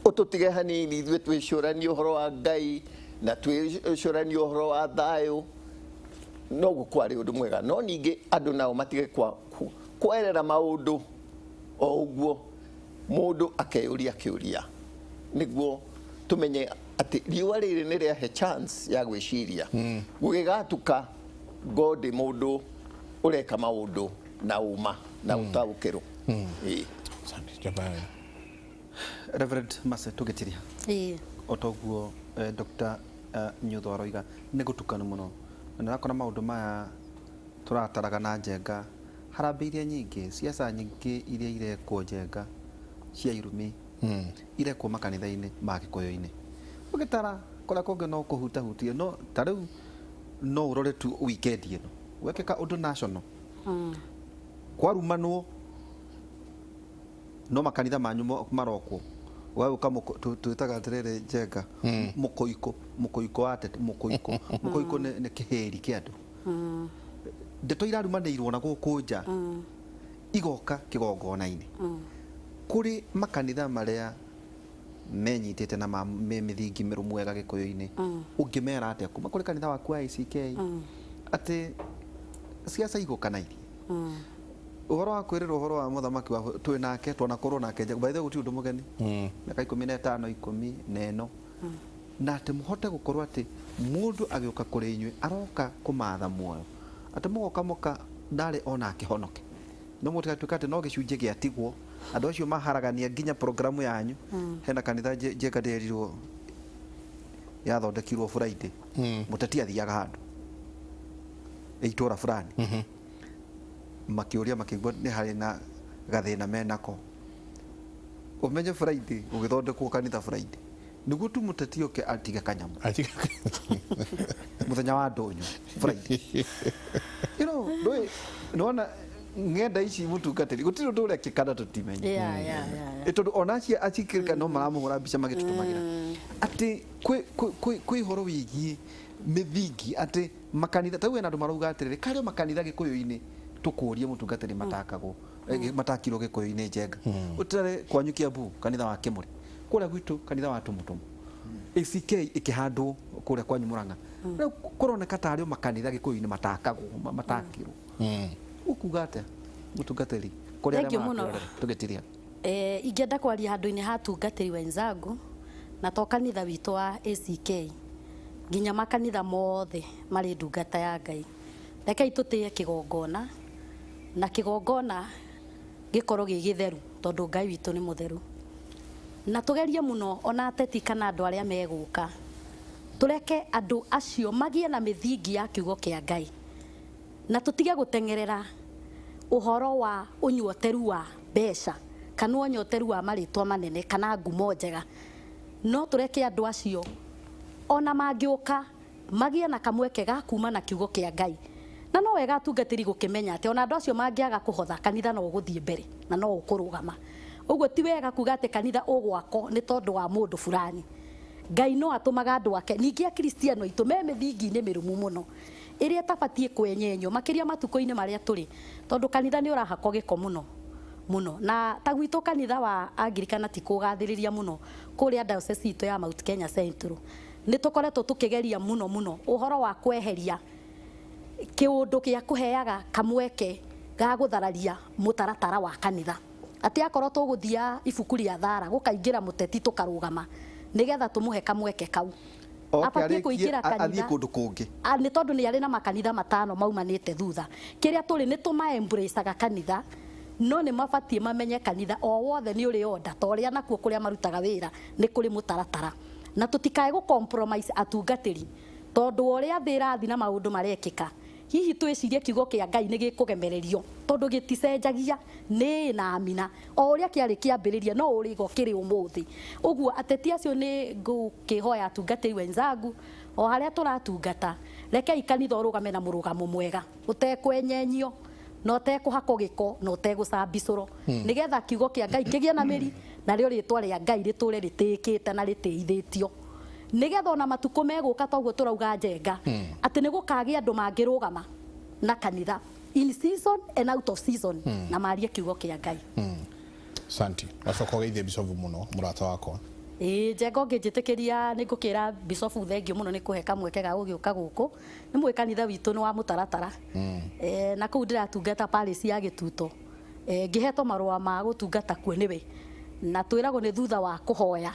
ũtũtige hanini, ithuĩ twĩcũranie ũhoro wa Ngai na twĩcũranie ũhoro wa thayũ, no gũkorwo arĩ ũndũ mwega. No ningĩ andũ nao matige kwerera maũndũ o ũguo, mũndũ akeyũria kĩũria nĩguo tũmenye atĩ riũa rĩrĩ nĩ rĩahe chance ya gwĩciria. Gũgĩgatuka ngondĩ mũndũ ũreka maũndũ na ũma na ũtaũkĩrwo. Ĩĩ. Asante. Jabari. Reverend Mercy, tũgĩtiria o toguo Dr. Nyutho aroiga nĩ gũtukanu mũno, na nĩ ũrakora maũndũ maya tũrataraga na Njenga. Harambee iria nyingĩ, ciaca nyingĩ iria irekwo Njenga cia irumi irekwo makanitha-inĩ ma Gĩkũyũ-inĩ. Ũgĩtara kũrĩa kũngĩ no kũhutahutie, no ta rĩu no ũrore tu weekend ĩno gwekĩka ũndũ national, kwarumanwo no makanitha manyu marokwo, ũgagĩũka twĩtaga atĩrĩrĩ Njenga, mũkũikũ, mũkũikũ wa ateti, mũkũikũ, mũkũikũ nĩ kĩhĩri kĩa andũ. Ndeto irarumanĩirwo na gũkũ nja igoka kĩgongona-inĩ kũrĩ makanitha marĩa menyitĩte na me mĩthingi mĩrũmu wega Gĩkũyũ-inĩ. Ũngĩmera atĩa kuma kũrĩ kanitha waku wa ACK atĩ ciaca igũkanairie ũhoro wa kwĩrĩrwo ũhoro wa mũthamaki wa twĩ nake twanakorwo nake by the way gũtirĩ ũndũ mũgeni mĩaka 15 14 na atĩ mũhote gũkorwo atĩ mũndũ agĩũka kũrĩ inyuĩ aroka kũmatha muoyo, atĩ mũgoka mũka ndarĩ ona akĩhonoke, no mũtigatuĩka atĩ no gĩcunjĩ gĩatigwo andũ acio maharagania nginya programu yanyu. Hena kanitha Njenga ndĩrerirwo yathondekirwo Friday, mũteti athiaga handũ itũra fulani, makĩũria makĩigua nĩ harĩ na gathĩna menako, ũmenye Friday gũgĩthondekwo kanitha Friday nĩguo tu mũteti oke atige kanyamũ mũthenya wa ndũnyũ Friday. Ndũĩ nĩwona ng'enda ici mũtungatĩri gũtirĩ ũndũ ũrekĩka na tũtimenye. Yeah. Ĩ tondũ ona acio acikĩrĩka no maramũhũra mbica magĩtũtũmagĩra atĩ kwĩ ũhoro wĩgiĩ mĩthingi atĩ makanitha ta rĩu hena andũ marauga atĩrĩrĩ karĩ o makanitha Gĩkũyũ-inĩ tũkũrie mũtungatĩri matakagwo matakirwo Gĩkũyũ-inĩ Njenga ũtare kwanyu Kiambu kanitha wa Kĩmũrĩ kũrĩa gwitũ kanitha wa Tũmũtũmũ ACK ĩkĩhandwo kũrĩa kwanyu Mũrang'a rĩu kũroneka tarĩ o makanitha Gĩkũyũ-inĩ matakagwo matakirwo. Ũkuga atĩa mũtungatĩri kũrĩ arĩa Thank you mũno. maratwĩrorera tũgĩtiria? Ingĩenda kwaria handũ-inĩ ha atungatĩri wenzangu na to kanitha witũ wa ACK, nginya makanitha mothe marĩ ndungata ya Ngai. Rekei tũtĩe kĩgongona na kĩgongona gĩkorwo gĩ gĩtheru tondũ Ngai witũ nĩ mũtheru, na tũgerie mũno ona ateti kana andũ arĩa megũka tũreke andũ acio magĩe na mĩthingi ya kiugo kĩa Ngai, na tũtige gũteng'erera ũhoro wa ũnyoteru wa mbeca kana ũnyoteru wa marĩtwa manene kana ngumo njega, no tũreke andũ acio ona mangĩũka magĩe na kamweke ga kuma na kiugo kĩa Ngai. Na no wega atungatĩri gũkĩmenya atĩ ona andũ acio mangĩaga kũhotha kanitha no ũgũthiĩ mbere na no ũkũrũgama. Ũguo ti wega kuga atĩ kanitha ũgwakwo nĩ tondũ wa mũndũ fulani. Ngai no atũmaga andũ ake, ningĩ akristiano aitũ me mĩthingi-inĩ mĩrũmu mũno ĩrĩa ĩtabatiĩ kwenyenywo makĩria matukũ-inĩ marĩa tũrĩ, tondũ kanitha nĩ ũrahakwo gĩko mũno mũno. Na ta gwitũ kanitha wa Anglikana ti kũgathĩrĩria mũno kũrĩa diocese itũ ya Mount Kenya Central nĩ tũkoretwo tũkĩgeria mũno mũno ũhoro wa kweheria kĩũndũ gĩa kũheaga kamweke ga gũthararia mũtaratara wa kanitha, atĩ akorwo tũgũthia ibuku rĩa thara gũkaingĩra mũteti tũkarũgama nĩgetha tũmũhe kamweke kau abatiĩ kũingĩra kanitha athiĩ kũndũ kũngĩ. Nĩ tondũ nĩ arĩ na makanitha matano maumanĩte thutha. Kĩrĩa tũrĩ nĩ tũma-embrace-aga kanitha, no nĩ mabatiĩ mamenye kanitha o wothe nĩ ũrĩ order, ta ũrĩa nakuo kũrĩa marutaga wĩra nĩ kũrĩ mũtaratara, na tũtikae gũ compromise atungatĩri tondũ ũrĩa thĩ ĩrathiĩ na maũndũ marekĩka, hihi twĩcirie kiugo kĩa Ngai nĩ gĩkũgemererio tondũ gĩticenjagia nĩ na amina o ũrĩa kĩarĩ kĩambĩrĩria no ũrĩgo kĩrĩ ũmũthĩ. Ũguo ateti acio nĩ ngũkĩhoya atungatĩri wenzangu o harĩa tũratungata, rekei kanitha ũrũgame na mũrũgamo mwega ũtekwenyenyio na ũtekũhakwo gĩko na ũtegũcambicũro, nĩgetha kiugo kĩa Ngai kĩgĩe na mĩri narĩo rĩtwa rĩa Ngai rĩtũre rĩtĩĩkĩte na rĩtĩithĩtio, nĩgetha ona matukũ megũka toguo tũrauga Njenga atĩ nĩ gũkagĩa andũ mangĩrũgama na kanitha in season and out of season na marie kiugo kĩa Ngai. Santi wacoka ũgeithie bishofu mũno mũrata wakwa. Ĩĩ Njenga, ũngĩnjĩtĩkĩria nĩ ngũkĩra bishofu thengio mũno nĩ kũhe kamweke ga gũgĩũka gũkũ. Nĩ mũĩ kanitha witũ nĩ wa mũtaratara, na kũu ndĩratungata parish ya Gĩtuto, ngĩhetwo marũa ma gũtungata kuo nĩwe, na twĩragwo nĩ thutha wa kũhoya,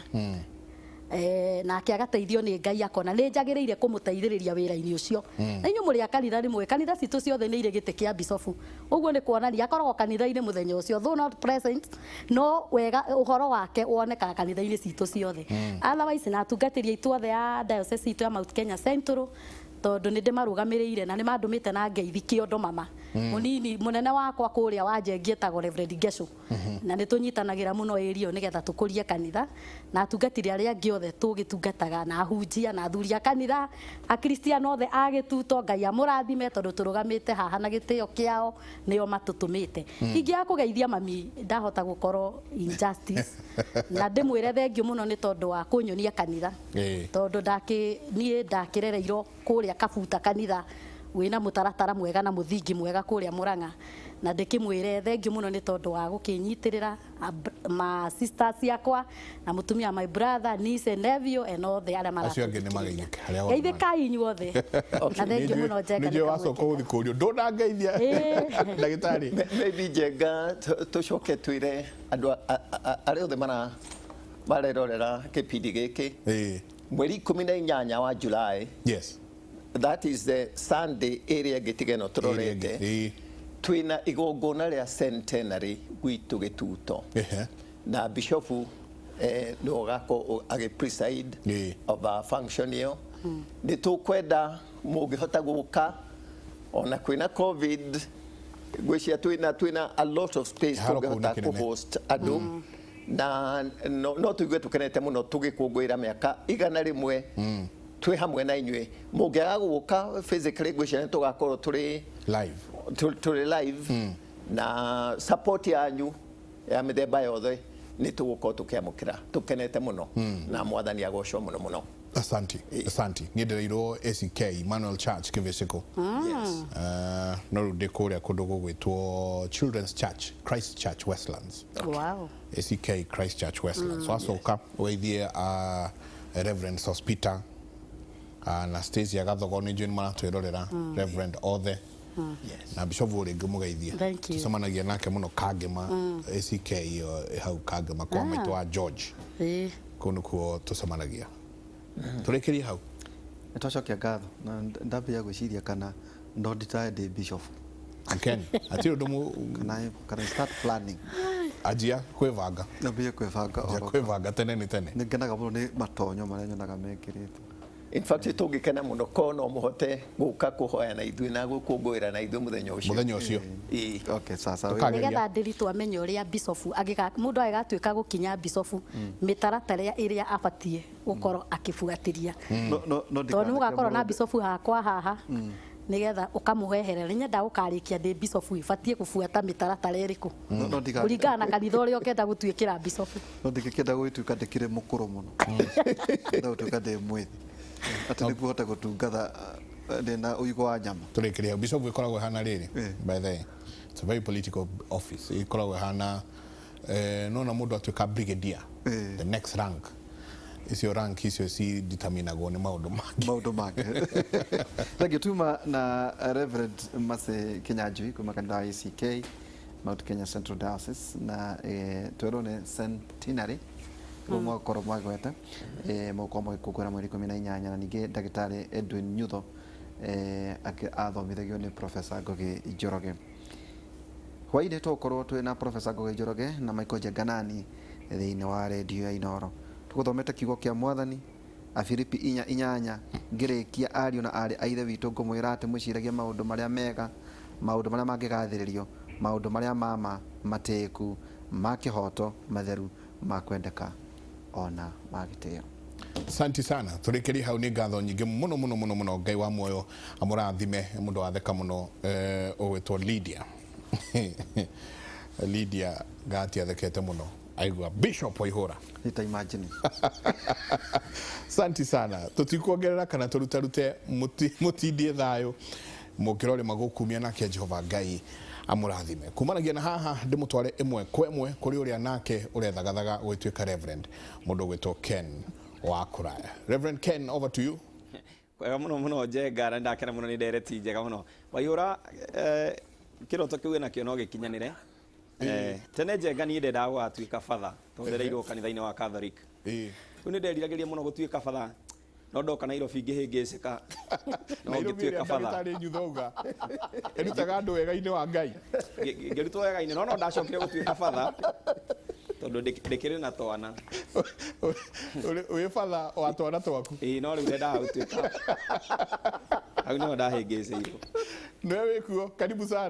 nake agateithio nĩ Ngai akona nĩ njagĩrĩire kũmũteithĩrĩria wĩra-inĩ ũcio. Na inyuĩ mũrĩ a kanitha nĩ mũĩ kanitha citũ ciothe nĩ irĩ gĩtĩ kĩa bishofu, ũguo nĩ kuonania akoragwo kanitha-inĩ mũthenya ũcio, though not present, no wega ũhoro wake wonekaga kanitha-inĩ citũ ciothe. Otherwise na atungatĩri aitũ othe a diocese itũ ya Mount Kenya Central, Tondũ nĩ ndĩmarũgamĩrĩire na nĩ mandũmĩte na ngeithi kĩondo mama. Mũnini mũnene wakwa kũrĩa wa Njengi etagwo Reverend Ngecu. Na nĩ tũnyitanagĩra mũno ĩrio nĩgetha tũkũrie kanitha na atungatĩri arĩa angĩ othe tũgĩtungataga na ahunjia na athuri a kanitha, akristiano othe a Gĩtuto. Ngai amũrathime tondũ tũrũgamĩte haha na gĩtĩo kĩao, nĩo matũtũmĩte. Ingĩaga kũgeithia mami, ndahota gũkorwo injustice, na ndĩmwĩre thengiũ mũno nĩ tondũ wa kũnyonia kanitha. Tondũ niĩ ndakĩrereirwo kũrĩa Kabuta, kanitha wĩna mũtaratara mwega na mũthingi mwega kũrĩa Mũrang'a, na ndĩkĩmwĩre thengiũ mũno nĩ tondũ wa gũkĩnyitĩrĩra ma sisters ciakwa na mũtumia wa my brother, niece and nephew and othe arĩa Acio angĩ nĩ maratũthikĩrĩria. Mageithĩke harĩa hothe marĩ. Geithĩkai inyuothe na thengiũ mũno, Njenga. Nĩ nĩ njũĩ wacoka kamweke. gũthiĩ kũrio ndũnangeithia ndagĩtarĩ. Maybe Njenga, tũcoke twĩre andũ arĩa othe marerorera kĩbindi gĩkĩ, mweri 18 wa July, that is the Sunday ĩrĩa ĩngĩ tiga ĩno tũrorete, twĩna igongona rĩa centenary gwitũ Gĩtuto, na bishofu nĩwe ũgakorwo agĩ preside over function ĩyo. Nĩ tũkwenda mũngĩhota gũka, ona kwĩna COVID, ngwĩciria twĩna a lot of space Kĩharo kũu nĩ tũngĩhota kĩnene. kũ-host andũ, na no tũigue tũkenete mũno tũgĩkũngũĩra mĩaka 100 twĩ hamwe na inyuĩ. Mũngĩaga gũka physically, ngwĩciria nĩ tũgakorwo tũrĩ live. Tũrĩ live, na support yanyu ya mĩthemba yothe nĩ tũgũkorwo tũkĩamũkĩra tũkenete mũno, na Mwathani agocwo mũno mũno. Asanti, asanti. Niĩ ndereirwo ACK Emmanuel Church Kĩvĩcĩkũ. No rĩu ndĩ kũrĩa kũndũ gũgwĩtwo Children's Church, Christ Church Westlands. ACK Christ Church Westlands. Wacoka ũgeithie Reverend Sospita, Anastasia Gathogo, nĩ njũĩ nĩ maratwĩrorera, Reverend othe na Bishop ũrĩa ngĩmũgeithia. Thank you. Tũcemanagia nake mũno Kangema, ACK ĩyo ĩ hau Kangema kwa maitũ wa George. Kũu nĩkuo tũcemanagia. Tũrĩkĩrie hau. Nĩ twacokia ngatho na ndambia gwĩciria kana no nditae ndĩ bishop. Ken hatirĩ ũndũ Kana start planning. Anjia kwĩbanga. Ndambie kwĩbanga. Anjia oro kwĩbanga tene nĩ tene. Nĩ ngenaga mũno nĩ matonyo marĩa nyonaga mekĩrĩte. In fact, tũngĩkena mũno korwo no mũhote gũka kũhoya na ithuĩ na gũkũngũĩra na ithuĩ mũthenya ũcio. Mũthenya ũcio. Ĩĩ. Okay, sasa. Tũkageria. Nĩgetha ndĩritũ amenye ũrĩa bicobu mũndũ agĩgatuĩka gũkinya bicobu, mĩtaratara ĩrĩa abatiĩ gũkorwo akĩbuatĩria, No tondũ nĩ mũgakorwo na ndikaneke bicobu hakwa haha nĩgetha ũkamũheherera. Nĩ nyenda gũkarĩkia ndĩ bicobu, ibatiĩ gũbuata mĩtaratara ĩrĩkũ No ndika kũringana na kanitha ũrĩa ũkenda gũtuĩkĩra bicobu. No ndingĩkĩenda gũgĩtuĩka ndĩkĩrĩ mũkũrũ mũno, ndenda gũtuĩka ndĩ mwĩthĩ atĩ nĩguo hote gũtungatha ndĩna ũigũ wa nyama. Tũrĩkĩrie hau. Bishop ĩkoragwo ĩhana rĩrĩ, by the way, it's a very political office. Ĩkoragwo ĩhana nona mũndũ atuĩka brigadier, the next rank, icio rank icio ci determinagwo nĩ maũndũ mangĩ. Maũndũ mangĩ. Thank you. Tuma na Reverend Mercy Kinyanjui kuma kanitha wa ACK Mount Kenya Central Diocese, na twerwo nĩ centenary rĩu mwakorwo mwagweta mũgũkorwo mũgĩkũngũĩra mweri 18, na ningĩ ndagĩtarĩ Edwin Nyutho athomithagio nĩ Professor Ngugi Njoroge. Hwainĩ tũgũkorwo twĩ na Professor Ngugi Njoroge na Michael Njenganani thĩinĩ wa redio ya Inoro. Tũgũthomete kiugo kĩa Mwathani, Afilipi 4:8: "Ngĩrĩkia, ariũ na arĩ a Ithe witũ, ngũmwĩra atĩ mwĩciragie maũndũ marĩa mega, maũndũ marĩa mangĩgathĩrĩrio, maũndũ marĩa ma matĩĩku, ma kĩhooto, matheru, ma kwendeka, ona ma gĩtĩo." Asante sana. Tũrĩkĩrie hau. Nĩ ngatho nyingĩ mũno mũno mũno mũno. Ngai wa muoyo amũrathime. Mũndũ watheka mũno ũgwĩtwo Lydia, Lydia Gati, athekete mũno aigua Bishop Waihũra. Nĩ ta imagine. Asante sana. Tũtikuongerera kana tũrutarute, mũtindie thayũ mũkĩrore magũkumia nake Jehova Ngai amũrathime. Kumanagia na haha ndĩmũtware ĩmwe kwa ĩmwe kũrĩ ũrĩa nake ũrethagathaga gwĩtuĩka reverend, mũndũ ũgwĩtwo Ken wa kũraya. Reverend Ken, over to you. Kwega muno muno, Njenga, na ndakena muno nĩ ndereti njega mũno. Waihũra, kĩroto kĩu ĩnakĩo no gĩkinyanĩre. Tene Njenga, niĩ ndendaga gũgatuĩka batha tondũ ndereirwo kanitha-inĩ wa Catholic. Rĩu nĩ nderiragĩria mũno gũtuĩka batha, no ndoka Nairobi ngĩhĩngĩcĩka no Nairobi ĩrĩa ngĩtuĩka batha. Ndagĩtarĩ Nyuthauga ĩrutaga andũ wega-inĩ wa Ngai. Ngĩrutwo wega-inĩ, no ndacokire gũtuĩka batha. Tondũ ndĩkĩrĩ na twana. Wĩ batha wa twana twaku. Ĩĩ, no rĩu ndendaga gũtuĩka. Hau nĩho ndahĩngĩcĩirwo. Nĩwe wĩkuo, karibu sana.